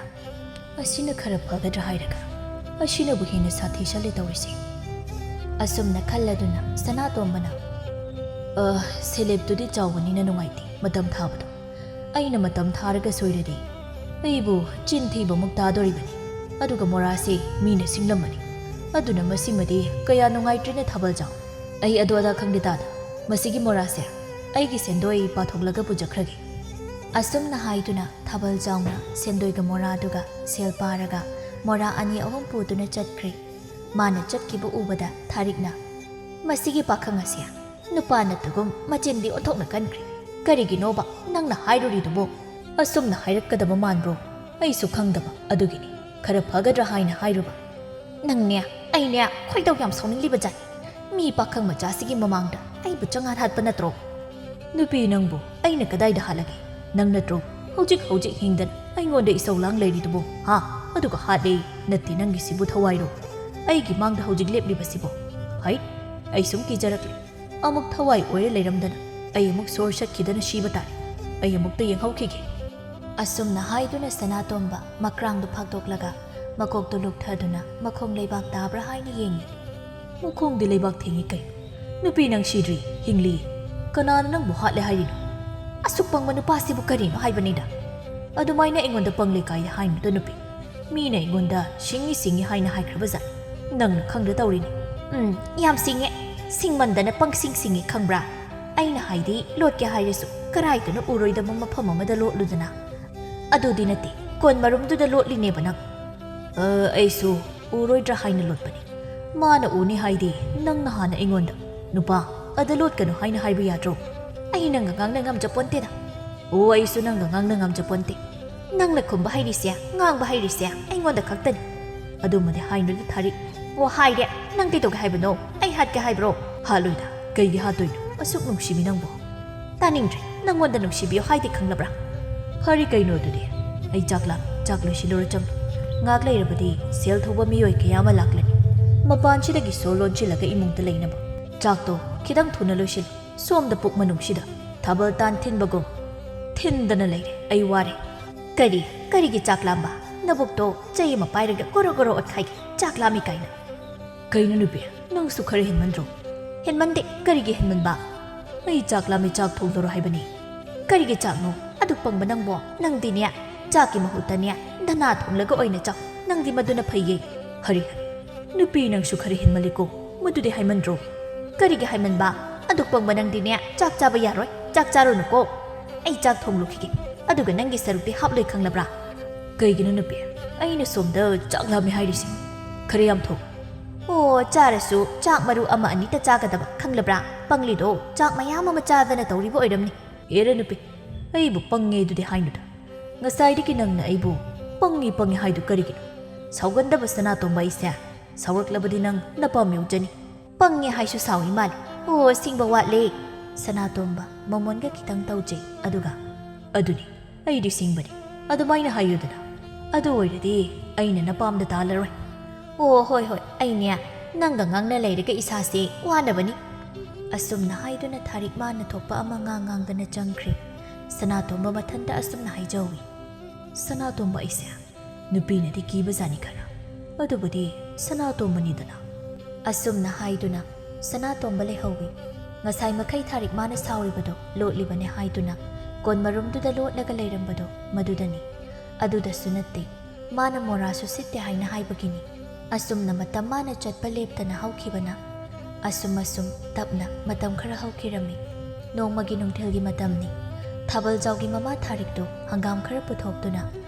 "ꯑꯁꯤꯅ ꯈꯔ ꯐꯒꯗ꯭ꯔꯥ ꯍꯥꯏꯔꯒ ꯑꯁꯤꯅꯕꯨ ꯍꯦꯟꯅ ꯁꯥꯊꯤꯁꯜꯂꯦ ꯇꯧꯔꯤꯁꯦ꯫" ꯑꯁꯨꯝꯅ ꯈꯜꯂꯗꯨꯅ ꯁꯅꯥꯇꯣꯝꯕꯅ, "ꯑ, ꯁꯦꯂꯦꯞꯇꯨꯗꯤ ꯆꯥꯎꯕꯅꯤꯅ ꯅꯨꯡꯉꯥꯏꯇꯦ ꯃꯇꯝ ꯊꯥꯕꯗꯣ꯫ ꯑꯩꯅ ꯃꯇꯝ ꯊꯥꯔꯒ ꯁꯣꯏꯔꯗꯤ ꯑꯩꯕꯨ ꯆꯤꯟ ꯊꯤꯕꯃꯨꯛ ꯇꯥꯗꯣꯔꯤꯕꯅꯤ꯫ ꯑꯗꯨꯒ ꯃꯣꯔꯥꯁꯦ ꯃꯤꯅ ꯁꯤꯡꯂꯝꯃꯅꯤ꯫ ꯑꯗꯨꯅ ꯃꯁꯤꯃꯗꯤ ꯀꯌꯥ ꯅꯨꯡꯉꯥꯏꯇ꯭ꯔꯦꯅꯦ ꯊꯥꯕꯜꯖꯥꯎ꯫ ꯑꯩ ꯑꯗꯨ ꯑꯗꯥ ꯈꯪꯗꯦ ꯇꯥꯗ꯫ ꯃꯁꯤꯒꯤ ꯃꯣꯔꯥꯁꯦ ꯑꯩꯒꯤ ꯁꯦꯟꯗꯣꯏ ꯄꯥꯊꯣꯛꯂꯒ ꯄꯨꯖꯈ꯭ꯔꯒꯦ꯫" ꯑꯁꯨꯝꯅ ꯍꯥꯏꯗꯨꯅ ꯊꯥꯕꯜꯖꯥꯎꯅ ꯁꯦꯟꯗꯣꯏꯒ ꯃꯣꯔꯥꯗꯨꯒ ꯁꯦꯜ ꯄꯥꯔꯒ ꯃꯣꯔꯥ ꯑꯅꯤ ꯑꯍꯨꯝ ꯄꯨꯗꯨꯅ ꯆꯠꯈ꯭ꯔꯦ꯫ ꯃꯥꯅ ꯆꯠꯈꯤꯕ ꯎꯕꯗ ꯊꯥꯔꯤꯛꯅ, "ꯃꯁꯤꯒꯤ ꯄꯥꯈꯪ ꯑꯁꯦ ꯅꯨꯄꯥ ꯅꯠꯇꯒꯨꯝ ꯃꯆꯤꯟꯗꯤ ꯑꯣꯟꯊꯣꯛꯅ ꯀꯟꯈ꯭ꯔꯦ꯫ ꯀꯔꯤꯒꯤꯅꯣꯕ ꯅꯪꯅ ꯍꯥꯏꯔꯨꯔꯤꯗꯨꯕꯣ? ꯑꯁꯨꯝꯅ ꯍꯥꯏꯔꯛꯀꯗꯕ ꯃꯥꯟꯕ꯭ꯔꯣ? ꯑꯩꯁꯨ ꯈꯪꯗꯕ ꯑꯗꯨꯒꯤꯅꯤ꯫ ꯈꯔ ꯐꯒꯗ꯭ꯔꯥ ꯍꯥꯏꯅ ꯍꯥꯏꯔꯨꯕ꯫" "ꯅꯪꯅꯦ, ꯑꯩꯅꯦ, ꯈꯣꯏꯗꯧ ꯌꯥꯝ ꯁꯥꯎꯅꯤꯡꯂꯤꯕ ꯖꯥꯠꯅꯤ꯫ ꯃꯤ ꯄꯥꯈꯪ ꯃꯆꯥꯁꯤꯒꯤ ꯃꯃꯥꯡꯗ ꯑꯩꯕꯨ ꯆꯪꯍꯥꯠ ꯍꯥꯠꯄ ꯅꯠꯇ꯭ꯔꯣ?" "ꯅꯨꯄꯤ ꯅꯪꯕꯨ ꯑꯩꯅ ꯀꯗꯥꯏꯗ ꯍꯥꯠꯂꯒꯦ? ꯅꯪ ꯅꯠꯇ꯭ꯔꯣ ꯍꯧꯖꯤꯛ ꯍꯧꯖꯤꯛ ꯍꯤꯡꯗꯅ ꯑꯩꯉꯣꯟꯗ ꯏꯁꯧ ꯂꯥꯡ ꯂꯩꯔꯤꯗꯨꯕꯣ? ꯍꯥ? ꯑꯗꯨꯒ ꯍꯥꯠꯂꯦ ꯅꯠꯇꯦ ꯅꯪꯒꯤꯁꯤꯕꯨ ꯊꯋꯥꯏꯔꯣ? ꯑꯩꯒꯤ ꯃꯥꯡꯗ ꯍꯧꯖꯤꯛ ꯂꯦꯞꯂꯤꯕꯁꯤꯕꯣ? ꯍꯩꯠ, ꯑꯩ ꯁꯨꯝ ꯀꯤꯖꯔꯛꯂꯦ꯫ ꯑꯃꯨꯛ ꯊꯋꯥꯏ ꯑꯣꯏꯔ ꯂꯩꯔꯝꯗꯅ ꯑꯩ ꯑꯃꯨꯛ ꯁꯣꯔ ꯁꯠꯈꯤꯗꯅ ꯁꯤꯕ ꯇꯥꯔꯦ꯫ ꯑꯩ ꯑꯃꯨꯛꯇ ꯌꯦꯡꯍꯧꯈꯤꯒꯦ꯫ ꯑꯁꯨꯝꯅ ꯍꯥꯏꯗꯨꯅ ꯁꯅꯥꯇꯣꯝꯕ ꯃꯀ꯭ꯔꯥꯡꯗꯨ ꯐꯥꯛꯇꯣꯛꯂꯒ ꯃꯀꯣꯛꯇꯨ ꯂꯨꯛꯊꯗꯨꯅ ꯃꯈꯣꯡ ꯂꯩꯕꯥꯛ ꯇꯥꯕ꯭ꯔꯥ ꯍꯥꯏꯅ ꯌꯦꯡꯉꯤ꯫ ꯃꯈꯣꯡꯗꯤ ꯂꯩꯕꯥꯛ ꯊꯦꯡꯉꯤ ꯀꯩ? ꯅꯨꯄꯤ, ꯅꯪ ꯁꯤꯗ꯭ꯔꯤ, ꯍꯤꯡꯂꯤ꯫ ꯀꯅꯥꯅ ꯅꯪꯕꯨ ꯍꯥꯠꯂꯦ ꯍꯥꯏꯔꯤꯅꯣ? ꯑꯁꯨꯛ ꯄꯪꯕ ꯅꯨꯄꯥꯁꯤꯕꯨ ꯀꯔꯤꯅꯣ ꯍꯥꯏꯕꯅꯤꯗ? ꯑꯗꯨꯃꯥꯏꯅ ꯑꯩꯉꯣꯟꯗ ꯄꯪꯂꯦ ꯀꯥꯏꯗ ꯍꯥꯏꯅꯨꯗ ꯅꯨꯄꯤ꯫ ꯃꯤꯅ ꯑꯩꯉꯣꯟꯗ ꯁꯤꯡꯉꯤ ꯁꯤꯡꯉꯤ ꯍꯥꯏꯅ ꯍꯥꯏꯈ꯭ꯔꯕ ꯖꯥꯠ꯫ ꯅꯪꯅ ꯈꯪꯗ ꯇꯧꯔꯤꯅꯤ꯫ ꯎꯝ, ꯌꯥꯝ ꯁꯤꯡꯉꯦ꯫ ꯁꯤꯡꯃꯟꯗꯅ ꯄꯪꯁꯤꯡ ꯁꯤꯡꯉꯤ ꯈꯪꯕ꯭ꯔꯥ? ꯑꯩꯅ ꯍꯥꯏꯗꯤ ꯂꯣꯠꯀꯦ ꯍꯥꯏꯔꯁꯨ ꯀꯔꯥꯏꯗꯅꯣ ꯎꯔꯣꯏꯗꯕ ꯃꯐꯝ ꯑꯃꯗ ꯂꯣꯠꯂꯨꯗꯅ꯫ ꯑꯗꯨꯗꯤ ꯅꯠꯇꯦ, ꯀꯣꯟ ꯃꯔꯨꯝꯗꯨꯗ ꯂꯣꯠꯂꯤꯅꯦꯕ ꯅꯪ꯫ ꯑ, ꯑꯩꯁꯨ ꯎꯔꯣꯏꯗ꯭ꯔꯥ ꯍꯥꯏꯅ ꯂꯣꯠꯄꯅꯤ꯫ ꯃꯥꯅ ꯎꯅꯤ ꯍꯥꯏꯗꯤ ꯅꯪꯅ ꯍꯥꯟꯅ ꯑꯩꯉꯣꯟꯗ, "ꯅꯨꯄꯥ, ꯑꯗ ꯂꯣꯠꯀꯅꯨ" ꯍꯥꯏꯅ ꯍꯥꯏꯕ ꯌꯥꯗ꯭ꯔꯣ? ꯑꯩ ꯅꯪꯒ ꯉꯥꯡꯅ ꯉꯝꯖꯄꯣꯟꯇꯦꯗ꯫ ꯑꯣ, ꯑꯩꯁꯨ ꯅꯪꯒ ꯉꯥꯡꯅ ꯉꯝꯖꯄꯣꯟꯇꯦ꯫ ꯅꯪꯅ ꯈꯨꯝꯕ ꯍꯩꯔꯤꯁꯦ, ꯉꯥꯡꯕ ꯍꯩꯔꯤꯁꯦ ꯑꯩꯉꯣꯟꯗ ꯈꯛꯇꯅꯤ꯫ ꯑꯗꯨꯃꯗꯤ ꯍꯥꯏꯅꯨꯗ ꯊꯥꯔꯤ꯫ ꯑꯣ, ꯍꯥꯏꯔꯦ꯫ ꯅꯪ ꯀꯩꯗꯧꯒꯦ ꯍꯥꯏꯕꯅꯣ? ꯑꯩ ꯍꯥꯠꯀꯦ ꯍꯥꯏꯕ꯭ꯔꯣ? ꯍꯥꯠꯂꯣꯏꯗ꯫ ꯀꯩꯒꯤ ꯍꯥꯠꯇꯣꯏꯅꯣ? ꯑꯁꯨꯛ ꯅꯨꯡꯁꯤꯕꯤ ꯅꯪꯕꯨ꯫ ꯇꯥꯅꯤꯡꯗ꯭ꯔꯦ꯫ ꯅꯪꯉꯣꯟꯗ ꯅꯨꯡꯁꯤꯕꯤꯌꯨ ꯍꯥꯏꯗꯦ ꯈꯪꯂꯕ꯭ꯔꯥ? ꯐꯔꯦ ꯀꯩꯅꯣ ꯑꯗꯨꯗꯤ꯫ ꯑꯩ ꯆꯥꯛ ꯂꯥꯝꯃꯤ꯫ ꯆꯥꯛ ꯂꯣꯏꯁꯤꯜꯂꯨꯔꯣ ꯆꯪꯂꯨ꯫ ꯉꯥꯏꯍꯥꯛ ꯂꯩꯔꯕꯗꯤ ꯁꯦꯜ ꯊꯧꯕ ꯃꯤꯑꯣꯏ ꯀꯌꯥ ꯑꯃ ꯂꯥꯛꯂꯅꯤ꯫ ꯃꯄꯥꯟꯁꯤꯗꯒꯤ ꯁꯣꯔ ꯂꯣꯟꯁꯤꯜꯂꯒ ꯏꯃꯨꯡꯗ ꯂꯩꯅꯕ꯫ ꯆꯥꯛꯇꯣ ꯈꯤꯇꯪ ꯊꯨꯅ ꯂꯣꯏꯁꯤꯜꯂꯨ꯫ ꯁꯣꯝꯗ ꯄꯨꯛ ꯃꯅꯨꯡꯁꯤꯗ ꯊꯥꯕꯜ ꯇꯥꯟ ꯊꯤꯟꯕꯒꯨꯝ ꯊꯤꯟꯗꯅ ꯂꯩꯔꯦ꯫ ꯑꯩ ꯋꯥꯔꯦ꯫ ꯀꯔꯤ? ꯀꯔꯤꯒꯤ ꯆꯥꯛ ꯂꯥꯝꯕ? ꯅꯕꯨꯛꯇꯣ ꯆꯩ ꯑꯃ ꯄꯥꯏꯔꯒ ꯒꯣꯔꯣ ꯒꯣꯔꯣ ꯑꯣꯠꯈꯥꯏꯒꯦ꯫ ꯆꯥꯛ ꯂꯥꯝꯃꯤ ꯀꯥꯏꯅ꯫ ꯀꯩꯅꯣ ꯅꯨꯄꯤ, ꯅꯪꯁꯨ ꯈꯔ ꯍꯦꯟꯃꯟꯗ꯭ꯔꯣ? ꯍꯦꯟꯃꯟꯗꯦ꯫ ꯀꯔꯤꯒꯤ ꯍꯦꯟꯃꯟꯕ? ꯑꯩ ꯆꯥꯛ ꯂꯥꯝꯃꯤ, ꯆꯥꯛ ꯊꯣꯡꯗꯣꯔꯣ ꯍꯥꯏꯕꯅꯤ꯫ ꯀꯔꯤꯒꯤ ꯆꯥꯛꯅꯣ? ꯑꯗꯨꯛ ꯄꯪꯕ ꯅꯪꯕꯣ? ꯅꯪꯗꯤꯅꯦ, ꯆꯥꯛꯀꯤ ꯃꯍꯨꯠꯇꯅꯦ, ꯙꯅꯥ ꯊꯣꯡꯂꯒ ꯑꯣꯏꯅ ꯆꯥꯎ꯫ ꯅꯪꯗꯤ ꯃꯗꯨꯅ ꯐꯩꯌꯦ꯫ ꯍꯔꯤ ꯍꯔꯤ꯫ ꯅꯨꯄꯤ, ꯅꯪꯁꯨ ꯈꯔ ꯍꯦꯟꯃꯜꯂꯤꯀꯣ꯫ ꯃꯗꯨꯗꯤ ꯍꯥꯏꯃꯟꯗ꯭ꯔꯣ? ꯀꯔꯤꯒꯤ ꯍꯥꯏꯃꯟꯕ? ꯑꯗꯨꯛ ꯄꯪꯕ ꯅꯪꯗꯤꯅꯦ, ꯆꯥꯛ ꯆꯥꯕ ꯌꯥꯔꯣꯏ꯫ ꯆꯥꯛ ꯆꯥꯔꯨꯅꯨꯀꯣ꯫ ꯑꯩ ꯆꯥꯛ ꯊꯣꯡꯂꯨꯈꯤꯒꯦ꯫ ꯑꯗꯨꯒ ꯅꯪꯒꯤ ꯁꯔꯨꯛꯇꯤ ꯍꯥꯞꯂꯣꯏ ꯈꯪꯂꯕ꯭ꯔꯥ? ꯀꯩꯒꯤꯅꯣ ꯅꯨꯄꯤ? ꯑꯩꯅ ꯁꯣꯝꯗ ꯆꯥꯛ ꯂꯥꯝꯃꯤ ꯍꯥꯏꯔꯤꯁꯦ꯫ ꯈꯔ ꯌꯥꯝ ꯊꯣꯡ꯫ ꯑꯣ, ꯆꯥꯔꯁꯨ ꯆꯥꯛ ꯃꯔꯨ ꯑꯃ ꯑꯅꯤꯇ ꯆꯥꯒꯗꯕ, ꯈꯪꯂꯕ꯭ꯔꯥ? ꯄꯪꯂꯤꯗꯣ, ꯆꯥꯛ ꯃꯌꯥꯝ ꯑꯃ ꯆꯥꯗꯅ ꯇꯧꯔꯤꯕ ꯑꯣꯏꯔꯝꯅꯤ꯫ ꯍꯦꯔꯦ ꯅꯨꯄꯤ, ꯑꯩꯕꯨ ꯄꯪꯉꯦ ꯑꯗꯨꯗꯤ ꯍꯥꯏꯅꯨꯗ꯫ ꯉꯁꯥꯏꯗꯒꯤ ꯅꯪꯅ ꯑꯩꯕꯨ ꯄꯪꯉꯤ ꯄꯪꯉꯤ ꯍꯥꯏꯗꯨ ꯀꯔꯤꯒꯤꯅꯣ? ꯁꯥꯎꯒꯟꯗꯕ ꯁꯅꯥꯇꯣꯝꯕ ꯑꯩꯁꯦ꯫ ꯁꯥꯎꯔꯛꯂꯕꯗꯤ ꯅꯪ ꯅꯄꯥꯝ ꯌꯧꯖꯅꯤ꯫ ꯄꯪꯉꯦ ꯍꯥꯏꯁꯨ ꯁꯥꯎꯏ ꯃꯥꯜꯂꯦ꯫ ꯑꯣ, ꯁꯤꯡꯕ ꯋꯥꯠꯂꯦ꯫ ꯁꯅꯥꯇꯣꯝꯕ ꯃꯃꯣꯟꯒ ꯈꯤꯇꯪ ꯇꯧꯖꯩ, ꯑꯗꯨꯒ, "ꯑꯗꯨꯅꯤ, ꯑꯩꯗꯤ ꯁꯤꯡꯕꯅꯤ꯫ ꯑꯗꯨꯃꯥꯏꯅ ꯍꯥꯏꯌꯨꯗꯅ꯫ ꯑꯗꯨ ꯑꯣꯏꯔꯗꯤ ꯑꯩꯅ ꯅꯄꯥꯝꯗ ꯇꯥꯜꯂꯔꯣꯏ꯫" "ꯑꯣ, ꯍꯣꯏ, ꯍꯣꯏ, ꯑꯩꯅꯦ ꯅꯪꯒ ꯉꯥꯡꯅ ꯂꯩꯔꯒ ꯏꯁꯥꯁꯦ ꯋꯥꯅꯕꯅꯤ꯫ ꯑꯁꯨꯝꯅ ꯍꯥꯏꯗꯨꯅ ꯊꯥꯔꯤꯛ ꯃꯥꯅ ꯊꯣꯛꯄ ꯑꯃ ꯉꯥꯡ ꯉꯥꯡꯗꯅ ꯆꯪꯈ꯭ꯔꯦ꯫ ꯁꯅꯥꯇꯣꯝꯕ ꯃꯊꯟꯇ ꯑꯁꯨꯝꯅ ꯍꯥꯏꯖꯍꯧꯏ꯫ "ꯁꯅꯥꯇꯣꯝꯕ ꯑꯩꯁꯦ ꯅꯨꯄꯤꯅꯗꯤ ꯀꯤꯕꯖꯥꯠꯅꯤ ꯈꯔ, ꯑꯗꯨꯕꯨꯗꯤ ꯁꯅꯥꯇꯣꯝꯕꯅꯤꯗꯅ"꯫ ꯑꯁꯨꯝꯅ ꯍꯥꯏꯗꯨꯅ ꯁꯅꯥꯇꯣꯝꯕ ꯂꯩꯍꯧꯏ꯫ ꯉꯁꯥꯏ ꯃꯈꯩ ꯊꯥꯔꯤꯛ ꯃꯥꯅ ꯁꯥꯎꯔꯤꯕꯗꯣ ꯂꯣꯠꯂꯤꯕꯅꯦ ꯍꯥꯏꯗꯨꯅ ꯀꯣꯟꯃꯔꯨꯝꯗꯨꯗ ꯂꯣꯠꯂꯒ ꯂꯩꯔꯝꯕꯗꯣ ꯃꯗꯨꯗꯅꯤ꯫ ꯑꯗꯨꯗꯁꯨ ꯅꯠꯇꯦ, ꯃꯥꯅ ꯃꯣꯔꯥꯁꯨ ꯁꯤꯠꯇꯦ ꯍꯥꯏꯅ ꯍꯥꯏꯕꯒꯤꯅꯤ꯫ ꯑꯁꯨꯝꯅ ꯃꯇꯝ ꯃꯥꯅ ꯆꯠꯄ ꯂꯦꯞꯇꯅ ꯍꯧꯈꯤꯕꯅ꯫ ꯑꯁꯨꯝ ꯑꯁꯨꯝ ꯇꯞꯅ ꯃꯇꯝ ꯈꯔ ꯍꯧꯈꯤꯔꯝꯃꯤ꯫ ꯅꯣꯡꯃꯒꯤ ꯅꯨꯡꯊꯤꯜꯒꯤ ꯃꯇꯝꯅꯤ꯫ ꯊꯥꯕꯜꯖꯥꯎꯒꯤ ꯃꯃꯥ ꯊꯥꯔꯤꯛꯇꯨ ꯍꯪꯒꯥꯝ ꯈꯔ ꯄꯨꯊꯣꯛꯇꯨꯅ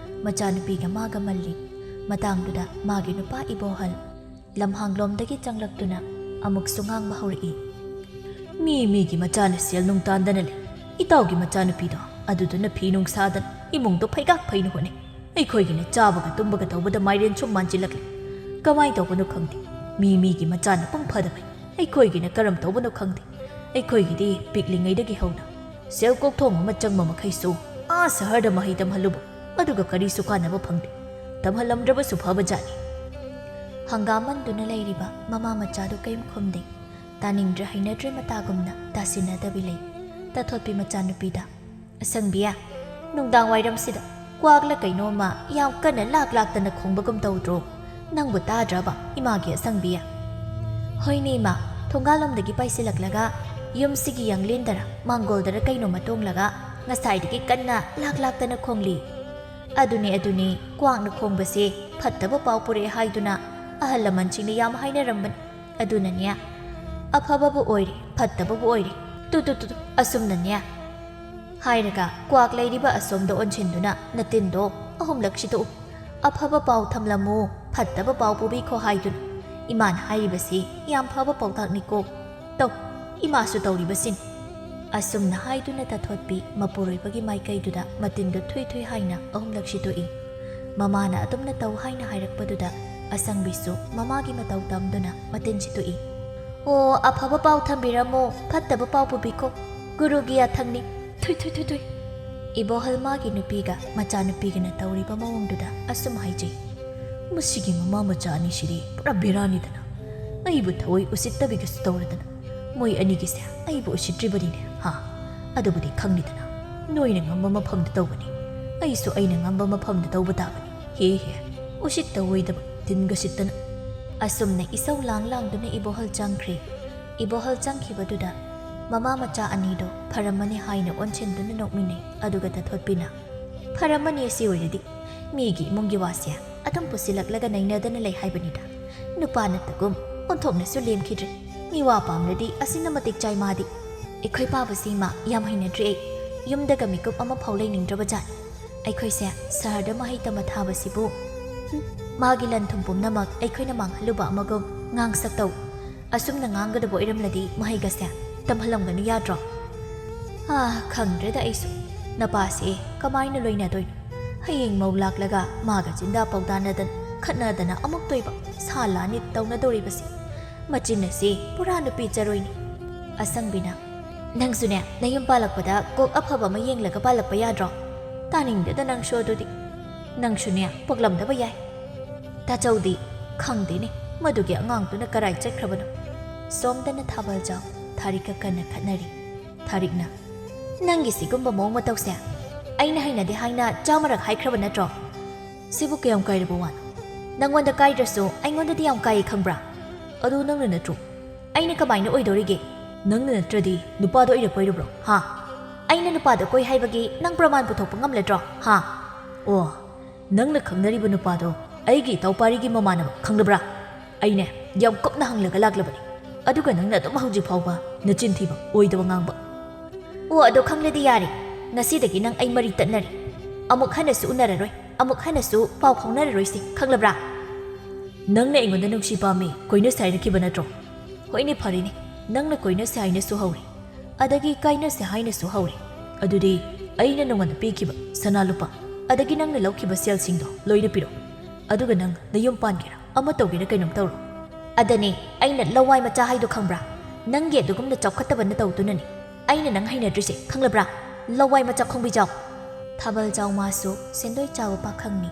ꯃꯆꯥꯅꯨꯄꯤꯒ ꯃꯥꯒ ꯃꯜꯂꯤ꯫ ꯃꯇꯥꯡꯗꯨꯗ ꯃꯥꯒꯤ ꯅꯨꯄꯥ ꯏꯕꯣꯍꯜ ꯂꯝꯍꯥꯡꯂꯣꯝꯗꯒꯤ ꯆꯪꯂꯛꯇꯨꯅ ꯑꯃꯨꯛꯁꯨ ꯉꯥꯡꯕ ꯍꯧꯔꯛꯏ꯫ "ꯃꯤ ꯃꯤꯒꯤ ꯃꯆꯥꯅ ꯁꯦꯜ ꯅꯨꯡ ꯇꯥꯟꯗꯅ ꯂꯩ꯫ ꯏꯇꯥꯎꯒꯤ ꯃꯆꯥꯅꯨꯄꯤꯗꯣ ꯑꯗꯨꯗꯨꯅ ꯐꯤ ꯅꯨꯡ ꯁꯥꯗꯅ ꯏꯃꯨꯡꯗꯣ ꯐꯩꯒꯥꯛ ꯐꯩꯅ ꯍꯣꯠꯅꯩ꯫ ꯑꯩꯈꯣꯏꯒꯤꯅ ꯆꯥꯕꯒ ꯇꯨꯝꯕꯒ ꯇꯧꯕꯗ ꯃꯥꯏꯔꯦꯟ ꯁꯨꯝ ꯃꯥꯟꯁꯤꯜꯂꯛꯂꯤ꯫ ꯀꯃꯥꯏ ꯇꯧꯕꯅꯣ ꯈꯪꯗꯦ꯫ ꯃꯤ ꯃꯤꯒꯤ ꯃꯆꯥꯅ ꯄꯨꯡ ꯐꯗꯕꯩ ꯑꯩꯈꯣꯏꯒꯤꯅ ꯀꯔꯝ ꯇꯧꯕꯅꯣ ꯈꯪꯗꯦ꯫ ꯑꯩꯈꯣꯏꯒꯤꯗꯤ ꯄꯤꯛꯂꯤꯉꯩꯗꯒꯤ ꯍꯧꯅ ꯁꯦꯜ ꯀꯣꯛꯊꯣꯡ ꯑꯃ ꯆꯪꯕ ꯃꯈꯩꯁꯨ ꯑꯥ ꯁꯍꯔꯗ ꯃꯍꯩ ꯇꯝꯍꯜꯂꯨꯕ, ꯑꯗꯨꯒ ꯀꯔꯤꯁꯨ ꯀꯥꯟꯅꯕ ꯐꯪꯗꯦ꯫ ꯇꯝꯍꯜꯂꯝꯗ꯭ꯔꯕꯁꯨ ꯐꯕꯖꯥꯠꯅꯤ"꯫ ꯍꯪꯒꯥꯝ ꯃꯟꯗꯨꯅ ꯂꯩꯔꯤꯕ ꯃꯃꯥ ꯃꯆꯥꯗꯨ ꯀꯔꯤꯝ ꯈꯨꯝꯗꯦ꯫ ꯇꯥꯅꯤꯡꯗ꯭ꯔꯦ ꯍꯩꯅꯗ꯭ꯔꯦ ꯃꯇꯥꯒꯨꯝꯅ ꯇꯥꯁꯤꯟꯅꯗꯕꯤ ꯂꯩ꯫ ꯇꯥꯊꯣꯠꯄꯤ ꯃꯆꯥꯅꯨꯄꯤꯗ, "ꯑꯁꯪꯕꯤ, ꯅꯨꯡꯗꯥꯡ ꯋꯥꯏꯔꯝꯁꯤꯗ ꯀ꯭ꯋꯥꯛꯂ ꯀꯩꯅꯣꯝꯃ ꯌꯥꯝ ꯀꯟꯅ ꯂꯥꯛ ꯂꯥꯛꯇꯅ ꯈꯣꯡꯕꯒꯨꯝ ꯇꯧꯗ꯭ꯔꯣ? ꯅꯪꯕꯨ ꯇꯥꯗ꯭ꯔꯕ, ꯏꯃꯥꯒꯤ ꯑꯁꯪꯕꯤ?" "ꯍꯣꯏꯅꯦ ꯏꯃꯥ, ꯊꯣꯡꯒꯥꯜꯂꯣꯝꯗꯒꯤ ꯄꯥꯏꯁꯤꯜꯂꯛꯂꯒ ꯌꯨꯝꯁꯤꯒꯤ ꯌꯥꯡꯂꯦꯟꯗꯔ ꯃꯥꯡꯒꯣꯜꯗꯔ ꯀꯩꯅꯣꯝꯃ ꯇꯣꯡꯂꯒ ꯉꯁꯥꯏꯗꯒꯤ ꯀꯟꯅ ꯂꯥꯛ ꯂꯥꯛꯇꯅ ꯈꯣꯡꯂꯤ"꯫ "ꯑꯗꯨꯅꯦ, ꯑꯗꯨꯅꯦ, ꯀ꯭ꯋꯥꯛꯅ ꯈꯣꯡꯕꯁꯦ ꯐꯠꯇꯕ ꯄꯥꯎ ꯄꯨꯔꯛꯑꯦ ꯍꯥꯏꯗꯨꯅ ꯑꯍꯜ ꯂꯃꯟꯁꯤꯡꯅ ꯌꯥꯝ ꯍꯥꯏꯅꯔꯝꯕꯅꯤ꯫ ꯑꯗꯨꯅꯅꯦ, ꯑꯐꯕꯕꯨ ꯑꯣꯏꯔꯦ, ꯐꯠꯇꯕꯕꯨ ꯑꯣꯏꯔꯦ, ꯇꯨ, ꯇꯨ, ꯇꯨ, ꯇꯨ, ꯑꯁꯨꯝꯅꯅꯦ" ꯍꯥꯏꯔꯒ ꯀ꯭ꯋꯥꯛ ꯂꯩꯔꯤꯕ ꯑꯁꯣꯝꯗ ꯑꯣꯟꯁꯤꯟꯗꯨꯅ ꯅꯇꯤꯟꯗꯣ ꯑꯍꯨꯝꯂꯛ ꯁꯤꯠꯇꯣꯛꯎ꯫ "ꯑꯐꯕ ꯄꯥꯎ ꯊꯝꯂꯝꯃꯨ, ꯐꯠꯇꯕ ꯄꯥꯎ ꯄꯨꯕꯤꯈꯣ" ꯍꯥꯏꯗꯨꯅ꯫ ꯏꯃꯥꯅ ꯍꯥꯏꯔꯤꯕꯁꯤ ꯌꯥꯝ ꯐꯕ ꯄꯥꯎꯇꯥꯛꯅꯤꯀꯣ꯫ ꯇꯧ, ꯏꯃꯥꯁꯨ ꯇꯧꯔꯤꯕꯁꯤꯅꯤ꯫ ꯑꯁꯨꯝꯅ ꯍꯥꯏꯗꯨꯅ ꯇꯥꯊꯣꯠꯄꯤ ꯃꯄꯨꯔꯣꯏꯕꯒꯤ ꯃꯥꯏꯀꯩꯗꯨꯗ ꯃꯇꯤꯟꯗꯨ ꯊꯨꯏ ꯊꯨꯏ ꯍꯥꯏꯅ ꯑꯍꯨꯝꯂꯛ ꯁꯤꯠꯇꯣꯛꯏ꯫ ꯃꯃꯥꯅ ꯑꯗꯨꯝꯅ ꯇꯧ ꯍꯥꯏꯅ ꯍꯥꯏꯔꯛꯄꯗꯨꯗ ꯑꯁꯪꯕꯤꯁꯨ ꯃꯃꯥꯒꯤ ꯃꯇꯧ ꯇꯝꯗꯨꯅ ꯃꯇꯤꯟ ꯁꯤꯠꯇꯣꯛꯏ꯫ "ꯑꯣ, ꯑꯐꯕ ꯄꯥꯎ ꯊꯝꯕꯤꯔꯝꯃꯣ, ꯐꯠꯇꯕ ꯄꯥꯎ ꯄꯨꯕꯤꯈꯣ꯫ ꯒꯨꯔꯨꯒꯤ ꯌꯥꯊꯪꯅꯤ꯫ ꯊꯨꯏ, ꯊꯨꯏ, ꯊꯨꯏ, ꯊꯨꯏ"꯫ ꯏꯕꯣꯍꯜ ꯃꯥꯒꯤ ꯅꯨꯄꯤꯒ ꯃꯆꯥꯅꯨꯄꯤꯒꯅ ꯇꯧꯔꯤꯕ ꯃꯑꯣꯡꯗꯨꯗ ꯑꯁꯨꯝ ꯍꯥꯏꯖꯩ꯫ "ꯃꯁꯤꯒꯤ ꯃꯃꯥ ꯃꯆꯥ ꯑꯅꯤꯁꯤꯗꯤ ꯄꯨꯔꯥ ꯕꯦꯔꯥꯅꯤꯗꯅ꯫ ꯑꯩꯕꯨ ꯊꯑꯣꯏ ꯎꯁꯤꯠꯇꯕꯤꯒꯁꯨ ꯇꯧꯔꯗꯅ꯫ ꯃꯣꯏ ꯑꯅꯤꯒꯤꯁꯦ ꯑꯩꯕꯨ ꯎꯁꯤꯠꯇ꯭ꯔꯤꯕꯅꯤꯅꯦ, ꯍꯥ? ꯑꯗꯨꯕꯨꯗꯤ ꯈꯪꯂꯤꯗꯅ, ꯅꯣꯏꯅ ꯉꯝꯕ ꯃꯐꯝꯗ ꯇꯧꯕꯅꯤ, ꯑꯩꯁꯨ ꯑꯩꯅ ꯉꯝꯕ ꯃꯐꯝꯗ ꯇꯧꯕ ꯇꯥꯕꯅꯤ꯫ ꯍꯦ ꯍꯦ, ꯎꯁꯤꯠꯇ ꯑꯣꯏꯗꯕ, ꯇꯤꯟꯒ ꯁꯤꯠꯇꯅ꯫ ꯑꯁꯨꯝꯅ ꯏꯁꯧ ꯂꯥꯡ ꯂꯥꯡꯗꯨꯅ ꯏꯕꯣꯍꯜ ꯆꯪꯈ꯭ꯔꯦ꯫ ꯏꯕꯣꯍꯜ ꯆꯪꯈꯤꯕꯗꯨꯗ ꯃꯃꯥ ꯃꯆꯥ ꯑꯅꯤꯗꯣ ꯐꯔꯝꯃꯅꯤ ꯍꯥꯏꯅ ꯑꯣꯟꯁꯤꯟꯗꯨꯅ ꯅꯣꯛꯃꯤꯟꯅꯩ, ꯑꯗꯨꯒ ꯇꯊꯣꯠꯄꯤꯅ, "ꯐꯔꯝꯃꯅꯤ, ꯑꯁꯤ ꯑꯣꯏꯔꯗꯤ꯫ ꯃꯤꯒꯤ ꯏꯃꯨꯡꯒꯤ ꯋꯥꯁꯦ ꯑꯗꯨꯝ ꯄꯨꯁꯤꯜꯂꯛꯂꯒ ꯅꯩꯅꯗꯅ ꯂꯩ ꯍꯥꯏꯕꯅꯤꯗ꯫ ꯅꯨꯄꯥ ꯅꯠꯇꯒꯨꯝ ꯑꯣꯟꯊꯣꯛꯅꯁꯨ ꯂꯦꯝꯈꯤꯗ꯭ꯔꯦ꯫ ꯃꯤꯋꯥ ꯄꯥꯝꯂꯗꯤ ꯑꯁꯤꯅ ꯃꯇꯤꯛ ꯆꯥꯏ ꯃꯥꯗꯤ꯫ ꯑꯩꯈꯣꯏ ꯄꯥꯕꯁꯤ ꯏꯃꯥ ꯌꯥꯝ ꯍꯩꯅꯗ꯭ꯔꯦ ꯑꯩ꯫ ꯌꯨꯝꯗꯒ ꯃꯤꯀꯨꯞ ꯑꯃꯐꯥꯎ ꯂꯩꯅꯤꯡꯗ꯭ꯔꯕ ꯖꯥꯠꯅꯤ꯫ ꯑꯩꯈꯣꯏꯁꯦ ꯁꯍꯔꯗ ꯃꯍꯩ ꯇꯝꯕ ꯊꯥꯕꯁꯤꯕꯨ, ꯍꯨꯝ, ꯃꯥꯒꯤ ꯂꯟ ꯊꯨꯝ ꯄꯨꯝꯅꯃꯛ ꯑꯩꯈꯣꯏꯅ ꯃꯥꯡꯍꯜꯂꯨꯕ ꯑꯃꯒꯨꯝ ꯉꯥꯡꯁꯛꯇꯧ꯫ ꯑꯁꯨꯝꯅ ꯉꯥꯡꯒꯗꯕ ꯑꯣꯏꯔꯝꯂꯗꯤ ꯃꯍꯩꯒꯁꯦ ꯇꯝꯍꯜꯂꯝꯒꯅꯨ ꯌꯥꯗ꯭ꯔꯣ?" "ꯑꯥ, ꯈꯪꯗ꯭ꯔꯦꯗ ꯑꯩꯁꯨ꯫ ꯅꯄꯥꯁꯦ ꯀꯃꯥꯏꯅ ꯂꯣꯏꯅꯗꯣꯏꯅꯣ? ꯍꯌꯦꯡ ꯃꯧ ꯂꯥꯛꯂꯒ ꯃꯥꯒ ꯆꯤꯟꯗꯥ ꯄꯥꯎꯗꯥꯅꯗꯅ ꯈꯠꯅꯗꯅ ꯑꯃꯨꯛꯇꯣꯏꯕ ꯁꯥ ꯂꯥꯟꯅꯤ ꯇꯧꯅꯗꯧꯔꯤꯕꯁꯦ꯫ ꯃꯆꯤꯟ ꯑꯁꯤ ꯄꯨꯔꯥ ꯅꯨꯄꯤ ꯆꯔꯣꯏꯅꯤ꯫" ꯑꯁꯪꯕꯤꯅ, "ꯅꯪꯁꯨꯅꯦ, ꯅꯌꯨꯝ ꯄꯥꯜꯂꯛꯄꯗ ꯀꯣꯛ ꯑꯐꯕ ꯑꯃ ꯌꯦꯡꯂꯒ ꯄꯥꯜꯂꯛꯄ ꯌꯥꯗ꯭ꯔꯣ? ꯇꯥꯅꯤꯡꯗꯦꯗ ꯅꯪꯁꯨ ꯑꯗꯨꯗꯤ꯫ ꯅꯪꯁꯨꯅꯦ, ꯄꯣꯛꯂꯝꯗꯕ ꯌꯥꯏ꯫" ꯇꯥꯆꯧꯗꯤ, "ꯈꯪꯗꯦꯅꯦ, ꯃꯗꯨꯒꯤ ꯑꯉꯥꯡꯗꯨꯅ ꯀꯔꯥꯏ ꯆꯠꯈ꯭ꯔꯕꯅꯣ?" ꯁꯣꯝꯗꯅ ꯊꯥꯕꯜꯖꯥꯎ ꯊꯥꯔꯤꯛꯀ ꯀꯟꯅ ꯈꯠꯅꯔꯤ꯫ ꯊꯥꯔꯤꯛꯅ, "ꯅꯪꯒꯤ ꯁꯤꯒꯨꯝꯕ ꯃꯑꯣꯡ ꯃꯇꯧꯁꯦ ꯑꯩꯅ ꯍꯩꯅꯗꯦ ꯍꯥꯏꯅ ꯆꯥꯝꯃꯔꯛ ꯍꯥꯏꯈ꯭ꯔꯕ ꯅꯠꯇ꯭ꯔꯣ?" "ꯁꯤꯕꯨ ꯀꯌꯥꯝ ꯀꯥꯏꯔꯕ ꯋꯥꯅꯣ? ꯅꯪꯉꯣꯟꯗ ꯀꯥꯏꯗ꯭ꯔꯁꯨ ꯑꯩꯉꯣꯟꯗꯗꯤ ꯌꯥꯝ ꯀꯥꯏꯌꯦ, ꯈꯪꯕ꯭ꯔꯥ?" "ꯑꯗꯨ ꯅꯪꯅ ꯅꯠꯇ꯭ꯔꯣ?" "ꯑꯩꯅ ꯀꯃꯥꯏꯅ ꯑꯣꯏꯗꯧꯔꯤꯒꯦ?" "ꯅꯪꯅ ꯅꯠꯇ꯭ꯔꯗꯤ ꯅꯨꯄꯥꯗꯣ ꯑꯩꯅ ꯀꯣꯏꯔꯨꯕ꯭ꯔꯣ, ꯍꯥ?" "ꯑꯩꯅ ꯅꯨꯄꯥꯗꯣ ꯀꯣꯏ ꯍꯥꯏꯕꯒꯤ ꯅꯪ ꯄ꯭ꯔꯃꯥꯟ ꯄꯨꯊꯣꯛꯄ ꯉꯝꯂꯗ꯭ꯔꯣ, ꯍꯥ?" "ꯑꯣ, ꯅꯪꯅ ꯈꯪꯅꯔꯤꯕ ꯅꯨꯄꯥꯗꯣ ꯑꯩꯒꯤ ꯏꯇꯥꯎ ꯄꯥꯔꯤꯒꯤ ꯃꯃꯥꯟꯅꯕ, ꯈꯪꯂꯕ꯭ꯔꯥ? ꯑꯩꯅꯦ, ꯌꯥꯝ ꯀꯨꯞꯅ ꯍꯪꯂꯒ ꯂꯥꯛꯂꯕꯅꯤ, ꯑꯗꯨꯒ ꯅꯪꯅ ꯑꯗꯨꯝ ꯍꯧꯖꯤꯛ ꯐꯥꯎꯕ ꯅꯆꯤꯟ ꯊꯤꯕ, ꯑꯣꯏꯗꯕ ꯉꯥꯡꯕ꯫" "ꯑꯣ, ꯑꯗꯣ ꯈꯪꯂꯗꯤ ꯌꯥꯔꯦ, ꯉꯁꯤꯗꯒꯤ ꯅꯪ ꯑꯩ ꯃꯔꯤ ꯇꯠꯅꯔꯦ꯫ ꯑꯃꯨꯛ ꯍꯟꯅꯁꯨ ꯎꯅꯔꯔꯣꯏ, ꯑꯃꯨꯛ ꯍꯟꯅꯁꯨ ꯄꯥꯎ ꯐꯥꯎꯅꯔꯔꯣꯏꯁꯤ, ꯈꯪꯂꯕ꯭ꯔꯥ?" "ꯅꯪꯅ ꯑꯩꯉꯣꯟꯗ ꯅꯨꯡꯁꯤ ꯄꯥꯝꯃꯤ, ꯀꯣꯏꯅꯁꯦ ꯍꯥꯏꯔꯛꯈꯤꯕ ꯅꯠꯇ꯭ꯔꯣ?" "ꯍꯣꯏꯅꯦ, ꯐꯔꯦꯅꯦ, ꯅꯪꯅ ꯀꯣꯏꯅꯁꯦ ꯍꯥꯏꯅꯁꯨ ꯍꯧꯔꯦ, ꯑꯗꯒꯤ ꯀꯥꯏꯅꯁꯦ ꯍꯥꯏꯅꯁꯨ ꯍꯧꯔꯦ꯫ ꯑꯗꯨꯗꯤ ꯑꯩꯅ ꯅꯉꯣꯟꯗ ꯄꯤꯈꯤꯕ ꯁꯅꯥ ꯂꯨꯄꯥ, ꯑꯗꯒꯤ ꯅꯪꯅ ꯂꯧꯈꯤꯕ ꯁꯦꯜꯁꯤꯡꯗꯣ ꯂꯣꯏꯅ ꯄꯤꯔꯛꯑꯣ, ꯑꯗꯨꯒ ꯅꯪ ꯅꯌꯨꯝ ꯄꯥꯟꯒꯦꯔꯥ, ꯑꯃ ꯇꯧꯒꯦꯔꯥ, ꯀꯩꯅꯣꯝ ꯇꯧꯔꯣ꯫" "ꯑꯗꯅꯦ, ꯑꯩꯅ ꯂꯋꯥꯏ ꯃꯆꯥ ꯍꯥꯏꯗꯣ ꯈꯪꯕ꯭ꯔꯥ? ꯅꯪꯒꯤ ꯑꯗꯨꯒꯨꯝꯅ ꯆꯥꯎꯈꯠꯇꯕ ꯅꯇꯧꯗꯨꯅꯅꯦ ꯑꯩꯅ ꯅꯪ ꯍꯩꯅꯗ꯭ꯔꯤꯁꯦ, ꯈꯪꯂꯕ꯭ꯔꯥ? ꯂꯋꯥꯏ ꯃꯆꯥ ꯈꯣꯡꯕꯤꯖꯥꯎ꯫" ꯊꯥꯕꯜꯖꯥꯎ ꯃꯥꯁꯨ ꯁꯦꯟꯗꯣꯏ ꯆꯥꯕ ꯄꯥꯈꯪꯅꯤ꯫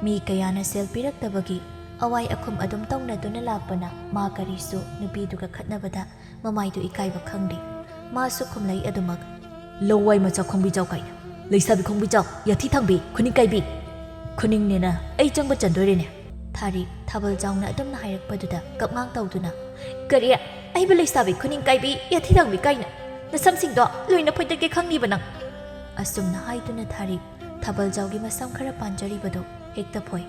ꯃꯤ ꯀꯌꯥꯅ ꯁꯦꯜ ꯄꯤꯔꯛꯇꯕꯒꯤ ꯑꯋꯥꯏ ꯑꯈꯨꯝ ꯑꯗꯨꯝ ꯇꯧꯅꯗꯨꯅ ꯂꯥꯛꯄꯅ ꯃꯥ ꯀꯔꯤꯁꯨ ꯅꯨꯄꯤꯗꯨꯒ ꯈꯠꯅꯕꯗ ꯃꯃꯥꯏꯗꯨ ꯏꯀꯥꯏꯕ ꯈꯪꯗꯦ꯫ ꯃꯥꯁꯨ ꯈꯨꯝꯂꯛꯏ ꯑꯗꯨꯃꯛ꯫ "ꯂꯋꯥꯏ ꯃꯆꯥ ꯈꯣꯡꯕꯤꯖꯥꯎ ꯀꯥꯏꯅ, ꯂꯩꯁꯥꯕꯤ ꯈꯣꯡꯕꯤꯖꯥꯎ, ꯌꯥꯊꯤ ꯊꯥꯡꯕꯤ, ꯈꯨꯅꯤꯡ ꯀꯥꯏꯕꯤ, ꯈꯨꯅꯤꯡꯅꯦꯅ ꯑꯩ ꯆꯪꯕ ꯆꯟꯗꯣꯔꯦꯅꯦ?" ꯊꯥꯔꯤꯛ ꯊꯥꯕꯜꯖꯥꯎꯅ ꯑꯗꯨꯝꯅ ꯍꯥꯏꯔꯛꯄꯗꯨꯗ ꯀꯞꯉꯥꯡ ꯇꯧꯗꯨꯅ, "ꯀꯔꯤ? ꯑꯩꯕꯨ ꯂꯩꯁꯥꯕꯤ ꯈꯨꯅꯤꯡ ꯀꯥꯏꯕꯤ, ꯌꯥꯊꯤ ꯊꯥꯡꯕꯤ ꯀꯥꯏꯅ? ꯅꯁꯝꯁꯤꯡꯗꯣ ꯂꯣꯏꯅ ꯐꯣꯏꯗꯠꯀꯦ ꯈꯪꯅꯤꯕ ꯅꯪ!" ꯑꯁꯨꯝꯅ ꯍꯥꯏꯗꯨꯅ ꯊꯥꯔꯤꯛ ꯊꯥꯕꯜꯖꯥꯎꯒꯤ ꯃꯁꯝ ꯈꯔ ꯄꯥꯟꯖꯔꯤꯕꯗꯨ ꯍꯦꯛꯇ ꯐꯣꯏ꯫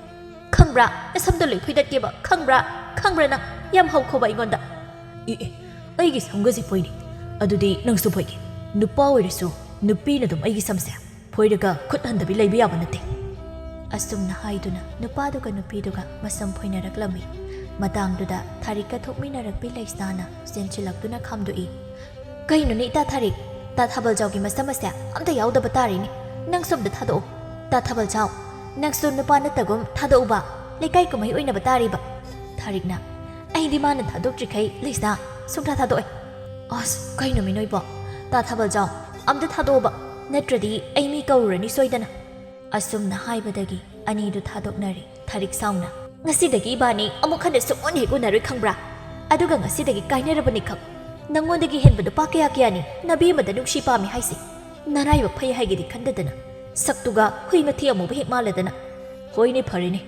"ꯈꯪꯕ꯭ꯔꯥ? ꯅꯁꯝꯗꯣ ꯂꯣꯏ ꯐꯣꯏꯗꯠꯀꯦꯕ, ꯈꯪꯕ꯭ꯔꯥ? ꯈꯪꯕ꯭ꯔꯥ ꯅꯪ? ꯌꯥꯝ ꯍꯧꯈꯣꯕ ꯑꯩꯉꯣꯟꯗ!" "ꯑꯦ, ꯑꯦ, ꯑꯩꯒꯤ ꯁꯝꯒꯁꯤ ꯐꯣꯏꯅꯤ꯫ ꯑꯗꯨꯗꯤ ꯅꯪꯁꯨ ꯐꯣꯏꯒꯦ꯫ ꯅꯨꯄꯥ ꯑꯣꯏꯔꯁꯨ ꯅꯨꯄꯤꯅ ꯑꯗꯨꯝ ꯑꯩꯒꯤ ꯁꯝꯁꯦ ꯐꯣꯏꯔꯒ ꯈꯨꯠ ꯍꯟꯗꯕꯤ ꯂꯩꯕ ꯌꯥꯕ ꯅꯠꯇꯦ꯫" ꯑꯁꯨꯝꯅ ꯍꯥꯏꯗꯨꯅ ꯅꯨꯄꯥꯗꯨꯒ ꯅꯨꯄꯤꯗꯨꯒ ꯃꯁꯝ ꯐꯣꯏꯅꯔꯛꯂꯝꯃꯤ꯫ ꯃꯇꯥꯡꯗꯨꯗ ꯊꯥꯔꯤꯛꯀ ꯊꯣꯛꯃꯤꯟꯅꯔꯛꯄꯤ ꯂꯩꯁꯅꯥꯅ ꯆꯦꯟꯁꯤꯜꯂꯛꯇꯨꯅ ꯈꯥꯝꯗꯣꯛꯏ꯫ "ꯀꯩꯅꯣꯅꯦ ꯏꯇꯥ ꯊꯥꯔꯤꯛ? ꯇꯥ ꯊꯥꯕꯜꯖꯥꯎꯒꯤ ꯃꯁꯝ ꯑꯁꯦ ꯑꯝꯇ ꯌꯥꯎꯗꯕ ꯇꯥꯔꯦꯅꯦ꯫ ꯅꯪꯁꯨ ꯑꯝꯇ ꯊꯥꯗꯣꯛꯑꯣ꯫ ꯇꯥ ꯊꯥꯕꯜꯖꯥꯎ, ꯅꯪꯁꯨ ꯅꯨꯄꯥ ꯅꯠꯇꯒꯨꯝ ꯊꯥꯗꯣꯛꯎꯕ꯫ ꯂꯩꯀꯥꯏ ꯀꯨꯝꯍꯩ ꯑꯣꯏꯅꯕ ꯇꯥꯔꯤꯕ꯫" ꯊꯥꯔꯤꯛꯅ, "ꯑꯩꯗꯤ ꯃꯥꯅ ꯊꯥꯗꯣꯛꯇ꯭ꯔꯤꯈꯩ ꯂꯩꯁꯅꯥ ꯁꯨꯡꯊꯥ ꯊꯥꯗꯣꯛꯑꯣꯏ꯫" "ꯑꯁ, ꯀꯩꯅꯣꯃꯤ ꯅꯣꯏꯕꯣ? ꯇꯥ ꯊꯥꯕꯜꯖꯥꯎ, ꯑꯝꯇ ꯊꯥꯗꯣꯛꯑꯣꯕ, ꯅꯠꯇ꯭ꯔꯗꯤ ꯑꯩ ꯃꯤ ꯀꯧꯔꯨꯔꯅꯤ ꯁꯣꯏꯗꯅ꯫" ꯑꯁꯨꯝꯅ ꯍꯥꯏꯕꯗꯒꯤ ꯑꯅꯤꯗꯨ ꯊꯥꯗꯣꯛꯅꯔꯦ꯫ ꯊꯥꯔꯤꯛ ꯁꯥꯎꯅ, "ꯉꯁꯤꯗꯒꯤ ꯏꯕꯥꯅꯤ ꯑꯃꯨꯛ ꯍꯟꯅ ꯁꯨꯛꯎꯟ ꯍꯦꯛ ꯎꯅꯔꯣꯏ ꯈꯪꯕ꯭ꯔꯥ? ꯑꯗꯨꯒ ꯉꯁꯤꯗꯒꯤ ꯀꯥꯏꯅꯔꯕꯅꯤ ꯈꯪ꯫ ꯅꯪꯉꯣꯟꯗꯒꯤ ꯍꯦꯟꯕ ꯅꯨꯄꯥ ꯀꯌꯥ ꯀꯌꯥꯅꯤ ꯅꯕꯦꯝꯃꯗ ꯅꯨꯡꯁꯤ ꯄꯥꯝꯃꯤ ꯍꯥꯏꯁꯦ꯫ ꯅꯔꯥꯏꯕꯛ ꯐꯩ ꯍꯥꯏꯒꯦꯗꯤ ꯈꯟꯗꯗꯅ, ꯁꯛꯇꯨꯒ ꯍꯨꯏ ꯃꯊꯤ ꯑꯃꯨꯕ ꯍꯦꯛ ꯃꯥꯜꯂꯗꯅ꯫ ꯍꯣꯏꯅꯦ, ꯐꯔꯦꯅꯦ,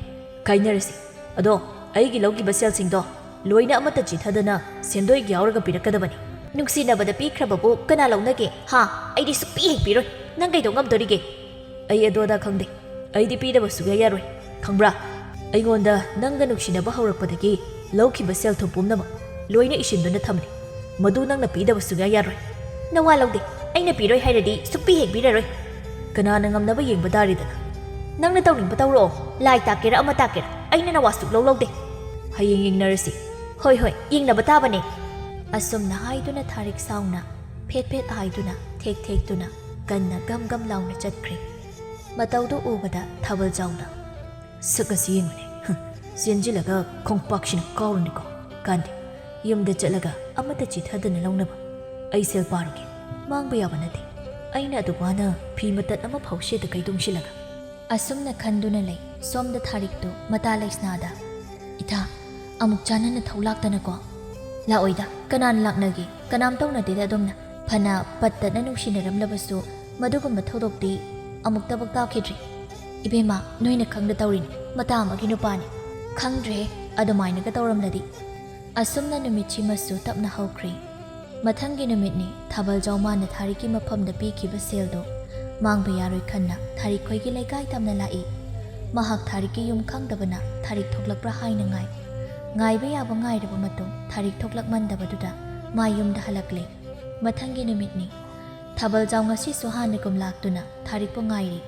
ꯀꯥꯏꯅꯔꯁꯤ꯫ ꯑꯗꯣ ꯑꯩꯒꯤ ꯂꯧꯈꯤꯕ ꯁꯦꯜꯁꯤꯡꯗꯣ ꯂꯣꯏꯅ ꯑꯃꯠꯇ ꯆꯤꯊꯗꯅ ꯁꯦꯟꯗꯣꯏ ꯌꯥꯎꯔꯒ ꯄꯤꯔꯛꯀꯗꯕꯅꯤ꯫" "ꯅꯨꯡꯁꯤꯅꯕꯗ ꯄꯤꯈ꯭ꯔꯕꯕꯨ ꯀꯅꯥ ꯂꯧꯅꯒꯦ? ꯍꯥ? ꯑꯩꯗꯤ ꯁꯨꯛꯄꯤ ꯍꯦꯛ ꯄꯤꯔꯣꯏ꯫ ꯅꯪ ꯀꯩꯗꯧ ꯉꯝꯗꯣꯔꯤꯒꯦ?" "ꯑꯩ ꯑꯗꯨ ꯑꯗꯥ ꯈꯪꯗꯦ꯫ ꯑꯩꯗꯤ ꯄꯤꯗꯕ ꯁꯨꯛꯌꯥ ꯌꯥꯔꯣꯏ꯫ ꯈꯪꯕ꯭ꯔꯥ? ꯑꯩꯉꯣꯟꯗ ꯅꯪꯒ ꯅꯨꯡꯁꯤꯅꯕ ꯍꯧꯔꯛꯄꯗꯒꯤ ꯂꯧꯈꯤꯕ ꯁꯦꯜ ꯊꯨꯝ ꯄꯨꯝꯅꯃꯛ ꯂꯣꯏꯅ ꯏꯁꯤꯟꯗꯨꯅ ꯊꯝꯂꯤ꯫ ꯃꯗꯨ ꯅꯪꯅ ꯄꯤꯗꯕ ꯁꯨꯛꯌꯥ ꯌꯥꯔꯣꯏ꯫" "ꯅꯋꯥ ꯂꯧꯗꯦ꯫ ꯑꯩꯅ ꯄꯤꯔꯣꯏ ꯍꯥꯏꯔꯗꯤ ꯁꯨꯛꯄꯤ ꯍꯦꯛ ꯄꯤꯔꯔꯣꯏ꯫" "ꯀꯅꯥꯅ ꯉꯝꯅꯕ ꯌꯦꯡꯕ ꯇꯥꯔꯦꯗꯅ꯫" "ꯅꯪꯅ ꯇꯧꯅꯤꯡꯕ ꯇꯧꯔꯛꯑꯣ꯫ ꯂꯥꯏ ꯇꯥꯛꯀꯦꯔꯥ ꯑꯃ ꯇꯥꯛꯀꯦꯔꯥ, ꯑꯩꯅ ꯅꯋꯥ ꯁꯨꯛꯂꯧ ꯂꯧꯗꯦ꯫" "ꯍꯌꯦꯡ ꯌꯦꯡꯅꯔꯁꯤ꯫" "ꯍꯣꯏ, ꯍꯣꯏ, ꯌꯦꯡꯅꯕ ꯇꯥꯕꯅꯦ꯫" ꯑꯁꯨꯝꯅ ꯍꯥꯏꯗꯨꯅ ꯊꯥꯔꯤꯛ ꯁꯥꯎꯅ ꯐꯦꯠ ꯐꯦꯠ ꯍꯥꯏꯗꯨꯅ ꯊꯦꯛ ꯊꯦꯛꯇꯨꯅ ꯀꯟꯅ ꯒꯝ ꯒꯝ ꯂꯥꯎꯅ ꯆꯠꯈ꯭ꯔꯦ꯫ ꯃꯇꯧꯗꯨ ꯎꯕꯗ ꯊꯥꯕꯜꯖꯥꯎꯅ, "ꯁꯛ ꯑꯁꯤ ꯌꯦꯡꯉꯨꯅꯦ꯫ ꯍꯨꯝ, ꯆꯦꯟꯁꯤꯜꯂꯒ ꯈꯣꯡꯄꯥꯛꯁꯤꯅ ꯀꯥꯎꯔꯅꯤꯀꯣ꯫ ꯀꯥꯟꯗꯦ, ꯌꯨꯝꯗ ꯆꯠꯂꯒ ꯑꯃꯠꯇ ꯆꯤꯊꯗꯅ ꯂꯧꯅꯕ ꯑꯩ ꯁꯦꯜ ꯄꯥꯔꯨꯒꯦ꯫ ꯃꯥꯡꯕ ꯌꯥꯕ ꯅꯠꯇꯦ꯫ ꯑꯩꯅ ꯑꯗꯨꯛ ꯋꯥꯅ ꯐꯤ ꯃꯇꯠ ꯑꯃ ꯐꯥꯎ ꯁꯦꯠꯇꯈꯩ ꯇꯨꯡꯁꯤꯜꯂꯒ꯫" ꯑꯁꯨꯝꯅ ꯈꯟꯗꯨꯅ ꯂꯩ꯫ ꯁꯣꯝꯗ ꯊꯥꯔꯤꯛꯇꯨ ꯃꯇꯥ ꯂꯩꯁꯅꯥꯗ, "ꯏꯇꯥ, ꯑꯃꯨꯛ ꯆꯥꯟꯅꯅ ꯊꯧ ꯂꯥꯛꯇꯅꯀꯣ꯫" "ꯂꯥꯛꯑꯣꯏꯗ, ꯀꯅꯥꯅ ꯂꯥꯛꯅꯒꯦ? ꯀꯅꯥꯝ ꯇꯧꯅꯗꯦꯗ ꯑꯗꯨꯝꯅ꯫ ꯐꯅ ꯄꯠ ꯇꯠꯅ ꯅꯨꯡꯁꯤꯅꯔꯝꯂꯕꯁꯨ ꯃꯗꯨꯒꯨꯝꯕ ꯊꯧꯗꯣꯛꯇꯤ ꯑꯃꯨꯛꯇꯕꯨ ꯇꯥꯈꯤꯗ꯭ꯔꯤ꯫ ꯏꯕꯦꯝꯃ, ꯅꯣꯏꯅ ꯈꯪꯗ ꯇꯧꯔꯤꯅꯤ, ꯃꯇꯥ ꯑꯃꯒꯤ ꯅꯨꯄꯥꯅꯤ꯫ ꯈꯪꯗ꯭ꯔꯦ, ꯑꯗꯨꯃꯥꯏꯅꯒ ꯇꯧꯔꯝꯂꯗꯤ"꯫ ꯑꯁꯨꯝꯅ ꯅꯨꯃꯤꯠꯁꯤꯃꯁꯨ ꯇꯞꯅ ꯍꯧꯈ꯭ꯔꯦ꯫ ꯃꯊꯪꯒꯤ ꯅꯨꯃꯤꯠꯅꯤ, ꯊꯥꯕꯜꯖꯥꯎ ꯃꯥꯅ ꯊꯥꯔꯤꯛꯀꯤ ꯃꯐꯝꯗ ꯄꯤꯈꯤꯕ ꯁꯦꯜꯗꯣ ꯃꯥꯡꯕ ꯌꯥꯔꯣꯏ ꯈꯟꯅ ꯊꯥꯔꯤꯛ ꯈꯣꯏꯒꯤ ꯂꯩꯀꯥꯏ ꯇꯝꯅ ꯂꯥꯛꯏ꯫ ꯃꯍꯥꯛ ꯊꯥꯔꯤꯛꯀꯤ ꯌꯨꯝ ꯈꯪꯗꯕꯅ ꯊꯥꯔꯤꯛ ꯊꯣꯛꯂꯛꯄ꯭ꯔꯥ ꯍꯥꯏꯅ ꯉꯥꯏ꯫ ꯉꯥꯏꯕ ꯌꯥꯕ ꯉꯥꯏꯔꯕ ꯃꯇꯨꯡ ꯊꯥꯔꯤꯛ ꯊꯣꯛꯂꯛꯃꯟꯗꯕꯗꯨꯗ ꯃꯥ ꯌꯨꯝꯗ ꯍꯜꯂꯛꯂꯦ꯫ ꯃꯊꯪꯒꯤ ꯅꯨꯃꯤꯠꯅꯤ꯫ ꯊꯥꯕꯜꯖꯥꯎ ꯉꯁꯤꯁꯨ ꯍꯥꯟꯅꯒꯨꯝ ꯂꯥꯛꯇꯨꯅ ꯊꯥꯔꯤꯛꯄꯨ ꯉꯥꯏꯔꯤ꯫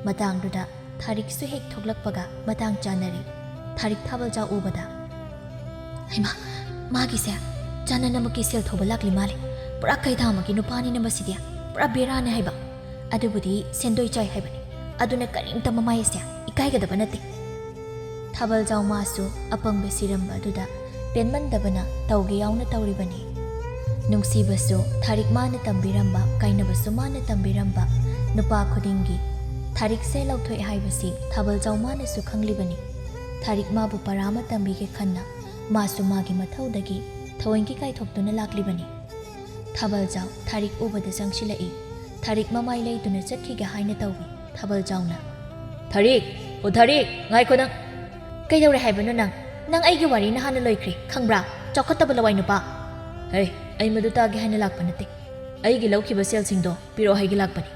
ꯃꯇꯥꯡꯗꯨꯗ ꯊꯥꯔꯤꯛꯁꯨ ꯍꯦꯛ ꯊꯣꯛꯂꯛꯄꯒ ꯃꯇꯥꯡ ꯆꯥꯅꯔꯤ꯫ ꯊꯥꯔꯤꯛ ꯊꯥꯕꯜꯖꯥꯎ ꯎꯕꯗ, "ꯍꯩꯃꯥ, ꯃꯥꯒꯤꯁꯦ ꯆꯥꯅꯅꯃꯛꯀꯤ ꯁꯦꯜ ꯊꯧꯕ ꯂꯥꯛꯂꯤ ꯃꯥꯜꯂꯦ꯫ ꯄꯨꯔꯥ ꯀꯩꯗꯥꯃꯛꯀꯤ ꯅꯨꯄꯥꯅꯤꯅ ꯃꯁꯤꯗꯤ꯫ ꯄꯨꯔꯥ ꯕꯦꯔꯥꯅꯦ ꯍꯥꯏꯕ꯫ ꯑꯗꯨꯕꯨꯗꯤ ꯁꯦꯟꯗꯣꯏ ꯆꯥꯏ ꯍꯥꯏꯕꯅꯤ꯫ ꯑꯗꯨꯅ ꯀꯔꯤꯝꯇ ꯃꯃꯥꯏ ꯑꯁꯦ ꯏꯀꯥꯏꯒꯗꯕ ꯅꯠꯇꯦ"꯫ ꯊꯥꯕꯜꯖꯥꯎ ꯃꯥꯁꯨ ꯑꯄꯪꯕ ꯁꯤꯔꯝꯕ ꯑꯗꯨꯗ ꯄꯦꯟꯃꯟꯗꯕꯅ ꯇꯧꯒꯦ ꯌꯥꯎꯅ ꯇꯧꯔꯤꯕꯅꯤ꯫ ꯅꯨꯡꯁꯤꯕꯁꯨ ꯊꯥꯔꯤꯛ ꯃꯥꯅ ꯇꯝꯕꯤꯔꯝꯕ, ꯀꯥꯏꯅꯕꯁꯨ ꯃꯥꯅ ꯇꯝꯕꯤꯔꯝꯕ ꯅꯨꯄꯥ ꯈꯨꯗꯤꯡꯒꯤ ꯊꯥꯔꯤꯛꯁꯦ ꯂꯧꯊꯣꯛꯑꯦ ꯍꯥꯏꯕꯁꯤ ꯊꯥꯕꯜꯖꯥꯎ ꯃꯥꯅꯁꯨ ꯈꯪꯂꯤꯕꯅꯤ꯫ ꯊꯥꯔꯤꯛ ꯃꯥꯕꯨ ꯄꯔꯥ ꯑꯃ ꯇꯝꯕꯤꯒꯦ ꯈꯟꯅ ꯃꯥꯁꯨ ꯃꯥꯒꯤ ꯃꯊꯧꯗꯒꯤ ꯊꯑꯣꯏꯒꯤ ꯀꯥꯏꯊꯣꯛꯇꯨꯅ ꯂꯥꯛꯂꯤꯕꯅꯤ꯫ ꯊꯥꯕꯜꯖꯥꯎ ꯊꯥꯔꯤꯛ ꯎꯕꯗ ꯆꯪꯁꯤꯜꯂꯛꯏ꯫ ꯊꯥꯔꯤꯛ ꯃꯃꯥꯏ ꯂꯩꯗꯨꯅ ꯆꯠꯈꯤꯒꯦ ꯍꯥꯏꯅ ꯇꯧꯏ꯫ ꯊꯥꯕꯜꯖꯥꯎꯅ, "ꯊꯥꯔꯤꯛ, ꯑꯣ ꯊꯥꯔꯤꯛ, ꯉꯥꯏꯈꯣ ꯅꯪ!" "ꯀꯩꯗꯧꯔꯦ ꯍꯥꯏꯕꯅꯣ ꯅꯪ? ꯅꯪ ꯑꯩꯒꯤ ꯋꯥꯔꯤ ꯅꯍꯥꯟꯅ ꯂꯣꯏꯈ꯭ꯔꯦ, ꯈꯪꯕ꯭ꯔꯥ? ꯆꯥꯎꯈꯠꯇꯕ ꯂꯋꯥꯏ ꯅꯨꯄꯥ!" "ꯍꯦ, ꯑꯩ ꯃꯗꯨ ꯇꯥꯒꯦ ꯍꯥꯏꯅ ꯂꯥꯛꯄ ꯅꯠꯇꯦ꯫ ꯑꯩꯒꯤ ꯂꯧꯈꯤꯕ ꯁꯦꯜꯁꯤꯡꯗꯣ ꯄꯤꯔꯛꯑꯣ ꯍꯥꯏꯒꯦ ꯂꯥꯛꯄꯅꯤ"꯫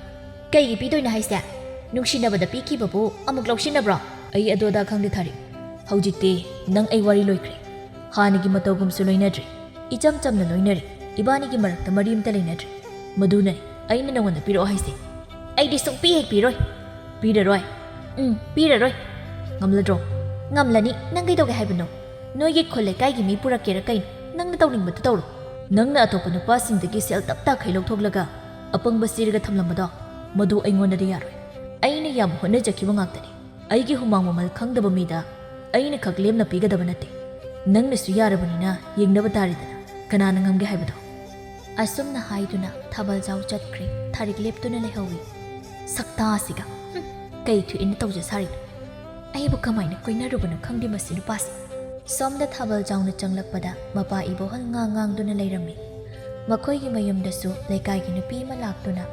"ꯀꯩꯒꯤ ꯄꯤꯗꯣꯏꯅꯣ ꯍꯥꯏꯁꯦ? ꯅꯨꯡꯁꯤꯅꯕꯗ ꯄꯤꯈꯤꯕꯕꯨ ꯑꯃꯨꯛ ꯂꯧꯁꯤꯟꯅꯕ꯭ꯔꯣ?" "ꯑꯩ ꯑꯗꯨ ꯑꯗꯥ ꯈꯪꯗꯦ ꯊꯥꯔꯤꯛ꯫ ꯍꯧꯖꯤꯛꯇꯤ ꯅꯪ ꯑꯩ ꯋꯥꯔꯤ ꯂꯣꯏꯈ꯭ꯔꯦ꯫ ꯍꯥꯟꯅꯒꯤ ꯃꯇꯧꯒꯨꯝꯁꯨ ꯂꯣꯏꯅꯗ꯭ꯔꯦ꯫ ꯏꯆꯝ ꯆꯝꯅ ꯂꯣꯏꯅꯔꯦ꯫ ꯏꯕꯥꯅꯤꯒꯤ ꯃꯔꯛꯇ ꯃꯔꯤ ꯑꯝꯇ ꯂꯩꯅꯗ꯭ꯔꯦ꯫ ꯃꯗꯨꯅꯅꯤ ꯑꯩꯅ ꯅꯉꯣꯟꯗ ꯄꯤꯔꯛꯑꯣ ꯍꯥꯏꯁꯦ꯫ ꯑꯩꯗꯤ ꯁꯨꯡꯄꯤ ꯍꯦꯛ ꯄꯤꯔꯣꯏ"꯫ "ꯄꯤꯔꯔꯣꯏ?" "ꯎꯝ, ꯄꯤꯔꯔꯣꯏ"꯫ "ꯉꯝꯂꯗ꯭ꯔꯣ?" "ꯉꯝꯂꯅꯤ꯫ ꯅꯪ ꯀꯩꯗꯧꯒꯦ ꯍꯥꯏꯕꯅꯣ? ꯅꯣꯏꯒꯤ ꯈꯨꯜ ꯂꯩꯀꯥꯏꯒꯤ ꯃꯤ ꯄꯨꯔꯛꯀꯦꯔꯥ ꯀꯩꯅꯣ? ꯅꯪꯅ ꯇꯧꯅꯤꯡꯕꯗꯨ ꯇꯧꯔꯣ꯫ ꯅꯪꯅ ꯑꯇꯣꯞꯄ ꯅꯨꯄꯥꯁꯤꯡꯗꯒꯤ ꯁꯦꯜ ꯇꯞ ꯇꯥꯈꯩ ꯂꯧꯊꯣꯛꯂꯒ ꯑꯄꯪꯕ ꯆꯤꯔꯒ ꯊꯝꯂꯝꯕꯗꯣ, ꯃꯗꯨ ꯑꯩꯉꯣꯟꯗꯗꯤ ꯌꯥꯔꯣꯏ꯫ ꯑꯩꯅ ꯌꯥꯝ ꯍꯣꯠꯅꯖꯈꯤꯕ ꯉꯥꯛꯇꯅꯤ꯫ ꯑꯩꯒꯤ ꯍꯨꯃꯥꯡ ꯃꯃꯜ ꯈꯪꯗꯕ ꯃꯤꯗ ꯑꯩꯅ ꯈꯛ ꯂꯦꯝꯅ ꯄꯤꯒꯗꯕ ꯅꯠꯇꯦ꯫ ꯅꯪꯅꯁꯨ ꯌꯥꯔꯕꯅꯤꯅ ꯌꯦꯡꯅꯕ ꯇꯥꯔꯦꯗꯅ, ꯀꯅꯥꯅ ꯉꯝꯒꯦ ꯍꯥꯏꯕꯗꯣ"꯫ ꯑꯁꯨꯝꯅ ꯍꯥꯏꯗꯨꯅ ꯊꯥꯕꯜꯖꯥꯎ ꯆꯠꯈ꯭ꯔꯦ꯫ ꯊꯥꯔꯤꯛ ꯂꯦꯞꯇꯨꯅ ꯂꯩꯍꯧꯏ꯫ "ꯁꯛꯇꯥꯁꯤꯒ! ꯍꯨꯝ, ꯀꯩ ꯊꯣꯛꯑꯦꯅ ꯇꯧꯖ ꯁꯥꯔꯤꯅꯣ? ꯑꯩꯕꯨ ꯀꯃꯥꯏꯅ ꯀꯣꯏꯅꯔꯨꯕꯅꯣ ꯈꯪꯗꯦ ꯃꯁꯤ ꯅꯨꯄꯥꯁꯦ"꯫ ꯁꯣꯝꯗ ꯊꯥꯕꯜ ꯆꯥꯎꯅ ꯆꯪꯂꯛꯄꯗ ꯃꯄꯥ ꯏꯕꯣꯍꯜ ꯉꯥꯡ ꯉꯥꯡꯗꯨꯅ ꯂꯩꯔꯝꯃꯤ꯫ ꯃꯈꯣꯏꯒꯤ ꯃꯌꯨꯝꯗꯁꯨ ꯂꯩꯀꯥꯏꯒꯤ ꯅꯨꯄꯤ ꯑꯃ ꯂꯥꯛꯇꯨꯅ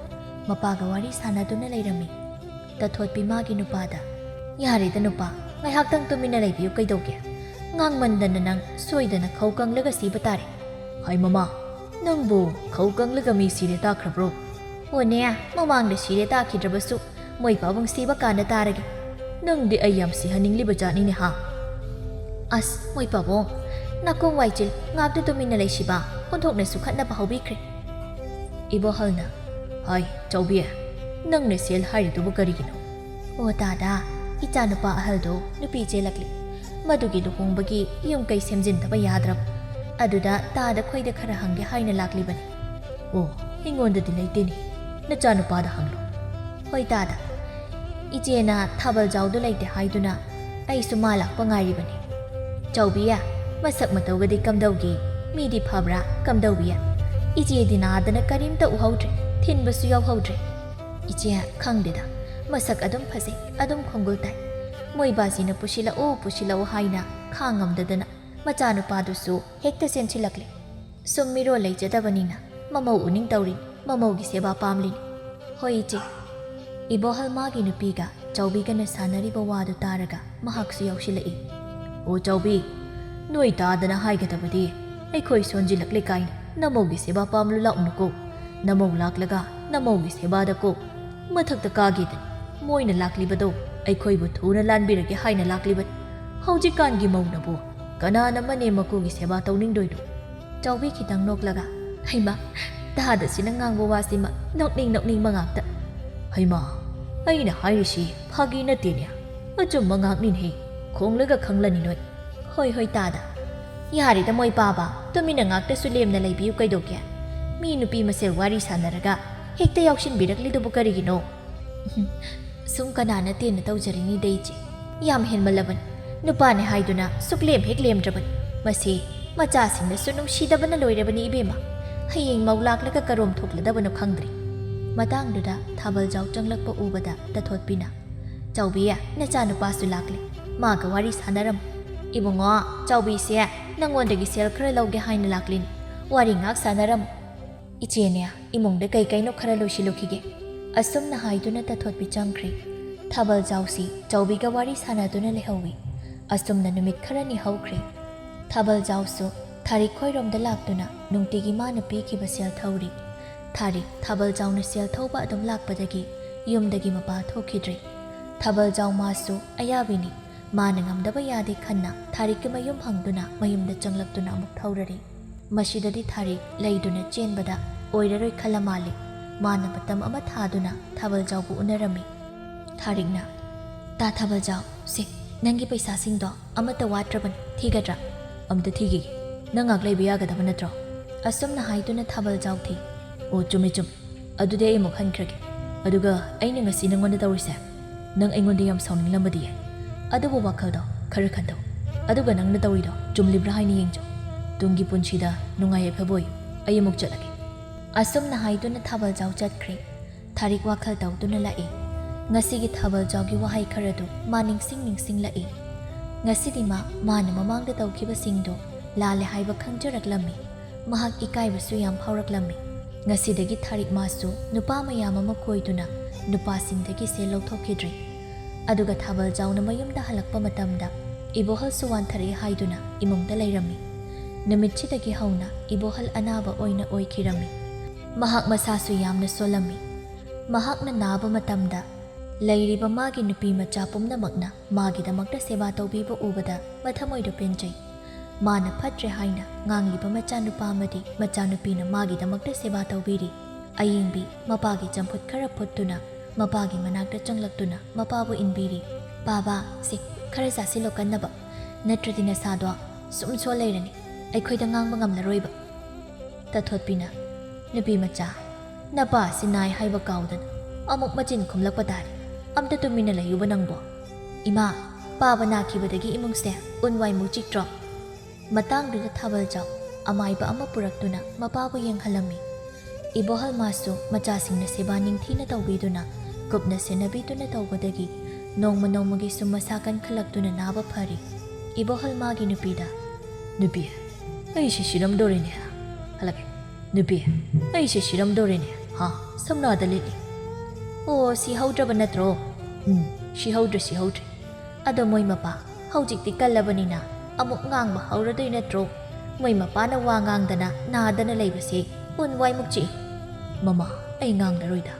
ꯃꯄꯥꯒ ꯋꯥꯔꯤ ꯁꯥꯟꯅꯗꯨꯅ ꯂꯩꯔꯝꯃꯤ꯫ ꯇꯊꯣꯠꯄꯤ ꯃꯥꯒꯤ ꯅꯨꯄꯥꯗ, "ꯌꯥꯔꯦꯗ ꯅꯨꯄꯥ, ꯉꯥꯏꯍꯥꯛꯇꯪ ꯇꯨꯃꯤꯟꯅ ꯂꯩꯕꯤꯌꯨ ꯀꯩꯗꯧꯒꯦ? ꯉꯥꯡꯃꯟꯗꯅ ꯅꯪ ꯁꯣꯏꯗꯅ ꯈꯧ ꯀꯪꯂꯒ ꯁꯤꯕ ꯇꯥꯔꯦ꯫" "ꯍꯥꯏ ꯃꯃꯥ, ꯅꯪꯕꯨ ꯈꯧ ꯀꯪꯂꯒ ꯃꯤ ꯁꯤꯔꯦ ꯇꯥꯈ꯭ꯔꯕ꯭ꯔꯣ?" "ꯑꯣꯅꯦ, ꯃꯃꯥꯡꯗ ꯁꯤꯔꯦ ꯇꯥꯈꯤꯗ꯭ꯔꯕꯁꯨ ꯃꯣꯏ ꯄꯥꯕꯨꯡ ꯁꯤꯕ ꯀꯥꯟꯗ ꯇꯥꯔꯒꯦ꯫ ꯅꯪꯗꯤ ꯑꯩ ꯌꯥꯝ ꯁꯤꯍꯟꯅꯤꯡꯂꯤꯕ ꯖꯥꯠꯅꯤꯅꯦ ꯍꯥ?" "ꯑꯁ ꯃꯣꯏ ꯄꯥꯕꯨꯡ, ꯅꯥꯀꯣꯡ ꯋꯥꯏꯆꯤꯜ, ꯉꯥꯛꯇ ꯇꯨꯃꯤꯟꯅ ꯂꯩꯁꯤꯕ, ꯑꯣꯟꯊꯣꯛꯅꯁꯨ ꯈꯠꯅꯕ ꯍꯧꯕꯤꯈ꯭ꯔꯦ꯫" ꯏꯕꯣꯍꯜꯅ, "ꯍꯥꯏ ꯆꯥꯎꯕꯤ, ꯅꯪꯅ ꯁꯦꯜ ꯍꯥꯏꯔꯤꯗꯨꯕꯨ ꯀꯔꯤꯒꯤꯅꯣ?" "ꯑꯣ ꯇꯥꯗ, ꯏꯆꯥꯅꯨꯄꯥ ꯑꯍꯜꯗꯣ ꯅꯨꯄꯤ ꯆꯦꯜꯂꯛꯂꯤ꯫ ꯃꯗꯨꯒꯤ ꯂꯨꯍꯣꯡꯕꯒꯤ ꯌꯨꯝ ꯀꯩ ꯁꯦꯝꯖꯤꯟꯗꯕ ꯌꯥꯗ꯭ꯔꯕ꯫ ꯑꯗꯨꯗ ꯇꯥꯗ ꯈꯣꯏꯗ ꯈꯔ ꯍꯪꯒꯦ ꯍꯥꯏꯅ ꯂꯥꯛꯂꯤꯕꯅꯤ꯫" "ꯑꯣ, ꯑꯩꯉꯣꯟꯗꯗꯤ ꯂꯩꯇꯦꯅꯦ꯫ ꯅꯆꯥꯅꯨꯄꯥꯗ ꯍꯪꯂꯣ꯫" "ꯍꯣꯏ ꯇꯥꯗ, ꯏꯆꯦꯅ ꯊꯥꯕꯜ ꯖꯥꯎꯗꯣ ꯂꯩꯇꯦ ꯍꯥꯏꯗꯨꯅ ꯑꯩꯁꯨ ꯃꯥ ꯂꯥꯛꯄ ꯉꯥꯏꯔꯤꯕꯅꯤ꯫" "ꯆꯥꯎꯕꯤ, ꯃꯁꯛ ꯃꯇꯧꯒꯗꯤ ꯀꯝꯗꯧꯒꯦ? ꯃꯤꯗꯤ ꯐꯕ꯭ꯔꯥ? ꯀꯝꯗꯧꯏ? ꯏꯆꯦꯗꯤ ꯅꯥꯗꯅ ꯀꯔꯤꯝꯇ ꯎꯍꯧꯗ꯭ꯔꯦ, ꯊꯤꯟꯕꯁꯨ ꯌꯥꯎꯍꯧꯗ꯭ꯔꯦ꯫" "ꯏꯆꯦ, ꯈꯪꯗꯦꯗ, ꯃꯁꯛ ꯑꯗꯨꯝ ꯐꯖꯩ, ꯑꯗꯨꯝ ꯈꯣꯡꯒꯨꯜ ꯇꯥꯏ꯫ ꯃꯣꯏ ꯕꯥꯖꯤꯅ ꯄꯨꯁꯤꯜꯂꯛꯎ, ꯄꯨꯁꯤꯜꯂꯛꯎ ꯍꯥꯏꯅ ꯈꯥꯡꯉꯝꯗꯗꯅ ꯃꯆꯥꯅꯨꯄꯥꯗꯨꯁꯨ ꯍꯦꯛꯇ ꯆꯦꯟꯁꯤꯜꯂꯛꯂꯦ꯫ ꯁꯨꯝ ꯃꯤꯔꯣꯜ ꯂꯩꯖꯗꯕꯅꯤꯅ ꯃꯃꯧ ꯎꯅꯤꯡ ꯇꯧꯔꯤꯅꯤ, ꯃꯃꯧꯒꯤ ꯁꯦꯕꯥ ꯄꯥꯝꯂꯤꯅꯤ꯫" "ꯍꯣꯏ ꯏꯆꯦ꯫" ꯏꯕꯣꯍꯜ ꯃꯥꯒꯤ ꯅꯨꯄꯤꯒ ꯆꯥꯎꯕꯤꯒꯅ ꯁꯥꯟꯅꯔꯤꯕ ꯋꯥꯗꯨ ꯇꯥꯔꯒ ꯃꯍꯥꯛꯁꯨ ꯌꯥꯎꯁꯤꯜꯂꯛꯏ꯫ "ꯑꯣ ꯆꯥꯎꯕꯤ, ꯅꯣꯏ ꯇꯥꯗꯅ ꯍꯥꯏꯒꯗꯕꯗꯤ ꯑꯩꯈꯣꯏ ꯁꯣꯟꯖꯤꯜꯂꯛꯂꯦ ꯀꯥꯏꯅ ꯅꯃꯧꯒꯤ ꯁꯦꯕꯥ ꯄꯥꯝꯂꯨ ꯂꯥꯛꯎꯅꯨꯀꯣ꯫ ꯅꯃꯧ ꯂꯥꯛꯂꯒ ꯅꯃꯧꯒꯤ ꯁꯦꯕꯥꯗꯀꯣ ꯃꯊꯛꯇ ꯀꯥꯒꯦꯗꯅꯤ꯫ ꯃꯣꯏꯅ ꯂꯥꯛꯂꯤꯕꯗꯣ ꯑꯩꯈꯣꯏꯕꯨ ꯊꯨꯅ ꯂꯥꯟꯕꯤꯔꯒꯦ ꯍꯥꯏꯅ ꯂꯥꯛꯂꯤꯕꯅꯤ꯫ ꯍꯧꯖꯤꯛꯀꯥꯟꯒꯤ ꯃꯧꯅꯕꯨ ꯀꯅꯥꯅ ꯃꯅꯦꯝ ꯃꯀꯨꯒꯤ ꯁꯦꯕꯥ ꯇꯧꯅꯤꯡꯗꯣꯏꯅꯣ?" ꯆꯥꯎꯕꯤ ꯈꯤꯇꯪ ꯅꯣꯛꯂꯒ, "ꯍꯩꯃꯥ, ꯇꯥꯗꯁꯤꯅ ꯉꯥꯡꯕ ꯋꯥꯁꯤꯃ ꯅꯣꯛꯅꯤꯡ ꯅꯣꯛꯅꯤꯡꯕ ꯉꯥꯛꯇ꯫" "ꯍꯩꯃꯥ, ꯑꯩꯅ ꯍꯥꯏꯔꯤꯁꯤ ꯐꯥꯒꯤ ꯅꯠꯇꯦꯅꯦ, ꯑꯆꯨꯝꯕ ꯉꯥꯛꯅꯤꯅꯦ, ꯈꯣꯡꯂꯒ ꯈꯪꯂꯅꯤ ꯅꯣꯏ꯫" "ꯍꯣꯏ ꯍꯣꯏ ꯇꯥꯗ, ꯌꯥꯔꯦꯗ ꯃꯣꯏ ꯄꯥꯕ, ꯇꯨꯃꯤꯟꯅ ꯉꯥꯛꯇꯁꯨ ꯂꯦꯝꯅ ꯂꯩꯕꯤꯌꯨ ꯀꯩꯗꯧꯒꯦ? ꯃꯤ ꯅꯨꯄꯤ ꯃꯁꯦꯜ ꯋꯥꯔꯤ ꯁꯥꯟꯅꯔꯒ ꯍꯦꯛꯇ ꯌꯥꯎꯁꯤꯟꯕꯤꯔꯛꯂꯤꯗꯨꯕꯨ ꯀꯔꯤꯒꯤꯅꯣ?" "ꯁꯨꯝ ꯀꯅꯥ ꯅꯠꯇꯦꯅ ꯇꯧꯖꯔꯤꯅꯤꯗ ꯏꯆꯦ꯫ ꯌꯥꯝ ꯍꯦꯟꯃꯜꯂꯕꯅꯤ꯫ ꯅꯨꯄꯥꯅꯦ ꯍꯥꯏꯗꯨꯅ ꯁꯨꯛꯂꯦꯝ ꯍꯦꯛ ꯂꯦꯝꯗ꯭ꯔꯕꯅꯤ꯫ ꯃꯁꯤ ꯃꯆꯥꯁꯤꯡꯅꯁꯨ ꯅꯨꯡꯁꯤꯗꯕꯅ ꯂꯣꯏꯔꯕꯅꯤ ꯏꯕꯦꯝꯃ꯫ ꯍꯌꯦꯡ ꯃꯧ ꯂꯥꯛꯂꯒ ꯀꯔꯣꯝ ꯊꯣꯛꯂꯗꯕꯅꯣ ꯈꯪꯗ꯭ꯔꯤ꯫" ꯃꯇꯥꯡꯗꯨꯗ ꯊꯥꯕꯜ ꯖꯥꯎ ꯆꯪꯂꯛꯄ ꯎꯕꯗ ꯇꯊꯣꯠꯄꯤꯅ, "ꯆꯥꯎꯕꯤ, ꯅꯆꯥꯅꯨꯄꯥꯁꯨ ꯂꯥꯛꯂꯦ꯫ ꯃꯥꯒ ꯋꯥꯔꯤ ꯁꯥꯟꯅꯔꯝꯃꯨ꯫ ꯏꯕꯨꯡꯉꯣ, ꯆꯥꯎꯕꯤꯁꯦ ꯅꯪꯉꯣꯟꯗꯒꯤ ꯁꯦꯜ ꯈꯔ ꯂꯧꯒꯦ ꯍꯥꯏꯅ ꯂꯥꯛꯂꯤꯅꯤ꯫ ꯋꯥꯔꯤ ꯉꯥꯛ ꯁꯥꯟꯅꯔꯝꯃꯨ꯫ ꯏꯆꯦꯅꯦ, ꯏꯃꯨꯡꯗ ꯀꯩ ꯀꯩꯅꯣ ꯈꯔ ꯂꯣꯏꯁꯤꯜꯂꯨꯈꯤꯒꯦ꯫ ꯑꯁꯨꯝꯅ ꯍꯥꯏꯗꯨꯅ ꯇꯊꯣꯠꯄꯤ ꯆꯪꯈ꯭ꯔꯦ꯫ ꯊꯥꯕꯜꯖꯥꯎꯁꯤ ꯆꯥꯎꯕꯤꯒ ꯋꯥꯔꯤ ꯁꯥꯟꯅꯗꯨꯅ ꯂꯩꯍꯧꯏ꯫ ꯑꯁꯨꯝꯅ ꯅꯨꯃꯤꯠ ꯈꯔꯅꯤ ꯍꯧꯈ꯭ꯔꯦ꯫ ꯊꯥꯕꯜꯖꯥꯎꯁꯨ ꯊꯥꯔꯤꯛ ꯈꯣꯏꯔꯣꯝꯗ ꯂꯥꯛꯇꯨꯅ ꯅꯨꯡꯇꯤꯒꯤ ꯃꯥꯅ ꯄꯤꯈꯤꯕ ꯁꯦꯜ ꯊꯧꯔꯤ꯫ ꯊꯥꯔꯤꯛ ꯊꯥꯕꯜꯖꯥꯎꯅ ꯁꯦꯜ ꯊꯧꯕ ꯑꯗꯨꯝ ꯂꯥꯛꯄꯗꯒꯤ ꯌꯨꯝꯗꯒꯤ ꯃꯄꯥ ꯊꯣꯛꯈꯤꯗ꯭ꯔꯦ꯫ ꯊꯥꯕꯜꯖꯥꯎ ꯃꯥꯁꯨ ꯑꯌꯥꯕꯤꯅꯤ꯫ ꯃꯥꯅ ꯉꯝꯗꯕ ꯌꯥꯗꯦ ꯈꯟꯅ ꯊꯥꯔꯤꯛꯀꯤ ꯃꯌꯨꯝ ꯍꯪꯗꯨꯅ ꯃꯌꯨꯝꯗ ꯆꯪꯂꯛꯇꯨꯅ ꯑꯃꯨꯛ ꯊꯧꯔꯔꯦ꯫ ꯃꯁꯤꯗꯗꯤ ꯊꯥꯔꯤꯛ ꯂꯩꯗꯨꯅ ꯆꯦꯟꯕꯗ ꯑꯣꯏꯔꯔꯣꯏ ꯈꯜꯂ ꯃꯥꯜꯂꯦ꯫ ꯃꯥꯅ ꯃꯇꯝ ꯑꯃ ꯊꯥꯗꯨꯅ ꯊꯥꯕꯜꯖꯥꯎꯕꯨ ꯎꯅꯔꯝꯃꯤ꯫ ꯊꯥꯔꯤꯛꯅ, "ꯇꯥ ꯊꯥꯕꯜꯖꯥꯎ, ꯁꯦ, ꯅꯪꯒꯤ ꯄꯩꯁꯥꯁꯤꯡꯗꯣ ꯑꯃꯠꯇ ꯋꯥꯠꯇ꯭ꯔꯕꯅꯤ, ꯊꯤꯒꯗ꯭ꯔꯥ?" "ꯑꯝꯇ ꯊꯤꯈꯤꯒꯦ꯫ ꯅꯪ ꯉꯥꯛ ꯂꯩꯕ ꯌꯥꯒꯗꯕ ꯅꯠꯇ꯭ꯔꯣ?" ꯑꯁꯨꯝꯅ ꯍꯥꯏꯗꯨꯅ ꯊꯥꯕꯜꯖꯥꯎ ꯊꯤ꯫ "ꯑꯣ, ꯆꯨꯝꯃꯤ, ꯆꯨꯝꯃꯤ꯫ ꯑꯗꯨꯗꯤ ꯑꯩ ꯑꯃꯨꯛ ꯍꯟꯈ꯭ꯔꯒꯦ꯫ ꯑꯗꯨꯒ ꯑꯩꯅ ꯉꯁꯤ ꯅꯪꯉꯣꯟꯗ ꯇꯧꯔꯤꯁꯦ, ꯅꯪ ꯑꯩꯉꯣꯟꯗ ꯌꯥꯝ ꯁꯥꯎꯅꯤꯡꯂꯝꯕꯗꯤ ꯌꯥꯏ꯫ ꯑꯗꯨꯕꯨ ꯋꯥꯈꯜꯗꯣ ꯈꯔ ꯈꯟꯊꯧ꯫ ꯑꯗꯨꯒ ꯅꯪꯅ ꯇꯧꯔꯤꯗꯣ ꯆꯨꯝꯂꯤꯕ꯭ꯔꯥ ꯍꯥꯏꯅ ꯌꯦꯡꯖꯧ꯫ ꯇꯨꯡꯒꯤ ꯄꯨꯟꯁꯤꯗ ꯅꯨꯡꯉꯥꯏ ꯌꯥꯏꯐꯕ ꯑꯣꯏꯌꯨ꯫ ꯑꯩ ꯑꯃꯨꯛ ꯆꯠꯂꯒꯦ꯫" ꯑꯁꯨꯝꯅ ꯍꯥꯏꯗꯨꯅ ꯊꯥꯕꯜꯖꯥꯎ ꯆꯠꯈ꯭ꯔꯦ꯫ ꯊꯥꯔꯤꯛ ꯋꯥꯈꯜ ꯇꯧꯗꯨꯅ ꯂꯥꯛꯏ꯫ ꯉꯁꯤꯒꯤ ꯊꯥꯕꯜꯖꯥꯎꯒꯤ ꯋꯥꯍꯩ ꯈꯔꯗꯨ ꯃꯥ ꯅꯤꯡꯁꯤꯡ ꯅꯤꯡꯁꯤꯡꯂꯛꯏ꯫ ꯉꯁꯤꯗꯤ ꯃꯥ, ꯃꯥꯅ ꯃꯃꯥꯡꯗ ꯇꯧꯈꯤꯕꯁꯤꯡꯗꯨ ꯂꯥꯜꯂꯦ ꯍꯥꯏꯕ ꯈꯪꯖꯔꯛꯂꯝꯃꯤ꯫ ꯃꯍꯥꯛ ꯏꯀꯥꯏꯕꯁꯨ ꯌꯥꯝ ꯐꯥꯎꯔꯛꯂꯝꯃꯤ꯫ ꯉꯁꯤꯗꯒꯤ ꯊꯥꯔꯤꯛ ꯃꯥꯁꯨ ꯅꯨꯄꯥ ꯃꯌꯥꯝ ꯑꯃ ꯀꯣꯏꯗꯨꯅ ꯅꯨꯄꯥꯁꯤꯡꯗꯒꯤ ꯁꯦꯜ ꯂꯧꯊꯣꯛꯈꯤꯗ꯭ꯔꯦ꯫ ꯑꯗꯨꯒ ꯊꯥꯕꯜꯖꯥꯎꯅ ꯃꯌꯨꯝꯗ ꯍꯜꯂꯛꯄ ꯃꯇꯝꯗ ꯏꯕꯣꯍꯜꯁꯨ ꯋꯥꯟꯊꯔꯛꯏ ꯍꯥꯏꯗꯨꯅ ꯏꯃꯨꯡꯗ ꯂꯩꯔꯝꯃꯤ꯫ ꯅꯨꯃꯤꯠꯁꯤꯗꯒꯤ ꯍꯧꯅ ꯏꯕꯣꯍꯜ ꯑꯅꯥꯕ ꯑꯣꯏꯅ ꯑꯣꯏꯈꯤꯔꯝꯃꯤ꯫ ꯃꯍꯥꯛ ꯃꯁꯥꯁꯨ ꯌꯥꯝꯅ ꯁꯣꯜꯂꯝꯃꯤ꯫ ꯃꯍꯥꯛꯅ ꯅꯥꯕ ꯃꯇꯝꯗ ꯂꯩꯔꯤꯕ ꯃꯥꯒꯤ ꯅꯨꯄꯤ ꯃꯆꯥ ꯄꯨꯝꯅꯃꯛꯅ ꯃꯥꯒꯤꯗꯃꯛꯇ ꯁꯦꯕꯥ ꯇꯧꯕꯤꯕ ꯎꯕꯗ ꯃꯊꯃꯣꯏꯗ ꯄꯦꯟꯖꯩ꯫ ꯃꯥꯅ ꯐꯠꯇ꯭ꯔꯦ ꯍꯥꯏꯅ ꯉꯥꯡꯂꯤꯕ ꯃꯆꯥꯅꯨꯄꯥ ꯑꯃꯗꯤ ꯃꯆꯥꯅꯨꯄꯤꯅ ꯃꯥꯒꯤꯗꯃꯛꯇ ꯁꯦꯕꯥ ꯇꯧꯕꯤꯔꯤ꯫ ꯑꯌꯦꯡꯕꯤ ꯃꯄꯥꯒꯤ ꯆꯝꯐꯨꯠ ꯈꯔ ꯐꯨꯠꯇꯨꯅ ꯃꯄꯥꯒꯤ ꯃꯅꯥꯛꯇ ꯆꯪꯂꯛꯇꯨꯅ ꯃꯄꯥꯕꯨ ꯏꯟꯕꯤꯔꯤ꯫ "ꯄꯥꯕ, ꯁꯦ, ꯈꯔ ꯆꯥꯁꯤꯜꯂꯣ ꯀꯟꯅꯕ, ꯅꯠꯇ꯭ꯔꯗꯤ ꯅꯁꯥꯗꯣ ꯁꯨꯝ ꯁꯣ ꯂꯩꯔꯅꯤ, ꯑꯩꯈꯣꯏꯗ ꯉꯥꯡꯕ ꯉꯝꯂꯔꯣꯏꯕ꯫" ꯇꯥꯊꯣꯠꯄꯤꯅ, "ꯅꯨꯄꯤ ꯃꯆꯥ, ꯅꯄꯥꯁꯤ ꯅꯥꯏ ꯍꯥꯏꯕ ꯀꯥꯎꯗꯅ ꯑꯃꯨꯛ ꯃꯆꯤꯟ ꯈꯨꯝꯂꯛꯄ ꯇꯥꯔꯦ꯫ ꯑꯝꯇ ꯇꯨꯃꯤꯟꯅ ꯂꯩꯌꯨꯕ ꯅꯪꯕꯣ꯫ ꯏꯃꯥ, ꯄꯥꯕ ꯅꯥꯈꯤꯕꯗꯒꯤ ꯏꯃꯨꯡꯁꯦ ꯎꯟ ꯋꯥꯏꯃꯨꯛ ꯆꯤꯛꯇ꯭ꯔꯣ?" ꯃꯇꯥꯡꯗꯨꯗ ꯊꯥꯕꯜꯖꯥꯎ ꯑꯃꯥꯏꯕ ꯑꯃ ꯄꯨꯔꯛꯇꯨꯅ ꯃꯄꯥꯕꯨ ꯌꯦꯡꯍꯜꯂꯝꯃꯤ꯫ ꯏꯕꯣꯍꯜ ꯃꯥꯁꯨ ꯃꯆꯥꯁꯤꯡꯅ ꯁꯦꯕꯥ ꯅꯤꯡꯊꯤꯅ ꯇꯧꯕꯤꯗꯨꯅ ꯀꯨꯞꯅ ꯁꯦꯟꯅꯕꯤꯗꯨꯅ ꯇꯧꯕꯗꯒꯤ ꯅꯣꯡꯃ ꯅꯣꯡꯃꯒꯤ ꯁꯨꯝ ꯃꯁꯥ ꯀꯟꯈꯠꯂꯛꯇꯨꯅ ꯅꯥꯕ ꯐꯔꯤ꯫ ꯏꯕꯣꯍꯜ ꯃꯥꯒꯤ ꯅꯨꯄꯤꯗ, "ꯅꯨꯄꯤ, ꯑꯩꯁꯦ ꯁꯤꯔꯝꯗꯣꯔꯦꯅꯦ꯫ ꯍꯜꯂꯛꯀꯦ꯫ ꯅꯨꯄꯤ, ꯑꯩꯁꯦ ꯁꯤꯔꯝꯗꯣꯔꯦꯅꯦ꯫ ꯍꯥ, ꯁꯝꯅꯥꯗ ꯂꯤꯠꯂꯤ꯫ ꯑꯣ, ꯁꯤꯍꯧꯗ꯭ꯔꯕ ꯅꯠꯇ꯭ꯔꯣ? ꯎꯝ, ꯁꯤꯍꯧꯗ꯭ꯔꯦ, ꯁꯤꯍꯧꯗ꯭ꯔꯦ꯫ ꯑꯗꯣ ꯃꯣꯏ ꯃꯄꯥ ꯍꯧꯖꯤꯛꯇꯤ ꯀꯜꯂꯕꯅꯤꯅ ꯑꯃꯨꯛ ꯉꯥꯡꯕ ꯍꯧꯔꯗꯣꯏ ꯅꯠꯇ꯭ꯔꯣ? ꯃꯣꯏ ꯃꯄꯥꯅ ꯋꯥ ꯉꯥꯡꯗꯅ ꯅꯥꯗꯅ ꯂꯩꯕꯁꯦ ꯎꯟ ꯋꯥꯏꯃꯨꯛ ꯆꯤꯛꯏ꯫ ꯃꯃꯥ, ꯑꯩ ꯉꯥꯡꯂꯔꯣꯏꯗ꯫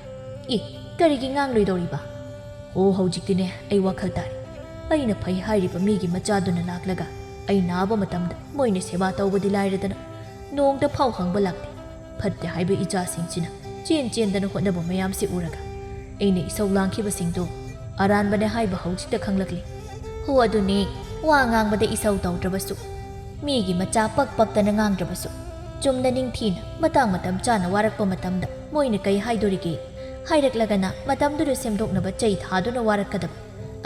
ꯑꯦ, ꯀꯔꯤꯒꯤ ꯉꯥꯡꯂꯣꯏꯗꯧꯔꯤꯕ? ꯑꯣ, ꯍꯧꯖꯤꯛꯇꯤꯅꯦ ꯑꯩ ꯋꯥꯈꯜ ꯇꯥꯔꯦ꯫ ꯑꯩꯅ ꯐꯩ ꯍꯥꯏꯔꯤꯕ ꯃꯤꯒꯤ ꯃꯆꯥꯗꯨꯅ ꯂꯥꯛꯂꯒ ꯑꯩ ꯅꯥꯕ ꯃꯇꯝꯗ ꯃꯣꯏꯅ ꯁꯦꯕꯥ ꯇꯧꯕꯗꯤ ꯂꯥꯏꯔꯗꯅ ꯅꯣꯡꯇ ꯐꯥꯎ ꯍꯪꯕ ꯂꯥꯛꯇꯦ꯫ ꯐꯠꯇꯦ ꯍꯥꯏꯕ ꯏꯆꯥꯁꯤꯡꯁꯤꯅ ꯆꯦꯟ ꯆꯦꯟꯗꯅ ꯍꯣꯠꯅꯕ ꯃꯌꯥꯝꯁꯤ ꯎꯔꯒ ꯑꯩꯅ ꯏꯁꯧ ꯂꯥꯡꯈꯤꯕꯁꯤꯡꯗꯣ ꯑꯔꯥꯟꯕꯅꯦ ꯍꯥꯏꯕ ꯍꯧꯖꯤꯛꯇ ꯈꯪꯂꯛꯂꯤ꯫ ꯍꯣ, ꯑꯗꯨꯅꯦ, ꯋꯥ ꯉꯥꯡꯕꯗ ꯏꯁꯧ ꯇꯧꯗ꯭ꯔꯕꯁꯨ, ꯃꯤꯒꯤ ꯃꯆꯥ ꯄꯛ ꯄꯛꯇꯅ ꯉꯥꯡꯗ꯭ꯔꯕꯁꯨ, ꯆꯨꯝꯅ ꯅꯤꯡꯊꯤꯅ ꯃꯇꯥꯡ ꯃꯇꯝ ꯆꯥꯅ ꯋꯥꯔꯛꯄ ꯃꯇꯝꯗ ꯃꯣꯏꯅ ꯀꯩ ꯍꯥꯏꯗꯣꯔꯤꯒꯦ? ꯍꯥꯏꯔꯛꯂꯒꯅ ꯃꯇꯝꯗꯨꯗ ꯁꯦꯝꯗꯣꯛꯅꯕ ꯆꯩ ꯊꯥꯗꯨꯅ ꯋꯥꯔꯛꯀꯗꯕ꯫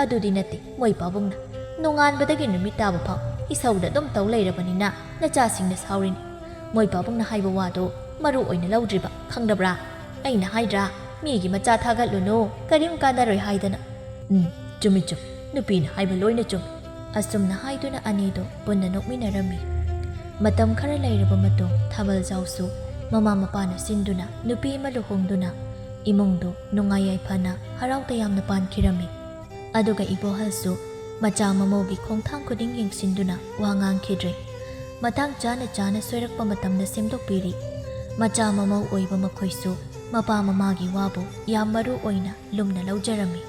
ꯑꯗꯨꯗꯤ ꯅꯠꯇꯦ ꯃꯣꯏ ꯄꯥꯕꯨꯡꯅ꯫ ꯅꯣꯡꯉꯥꯟꯕꯗꯒꯤ ꯅꯨꯃꯤꯠ ꯇꯥꯕ ꯐꯥꯎ ꯏꯁꯧꯗ ꯑꯗꯨꯝ ꯇꯧ ꯂꯩꯔꯕꯅꯤꯅ ꯅꯆꯥꯁꯤꯡꯅ ꯁꯥꯎꯔꯤꯅꯤ꯫ ꯃꯣꯏ ꯄꯥꯕꯨꯡꯅ ꯍꯥꯏꯕ ꯋꯥꯗꯣ ꯃꯔꯨ ꯑꯣꯏꯅ ꯂꯧꯗ꯭ꯔꯤꯕ, ꯈꯪꯗꯕ꯭ꯔꯥ? ꯑꯩꯅ ꯍꯥꯏꯗ꯭ꯔꯥ, ꯃꯤꯒꯤ ꯃꯆꯥ ꯊꯥꯒꯠꯂꯨꯅꯨ, ꯀꯔꯤꯝ ꯀꯥꯟꯅꯔꯣꯏ ꯍꯥꯏꯗꯅ꯫ ꯎꯝ, ꯆꯨꯝꯃꯤ, ꯆꯨꯝꯃꯤ, ꯅꯨꯄꯤꯅ ꯍꯥꯏꯕ ꯂꯣꯏꯅ ꯆꯨꯝꯃꯤ꯫ ꯑꯁꯨꯝꯅ ꯍꯥꯏꯗꯨꯅ ꯑꯅꯤꯗꯣ ꯄꯨꯟꯅ ꯅꯣꯛꯃꯤꯟꯅꯔꯝꯃꯤ꯫ ꯃꯇꯝ ꯈꯔ ꯂꯩꯔꯕ ꯃꯇꯨꯡ ꯊꯥꯕꯜꯖꯥꯎꯁꯨ ꯃꯃꯥ ꯃꯄꯥꯅ ꯁꯤꯟꯗꯨꯅ ꯅꯨꯄꯤ ꯑꯃ ꯂꯨꯍꯣꯡꯗꯨꯅ ꯏꯃꯨꯡꯗꯨ ꯅꯨꯡꯉꯥꯏ ꯌꯥꯏꯐꯅ ꯍꯔꯥꯎ ꯇꯌꯥꯝꯅ ꯄꯥꯟꯈꯤꯔꯝꯃꯤ꯫ ꯑꯗꯨꯒ ꯏꯕꯣꯍꯜꯁꯨ ꯃꯆꯥ ꯃꯃꯧꯒꯤ ꯈꯣꯡꯊꯥꯡ ꯈꯨꯗꯤꯡ ꯌꯦꯡꯁꯤꯟꯗꯨꯅ ꯋꯥ ꯉꯥꯡꯈꯤꯗ꯭ꯔꯦ꯫ ꯃꯇꯥꯡ ꯆꯥꯅ ꯆꯥꯅ ꯁꯣꯏꯔꯛꯄ ꯃꯇꯝꯗ ꯁꯦꯝꯗꯣꯛꯄꯤꯔꯤ꯫ ꯃꯆꯥ ꯃꯃꯧ ꯑꯣꯏꯕ ꯃꯈꯣꯏꯁꯨ ꯃꯄꯥ ꯃꯃꯥꯒꯤ ꯋꯥꯕꯨ ꯌꯥꯝ ꯃꯔꯨ ꯑꯣꯏꯅ ꯂꯨꯝꯅ ꯂꯧꯖꯔꯝꯃꯤ꯫